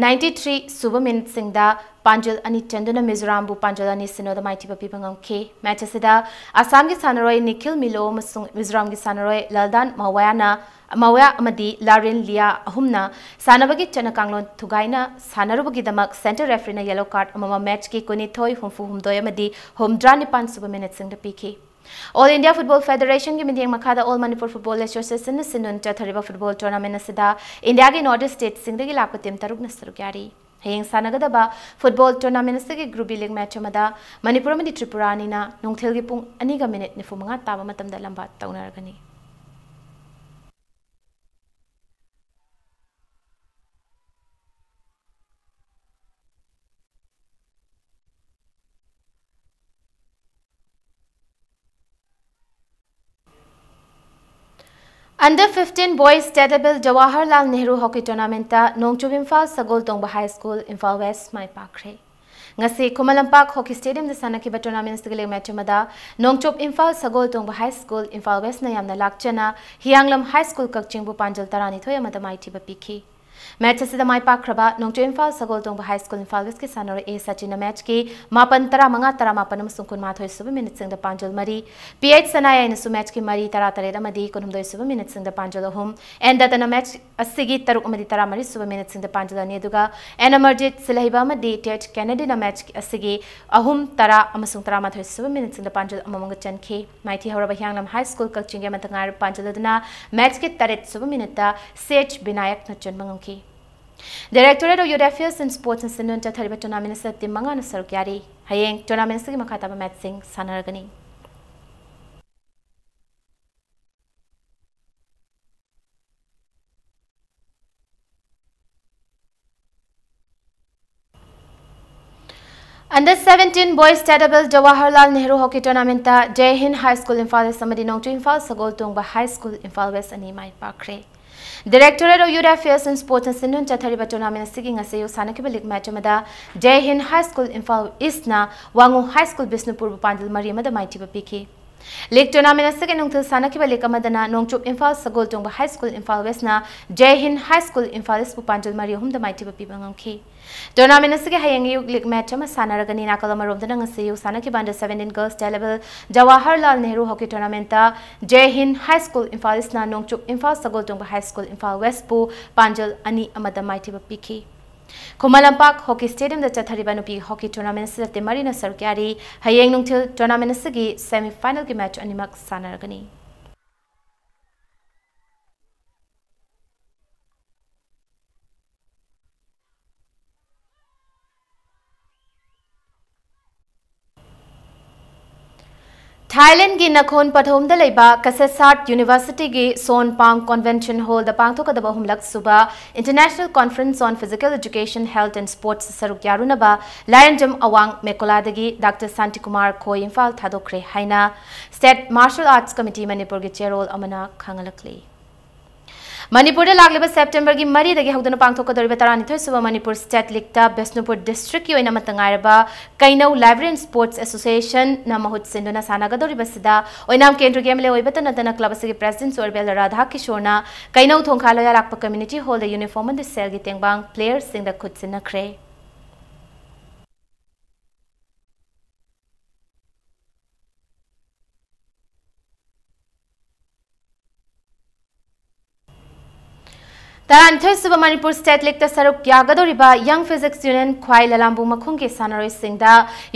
ꯅꯥꯏꯟꯇꯤ ꯊ꯭ꯔꯤ ꯁꯨꯕ ꯃꯤꯅꯤꯠꯁꯤꯡꯗ ꯄꯥꯟꯖꯜ ꯑꯅꯤ ꯆꯟꯗꯨꯅ ꯃꯤꯖꯣꯔꯥꯝꯕꯨ ꯄꯥꯟꯖꯜ ꯑꯅꯤ ꯁꯤꯅꯣꯗ ꯃꯥꯏꯊꯤꯕ ꯄꯤꯕ ꯉꯝꯈꯤ꯫ ꯃꯦꯆ ꯑꯁꯤꯗ ꯑꯁꯥꯝꯒꯤ ꯁꯥꯟꯅꯔꯣꯏ ꯅꯤꯈꯤꯜ ꯃꯤꯂꯣ ꯑꯃꯁꯨꯡ ꯃꯤꯖꯣꯔꯥꯝꯒꯤ ꯁꯥꯟꯅꯔꯣꯏ ꯂꯜꯗꯥꯟ ꯃꯋꯥꯌꯥꯅ, ꯃꯋꯥꯌꯥ ꯑꯃꯗꯤ ꯂꯥꯔꯤꯟ ꯂꯤꯌꯥ ꯑꯍꯨꯝꯅ ꯁꯥꯟꯅꯕꯒꯤ ꯆꯠꯅ ꯀꯥꯡꯂꯣꯟ ꯊꯨꯒꯥꯏꯅ ꯁꯥꯟꯅꯔꯨꯕꯒꯤꯗꯃꯛ center refereeꯅ yellow card ꯑꯃꯃꯝ ꯃꯦꯆꯀꯤ ꯀꯨꯟꯅꯤꯊꯣꯏ, ꯍꯨꯝꯐꯨ ꯍꯨꯝꯗꯣꯏ ꯑꯃꯗꯤ ꯍꯨꯝꯗ꯭ꯔꯥ ꯅꯤꯄꯥꯟ ꯁꯨꯕ ꯃꯤꯅꯤꯠꯁꯤꯡꯗ ꯄꯤꯈꯤ꯫ All India Football Federationꯒꯤ ꯃꯤꯠꯌꯦꯡ ꯃꯈꯥꯗ All Manipur Football Associationꯅ ꯁꯤꯟꯗꯨꯅ ꯆꯠꯊꯔꯤꯕ football tournamentꯁꯤꯗ ꯏꯟꯗꯤꯌꯥꯒꯤ North East stateꯁꯤꯡꯗꯒꯤ ꯂꯥꯛꯄ team ꯇꯔꯨꯛꯅ ꯁꯔꯨꯛ ꯌꯥꯔꯤ꯫ ꯍꯌꯦꯡ ꯁꯥꯟꯅꯒꯗꯕ football tournamentꯁꯤꯒꯤ Group B league match ꯑꯃꯗ ꯃꯅꯤꯄꯨꯔ ꯑꯃꯗꯤ ꯇ꯭ꯔꯤꯄꯨꯔꯥ ꯑꯅꯤꯅ ꯅꯨꯡꯊꯤꯜꯒꯤ ꯄꯨꯡ ꯑꯅꯤꯒ ꯃꯤꯅꯤꯠ ꯅꯤꯐꯨ ꯃꯉꯥ ꯇꯥꯕ ꯃꯇꯝꯗ ꯂꯝꯕꯥ ꯇꯧꯅꯔꯒꯅꯤ꯫ Under fifteen Boys State Level Jawaharlal Nehru Hockey Tournamentꯇ ꯅꯣꯡꯆꯨꯞ ꯏꯝꯐꯥꯜ ꯁꯒꯣꯜ ꯇꯣꯡꯕ High School, Imphal West ꯃꯥꯏ ꯄꯥꯛꯈ꯭ꯔꯦ꯫ ꯉꯁꯤ ꯈꯨꯃꯟ ꯂꯝꯄꯥꯛ Hockey Stadiumꯗ ꯁꯥꯟꯅꯈꯤꯕ tournamentꯁꯤꯒꯤ league match ꯑꯃꯗ ꯅꯣꯡꯆꯨꯞ ꯏꯝꯐꯥꯜ ꯁꯒꯣꯜ ꯇꯣꯡꯕ High School, Imphal Westꯅ ꯌꯥꯝꯅ ꯂꯥꯛ ꯆꯦꯟꯅ ꯍꯤꯌꯥꯡꯂꯝ High School ꯀꯛꯆꯤꯡꯕꯨ ꯄꯥꯟꯖꯜ ꯇꯔꯥꯅꯤꯊꯣꯏ ꯑꯃꯗ ꯃꯥꯏꯊꯤꯕ ꯄꯤꯈꯤ꯫ Match ꯑꯁꯤꯗ ꯃꯥꯏ ꯄꯥꯛꯈ꯭ꯔꯕ ꯅꯣꯡꯆꯨꯞ ꯏꯝꯐꯥꯜ ꯁꯒꯣꯜ ꯇꯣꯡꯕ High School, Imphal Westꯀꯤ ꯁꯥꯟꯅꯔꯣꯏ ꯑꯦ ꯁꯆꯤꯟꯅ matchꯀꯤ ꯃꯥꯄꯟ, ꯇꯔꯥꯃꯉꯥ, ꯇꯔꯥꯃꯥꯄꯟ ꯑꯃꯁꯨꯡ ꯀꯨꯟꯃꯥꯊꯣꯏ ꯁꯨꯕ ꯃꯤꯅꯤꯠꯁꯤꯡꯗ ꯄꯥꯟꯖꯜ ꯃꯔꯤ, ꯄꯤ ꯑꯩꯆ ꯁꯅꯥꯌꯥꯏꯅꯁꯨ matchꯀꯤ ꯃꯔꯤ, ꯇꯔꯥꯇꯔꯦꯠ ꯑꯃꯗꯤ ꯀꯨꯟꯍꯨꯝꯗꯣꯏ ꯁꯨꯕ ꯃꯤꯅꯤꯠꯁꯤꯡꯗ ꯄꯥꯟꯖꯜ ꯑꯍꯨꯝ, ꯑꯦꯟ ꯗꯠꯇꯅ match ꯑꯁꯤꯒꯤ ꯇꯔꯨꯛ ꯑꯃꯗꯤ ꯇꯔꯥꯃꯔꯤ ꯁꯨꯕ ꯃꯤꯅꯤꯠꯁꯤꯡꯗ ꯄꯥꯟꯖꯜ ꯑꯅꯤ, ꯑꯗꯨꯒ ꯑꯦꯟ ꯑꯃꯔꯖꯤꯠ ꯁꯤꯜꯍꯩꯕ ꯑꯃꯗꯤ ꯇꯦꯠ ꯀꯦꯅꯦꯗꯤꯅ match ꯑꯁꯤꯒꯤ ꯑꯍꯨꯝ, ꯇꯔꯥ ꯑꯃꯁꯨꯡ ꯇꯔꯥꯃꯥꯊꯣꯏ ꯁꯨꯕ ꯃꯤꯅꯤꯠꯁꯤꯡꯗ ꯄꯥꯟꯖꯜ ꯑꯃꯃꯝꯒ ꯆꯟꯈꯤ꯫ ꯃꯥꯏꯊꯤ ꯍꯧꯔꯕ ꯍꯤꯌꯥꯡꯂꯝ High School ꯀꯛꯆꯤꯡꯒꯤ ꯑꯃꯠꯇ ꯉꯥꯏꯔꯕ ꯄꯥꯟꯖꯜ ꯑꯗꯨꯅ matchꯀꯤ ꯇꯔꯦꯠ ꯁꯨꯕ ꯃꯤꯅꯤꯠꯇ ꯁꯤ ꯑꯩꯆ ꯕꯤꯅꯥꯌꯛꯅ ꯆꯟꯕ ꯉꯝꯈꯤ꯫ Directorate of Youth Affairs and Sportsꯅ ꯁꯤꯟꯗꯨꯅ ꯆꯠꯊꯔꯤꯕ tournamentꯁꯤꯗ team ꯃꯉꯥꯅ ꯁꯔꯨꯛ ꯌꯥꯔꯤ꯫ ꯍꯌꯦꯡ tournamentꯁꯤꯒꯤ ꯃꯈꯥ ꯇꯥꯕ matchꯁꯤꯡ ꯁꯥꯟꯅꯔꯒꯅꯤ꯫ Under seventeen Boys State Level Jawaharlal Nehru Hockey Tournamentꯇ Jai Hind High School Imphal East ꯑꯃꯗꯤ ꯅꯣꯡꯆꯨꯞ ꯏꯝꯐꯥꯜ ꯁꯒꯣꯜ ꯇꯣꯡꯕ High School, Imphal West ꯑꯅꯤ ꯃꯥꯏ ꯄꯥꯛꯈ꯭ꯔꯦ꯫ Directorate of Youth Affairs and Sportsꯅ ꯁꯤꯟꯗꯨꯅ ꯆꯠꯊꯔꯤꯕ tournament ꯑꯁꯤꯒꯤ ꯉꯁꯤ ꯑꯌꯨꯛ ꯁꯥꯟꯅꯈꯤꯕ league match ꯑꯃꯗ Jai Hind High School, Imphal Eastꯅ ꯋꯥꯉꯨ High School, ꯕꯤꯁꯅꯨꯄꯨꯔꯕꯨ ꯄꯥꯟꯖꯜ ꯃꯔꯤ ꯑꯃꯗ ꯃꯥꯏꯊꯤꯕ ꯄꯤꯈꯤ꯫ League tournament ꯑꯁꯤꯒꯤ ꯅꯨꯡꯊꯤꯜ ꯁꯥꯟꯅꯈꯤꯕ league ꯑꯃꯗꯅ ꯅꯣꯡꯆꯨꯞ ꯏꯝꯐꯥꯜ ꯁꯒꯣꯜ ꯇꯣꯡꯕ High School Imphal Westꯅ Jai Hind High School Imphal Eastꯄꯨ ꯄꯥꯟꯖꯜ ꯃꯔꯤ ꯑꯍꯨꯝꯗ ꯃꯥꯏꯊꯤꯕ ꯄꯤꯕ ꯉꯝꯈꯤ꯫ Tournament ꯑꯁꯤꯒꯤ ꯍꯌꯦꯡ ꯑꯌꯨꯛ league match ꯑꯃ ꯁꯥꯟꯅꯔꯒꯅꯤ꯫ ꯅꯥꯀꯜ ꯑꯃꯔꯣꯝꯗꯅ ꯉꯁꯤ ꯑꯌꯨꯛ ꯁꯥꯟꯅꯈꯤꯕ under seventeen girls state level Jawaharlal Nehru Hockey Tournamentꯇ Jai Hind High School Imphal Eastꯅ ꯅꯣꯡꯆꯨꯞ ꯏꯝꯐꯥꯜ ꯁꯒꯣꯜ ꯇꯣꯡꯕ High School Imphal Westꯄꯨ ꯄꯥꯟꯖꯜ ꯑꯅꯤ ꯑꯃꯗ ꯃꯥꯏꯊꯤꯕ ꯄꯤꯈꯤ꯫ ꯈꯨꯃꯟ ꯂꯝꯄꯥꯛ Hockey Stadiumꯗ ꯆꯠꯊꯔꯤꯕ ꯅꯨꯄꯤ hockey tournament ꯑꯁꯤꯗ team ꯃꯔꯤꯅ ꯁꯔꯨꯛ ꯌꯥꯔꯤ꯫ ꯍꯌꯦꯡ ꯅꯨꯡꯊꯤꯜ tournament ꯑꯁꯤꯒꯤ semi finalꯒꯤ match ꯑꯅꯤꯃꯛ ꯁꯥꯟꯅꯔꯒꯅꯤ꯫ ꯊꯥꯏꯂꯦꯟꯒꯤ ꯅꯈꯣꯟ ꯄꯊꯣꯝꯗ ꯂꯩꯕ ꯀꯁꯦꯁꯥꯠ Universityꯒꯤ ꯁꯣꯟ ꯄꯥꯡ Convention Hallꯗ ꯄꯥꯡꯊꯣꯛꯀꯗꯕ ꯑꯍꯨꯝꯂꯛ ꯁꯨꯕ International Conference on Physical Education, Health and Sports ꯁꯔꯨꯛ ꯌꯥꯔꯨꯅꯕ ꯂꯥꯏꯔꯦꯟꯖꯝ ꯑꯋꯥꯡ ꯃꯦꯀꯣꯂꯥꯗꯒꯤ Doctor Shantikumar Khoi ꯏꯝꯐꯥꯜ ꯊꯥꯗꯣꯛꯈ꯭ꯔꯦ ꯍꯥꯏꯅ State Martial Arts Committee ꯃꯅꯤꯄꯨꯔꯒꯤ ꯆꯦꯔꯣꯜ ꯑꯃꯅ ꯈꯪꯍꯜꯂꯛꯂꯤ꯫ ꯃꯅꯤꯄꯨꯔꯗ ꯂꯥꯛꯂꯤꯕ Septemberꯒꯤ ꯃꯔꯤꯗꯒꯤ ꯍꯧꯗꯨꯅ ꯄꯥꯡꯊꯣꯛꯀꯗꯧꯔꯤꯕ ꯇꯔꯥꯅꯤꯊꯣꯏ ꯁꯨꯕ ꯃꯅꯤꯄꯨꯔ State Leagueꯇ ꯕꯤꯁꯅꯨꯄꯨꯔ districtꯀꯤ ꯑꯣꯏꯅ ꯑꯃꯠꯇ ꯉꯥꯏꯔꯕ ꯀꯩꯅꯧ Library and Sports Associationꯅ ꯃꯍꯨꯠ ꯁꯤꯟꯗꯨꯅ ꯁꯥꯟꯅꯒꯗꯧꯔꯤꯕꯁꯤꯗ ꯑꯣꯏꯅꯥꯝ ꯀꯦꯟꯗ꯭ꯔꯒꯤ MLA ꯑꯣꯏꯕꯇ ꯅꯠꯇꯅ club ꯑꯁꯤꯒꯤ Presidentꯁꯨ ꯑꯣꯏꯔꯤꯕ ꯔꯥꯙꯥ ꯀꯤꯁꯣꯔꯅ ꯀꯩꯅꯧ ꯊꯣꯡꯈꯥ ꯂꯣꯌꯥꯂꯥꯛꯄ Community Hallꯗ uniform ꯑꯃꯗꯤ ꯁꯦꯜꯒꯤ ꯇꯦꯡꯕꯥꯡ playerꯁꯤꯡꯗ ꯈꯨꯠꯁꯤꯟꯅꯈ꯭ꯔꯦ꯫ ꯇꯔꯥꯅꯤꯊꯣꯏ ꯁꯨꯕ ꯃꯅꯤꯄꯨꯔ State Leagueꯇ ꯁꯔꯨꯛ ꯌꯥꯒꯗꯧꯔꯤꯕ Young Physics Union ꯈ꯭ꯋꯥꯏ ꯂꯂꯥꯝꯕꯨꯡ ꯃꯈꯣꯡꯒꯤ ꯁꯥꯟꯅꯔꯣꯏꯁꯤꯡꯗ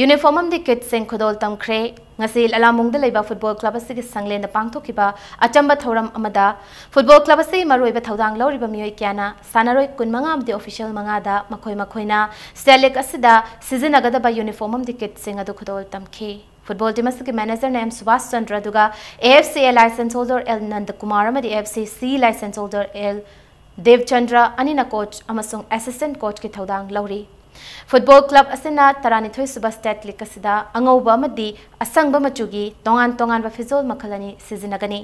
uniform ꯑꯃꯗꯤ kitꯁꯤꯡ ꯈꯨꯗꯣꯜ ꯇꯝꯈ꯭ꯔꯦ꯫ ꯉꯁꯤ ꯂꯂꯥꯝꯕꯨꯡꯗ ꯂꯩꯕ football club ꯑꯁꯤꯒꯤ ꯁꯪꯂꯦꯟꯗ ꯄꯥꯡꯊꯣꯛꯈꯤꯕ ꯑꯆꯝꯕ ꯊꯧꯔꯝ ꯑꯃꯗ football club ꯑꯁꯤꯒꯤ ꯃꯔꯨꯑꯣꯏꯕ ꯊꯧꯗꯥꯡ ꯂꯧꯔꯤꯕ ꯃꯤꯑꯣꯏ ꯀꯌꯥꯅ ꯁꯥꯟꯅꯔꯣꯏ ꯀꯨꯟꯃꯉꯥ ꯑꯃꯗꯤ official ꯃꯉꯥꯗ ꯃꯈꯣꯏ ꯃꯈꯣꯏꯅ State League ꯑꯁꯤꯗ ꯁꯤꯖꯤꯟꯅꯒꯗꯕ uniform ꯑꯃꯗꯤ kitꯁꯤꯡ ꯑꯗꯨ ꯈꯨꯗꯣꯜ ꯇꯝꯈꯤ꯫ Football team ꯑꯁꯤꯒꯤ managerꯅ M ꯁꯨꯕꯥꯁ ꯆꯟꯗ꯭ꯔ ꯑꯗꯨꯒ AFCA license holder L ꯅꯟꯗꯀꯨꯃꯥꯔ ꯑꯃꯗꯤ AFCC license holder L ꯗꯦꯕꯆꯟꯗ꯭ꯔ ꯑꯅꯤꯅ coach ꯑꯃꯁꯨꯡ assistant coachꯀꯤ ꯊꯧꯗꯥꯡ ꯂꯧꯔꯤ꯫ Football club ꯑꯁꯤꯅ ꯇꯔꯥꯅꯤꯊꯣꯏ ꯁꯨꯕ State League ꯑꯁꯤꯗ ꯑꯉꯧꯕ ꯑꯃꯗꯤ ꯑꯁꯪꯕ ꯃꯆꯨꯒꯤ ꯇꯣꯉꯥꯟ ꯇꯣꯉꯥꯟꯕ ꯐꯤꯖꯣꯜ ꯃꯈꯜ ꯑꯅꯤ ꯁꯤꯖꯤꯟꯅꯒꯅꯤ꯫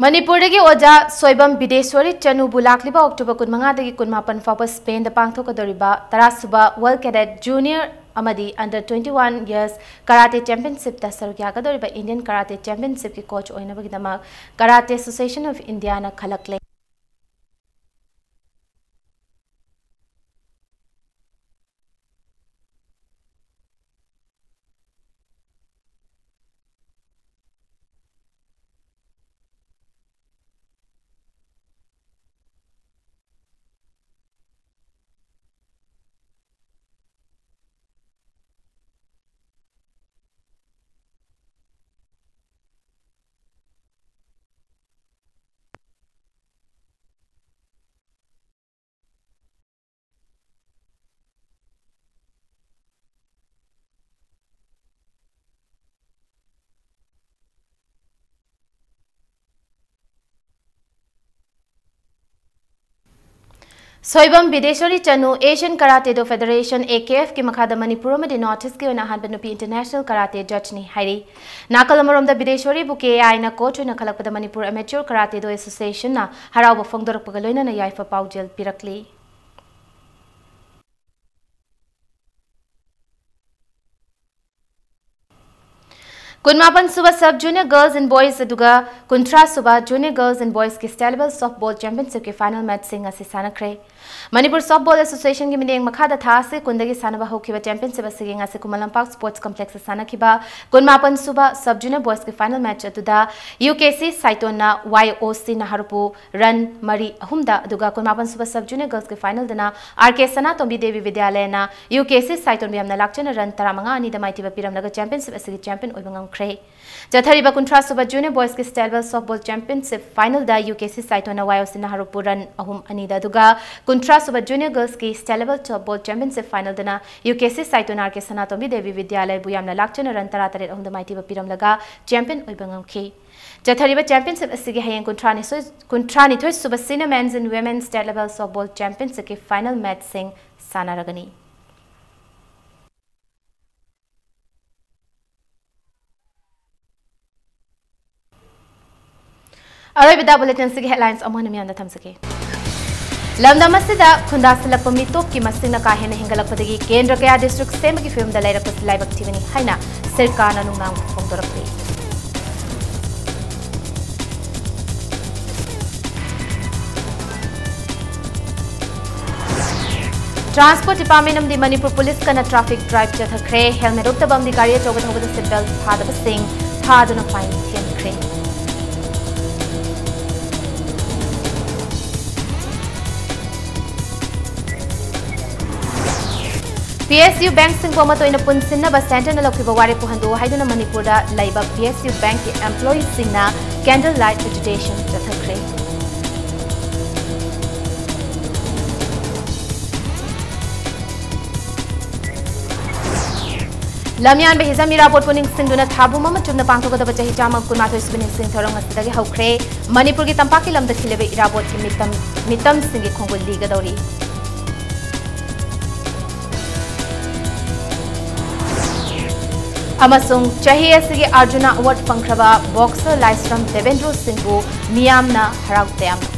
ꯃꯅꯤꯄꯨꯔꯗꯒꯤ ꯑꯣꯖꯥ ꯁꯣꯏꯕꯝ ꯕꯤꯗꯦꯁ꯭ꯋꯔꯤ ꯆꯅꯨꯕꯨ ꯂꯥꯛꯂꯤꯕ ꯑꯣꯛꯇꯣꯕꯔ ꯀꯨꯟꯃꯉꯥꯗꯒꯤ ꯀꯨꯟꯃꯥꯄꯟ ꯐꯥꯎꯕ ꯁ꯭ꯄꯦꯟꯗ ꯄꯥꯡꯊꯣꯛꯀꯗꯧꯔꯤꯕ ꯇꯔꯥꯁꯨꯕ World Cadet Junior ꯑꯃꯗꯤ Under twenty-one Years Karate Championshipꯇ ꯁꯔꯨꯛ ꯌꯥꯒꯗꯧꯔꯤꯕ Indian Karate Championshipꯀꯤ coach ꯑꯣꯏꯅꯕꯒꯤꯗꯃꯛ Karate Association of Indiaꯅ ꯈꯜꯂꯛꯂꯦ꯫ Soibam ꯕꯤꯗꯦꯁ꯭ꯋꯔꯤ Chanu Asian Karate Do Federation, A K F ꯀꯤ ꯃꯈꯥꯗ ꯃꯅꯤꯄꯨꯔ ꯑꯃꯗꯤ North East ꯀꯤ ꯑꯣꯏꯅ ꯑꯍꯥꯟꯕ ꯅꯨꯄꯤ international karate judgeꯅꯤ ꯍꯥꯏꯔꯤ꯫ ꯅꯥꯀꯜ ꯑꯃꯔꯣꯝꯗ ꯕꯤꯗꯦꯁ꯭ꯋꯔꯤꯕꯨ K A I ꯅ coach ꯑꯣꯏꯅ ꯈꯜꯂꯛꯄꯗ ꯃꯅꯤꯄꯨꯔ Amateur Karate Do Associationꯅ ꯍꯔꯥꯎꯕ ꯐꯣꯡꯗꯣꯔꯛꯄꯒ ꯂꯣꯏꯅꯅ ꯌꯥꯏꯐ ꯄꯥꯎꯖꯦꯜ ꯄꯤꯔꯛꯂꯤ꯫ ꯀꯨꯟꯃꯥꯄꯟ ꯁꯨꯕ Sub Junior Girls and Boys ꯑꯗꯨꯒ ꯀꯨꯟꯊ꯭ꯔꯥ ꯁꯨꯕ Junior Girls and Boysꯀꯤ State Level Softball Championshipꯀꯤ final matchꯁꯤꯡ ꯉꯁꯤ ꯁꯥꯟꯅꯈ꯭ꯔꯦ꯫ ꯃꯅꯤꯄꯨꯔ Softball Associationꯒꯤ ꯃꯤꯠꯌꯦꯡ ꯃꯈꯥꯗ ꯊꯥ ꯑꯁꯤ ꯀꯨꯟꯗꯒꯤ ꯁꯥꯟꯅꯕ ꯍꯧꯈꯤꯕ championship ꯑꯁꯤꯒꯤ ꯉꯁꯤ ꯈꯨꯃꯟ ꯂꯝꯄꯥꯛ Sports Complexꯇ ꯁꯥꯟꯅꯈꯤꯕ ꯀꯨꯟꯃꯥꯄꯟ ꯁꯨꯕ Sub Junior Boysꯀꯤ final match ꯑꯗꯨꯗ U K C ꯁꯥꯏꯇꯣꯟꯅ Y O C ꯅꯍꯥꯔꯨꯄꯨ run ꯃꯔꯤ ꯑꯍꯨꯝꯗ, ꯑꯗꯨꯒ ꯀꯨꯟꯃꯥꯄꯟ ꯁꯨꯕ Sub Junior Girlsꯀꯤ finalꯗꯅ R K ꯁꯅꯥꯇꯣꯝꯕꯤ ꯗꯦꯕꯤ ꯕꯤꯗ꯭ꯌꯥꯂꯌꯅ U K C ꯁꯥꯏꯇꯣꯟꯕꯨ ꯌꯥꯝꯅ ꯂꯥꯛꯆꯅ run ꯇꯔꯥꯃꯉꯥ ꯑꯅꯤꯗ ꯃꯥꯏꯊꯤꯕ ꯄꯤꯔꯝꯂꯒ championship ꯑꯁꯤꯒꯤ champion ꯑꯣꯏꯕ ꯉꯝꯈ꯭ꯔꯦ꯫ ꯆꯠꯊꯔꯤꯕ ꯀꯨꯟꯊ꯭ꯔꯥ ꯁꯨꯕ Junior Boysꯀꯤ State Level Softball Championship finalꯗ U K C ꯁꯥꯏꯇꯣꯟꯅ Y O C ꯅꯍꯥꯔꯨꯄꯨ run ꯑꯍꯨꯝ ꯑꯅꯤꯗ, ꯑꯗꯨꯒ ꯀꯨꯟꯊ꯭ꯔꯥ ꯁꯨꯕ Junior Girlsꯀꯤ State Level Softball Championship finalꯗꯅ U K C ꯁꯥꯏꯇꯣꯟꯅ R K ꯁꯅꯥꯇꯣꯝꯕꯤ ꯗꯦꯕꯤ ꯕꯤꯗ꯭ꯌꯥꯂꯌꯕꯨ ꯌꯥꯝꯅ ꯂꯥꯛꯆꯅ run ꯇꯔꯥꯇꯔꯦꯠ ꯑꯍꯨꯝꯗ ꯃꯥꯏꯊꯤꯕ ꯄꯤꯔꯝꯂꯒ champion ꯑꯣꯏꯕ ꯉꯝꯈꯤ꯫ ꯆꯠꯊꯔꯤꯕ championship ꯑꯁꯤꯒꯤ ꯍꯌꯦꯡ ꯀꯨꯟꯊ꯭ꯔꯥꯅꯤꯊꯣꯏ, ꯀꯨꯟꯊ꯭ꯔꯥꯅꯤꯊꯣꯏ ꯁꯨꯕ Senior Men's and Women's State Level Softball Championshipꯀꯤ final matchꯁꯤꯡ ꯁꯥꯟꯅꯔꯒꯅꯤ꯫ ꯑꯔꯣꯏꯕꯗ bulletinꯁꯤꯒꯤ headlines ꯑꯃꯨꯛ ꯍꯟꯅ ꯃꯤꯌꯥꯝꯗ ꯊꯝꯖꯒꯦ꯫ ꯂꯝꯗꯝ ꯑꯁꯤꯗ ꯈꯨꯟꯗꯥꯁꯤꯜꯂꯛꯄ ꯃꯤꯇꯣꯞꯀꯤ ꯃꯁꯤꯡꯅ ꯀꯥ ꯍꯦꯟꯅ ꯍꯦꯟꯒꯠꯂꯛꯄꯗꯒꯤ ꯀꯦꯟꯗ꯭ꯔ ꯀꯌꯥ district ꯁꯦꯝꯕꯒꯤ ꯐꯤꯕꯝꯗ ꯂꯩꯔꯛꯄꯁꯤ ꯂꯥꯏꯕꯛ ꯊꯤꯕꯅꯤ ꯍꯥꯏꯅ ꯁꯔꯀꯥꯔꯅ ꯅꯨꯡꯅꯥꯡ ꯐꯣꯡꯗꯣꯔꯛꯂꯤ꯫ Transport Department ꯑꯃꯗꯤ ꯃꯅꯤꯄꯨꯔ ꯄꯨꯂꯤꯁꯀꯅ traffic drive ꯆꯠꯊꯈ꯭ꯔꯦ꯫ Helmet ꯎꯞꯇꯕ ꯑꯃꯗꯤ ꯒꯥꯔꯤ ꯑꯆꯧꯕ ꯊꯧꯕꯗ seat belt ꯐꯥꯗꯕꯁꯤꯡ ꯐꯥꯗꯨꯅ fine ꯊꯤꯍꯟꯈ꯭ꯔꯦ꯫ PSU bankꯁꯤꯡꯕꯨ ꯑꯃꯠꯇ ꯑꯣꯏꯅ ꯄꯨꯟꯁꯤꯟꯅꯕ centreꯅ ꯂꯧꯈꯤꯕ ꯋꯥꯔꯦꯞꯄꯨ ꯍꯟꯗꯣꯛꯎ ꯍꯥꯏꯗꯨꯅ ꯃꯅꯤꯄꯨꯔꯗ ꯂꯩꯕ PSU bankꯀꯤ employeeꯁꯤꯡꯅ candle light agitation ꯆꯠꯊꯈ꯭ꯔꯦ꯫ ꯂꯝꯌꯥꯟꯕ ꯍꯤꯖꯝ ꯏꯔꯥꯕꯣꯠꯄꯨ ꯅꯤꯡꯁꯤꯡꯗꯨꯅ ꯊꯥꯕꯨꯝ ꯑꯃ ꯆꯨꯝꯅ ꯄꯥꯡꯊꯣꯛꯀꯗꯕ ꯆꯍꯤ ꯆꯥꯝꯃ ꯀꯨꯟꯃꯥꯊꯣꯏ ꯁꯨꯕ ꯅꯤꯡꯁꯤꯡ ꯊꯧꯔꯝ ꯉꯁꯤꯗꯒꯤ ꯍꯧꯈ꯭ꯔꯦ꯫ ꯃꯅꯤꯄꯨꯔꯒꯤ ꯇꯝꯄꯥꯛꯀꯤ ꯂꯝꯗ ꯈꯤꯜꯂꯤꯕ ꯏꯔꯥꯕꯣꯠꯀꯤ ꯃꯤꯇꯝ, ꯃꯤꯇꯝꯁꯤꯡꯒꯤ ꯈꯣꯡꯒꯨꯜ ꯂꯤꯒꯗꯧꯔꯤ꯫ ꯑꯃꯁꯨꯡ ꯆꯍꯤ ꯑꯁꯤꯒꯤ Arjuna Award ꯐꯪꯈ꯭ꯔꯕ boxer ꯂꯥꯏꯁ꯭ꯔꯝ ꯗꯦꯕꯦꯟꯗ꯭ꯔꯣ ꯁꯤꯡꯕꯨ ꯃꯤꯌꯥꯝꯅ ꯍꯔꯥꯎ ꯇꯌꯥꯝꯅ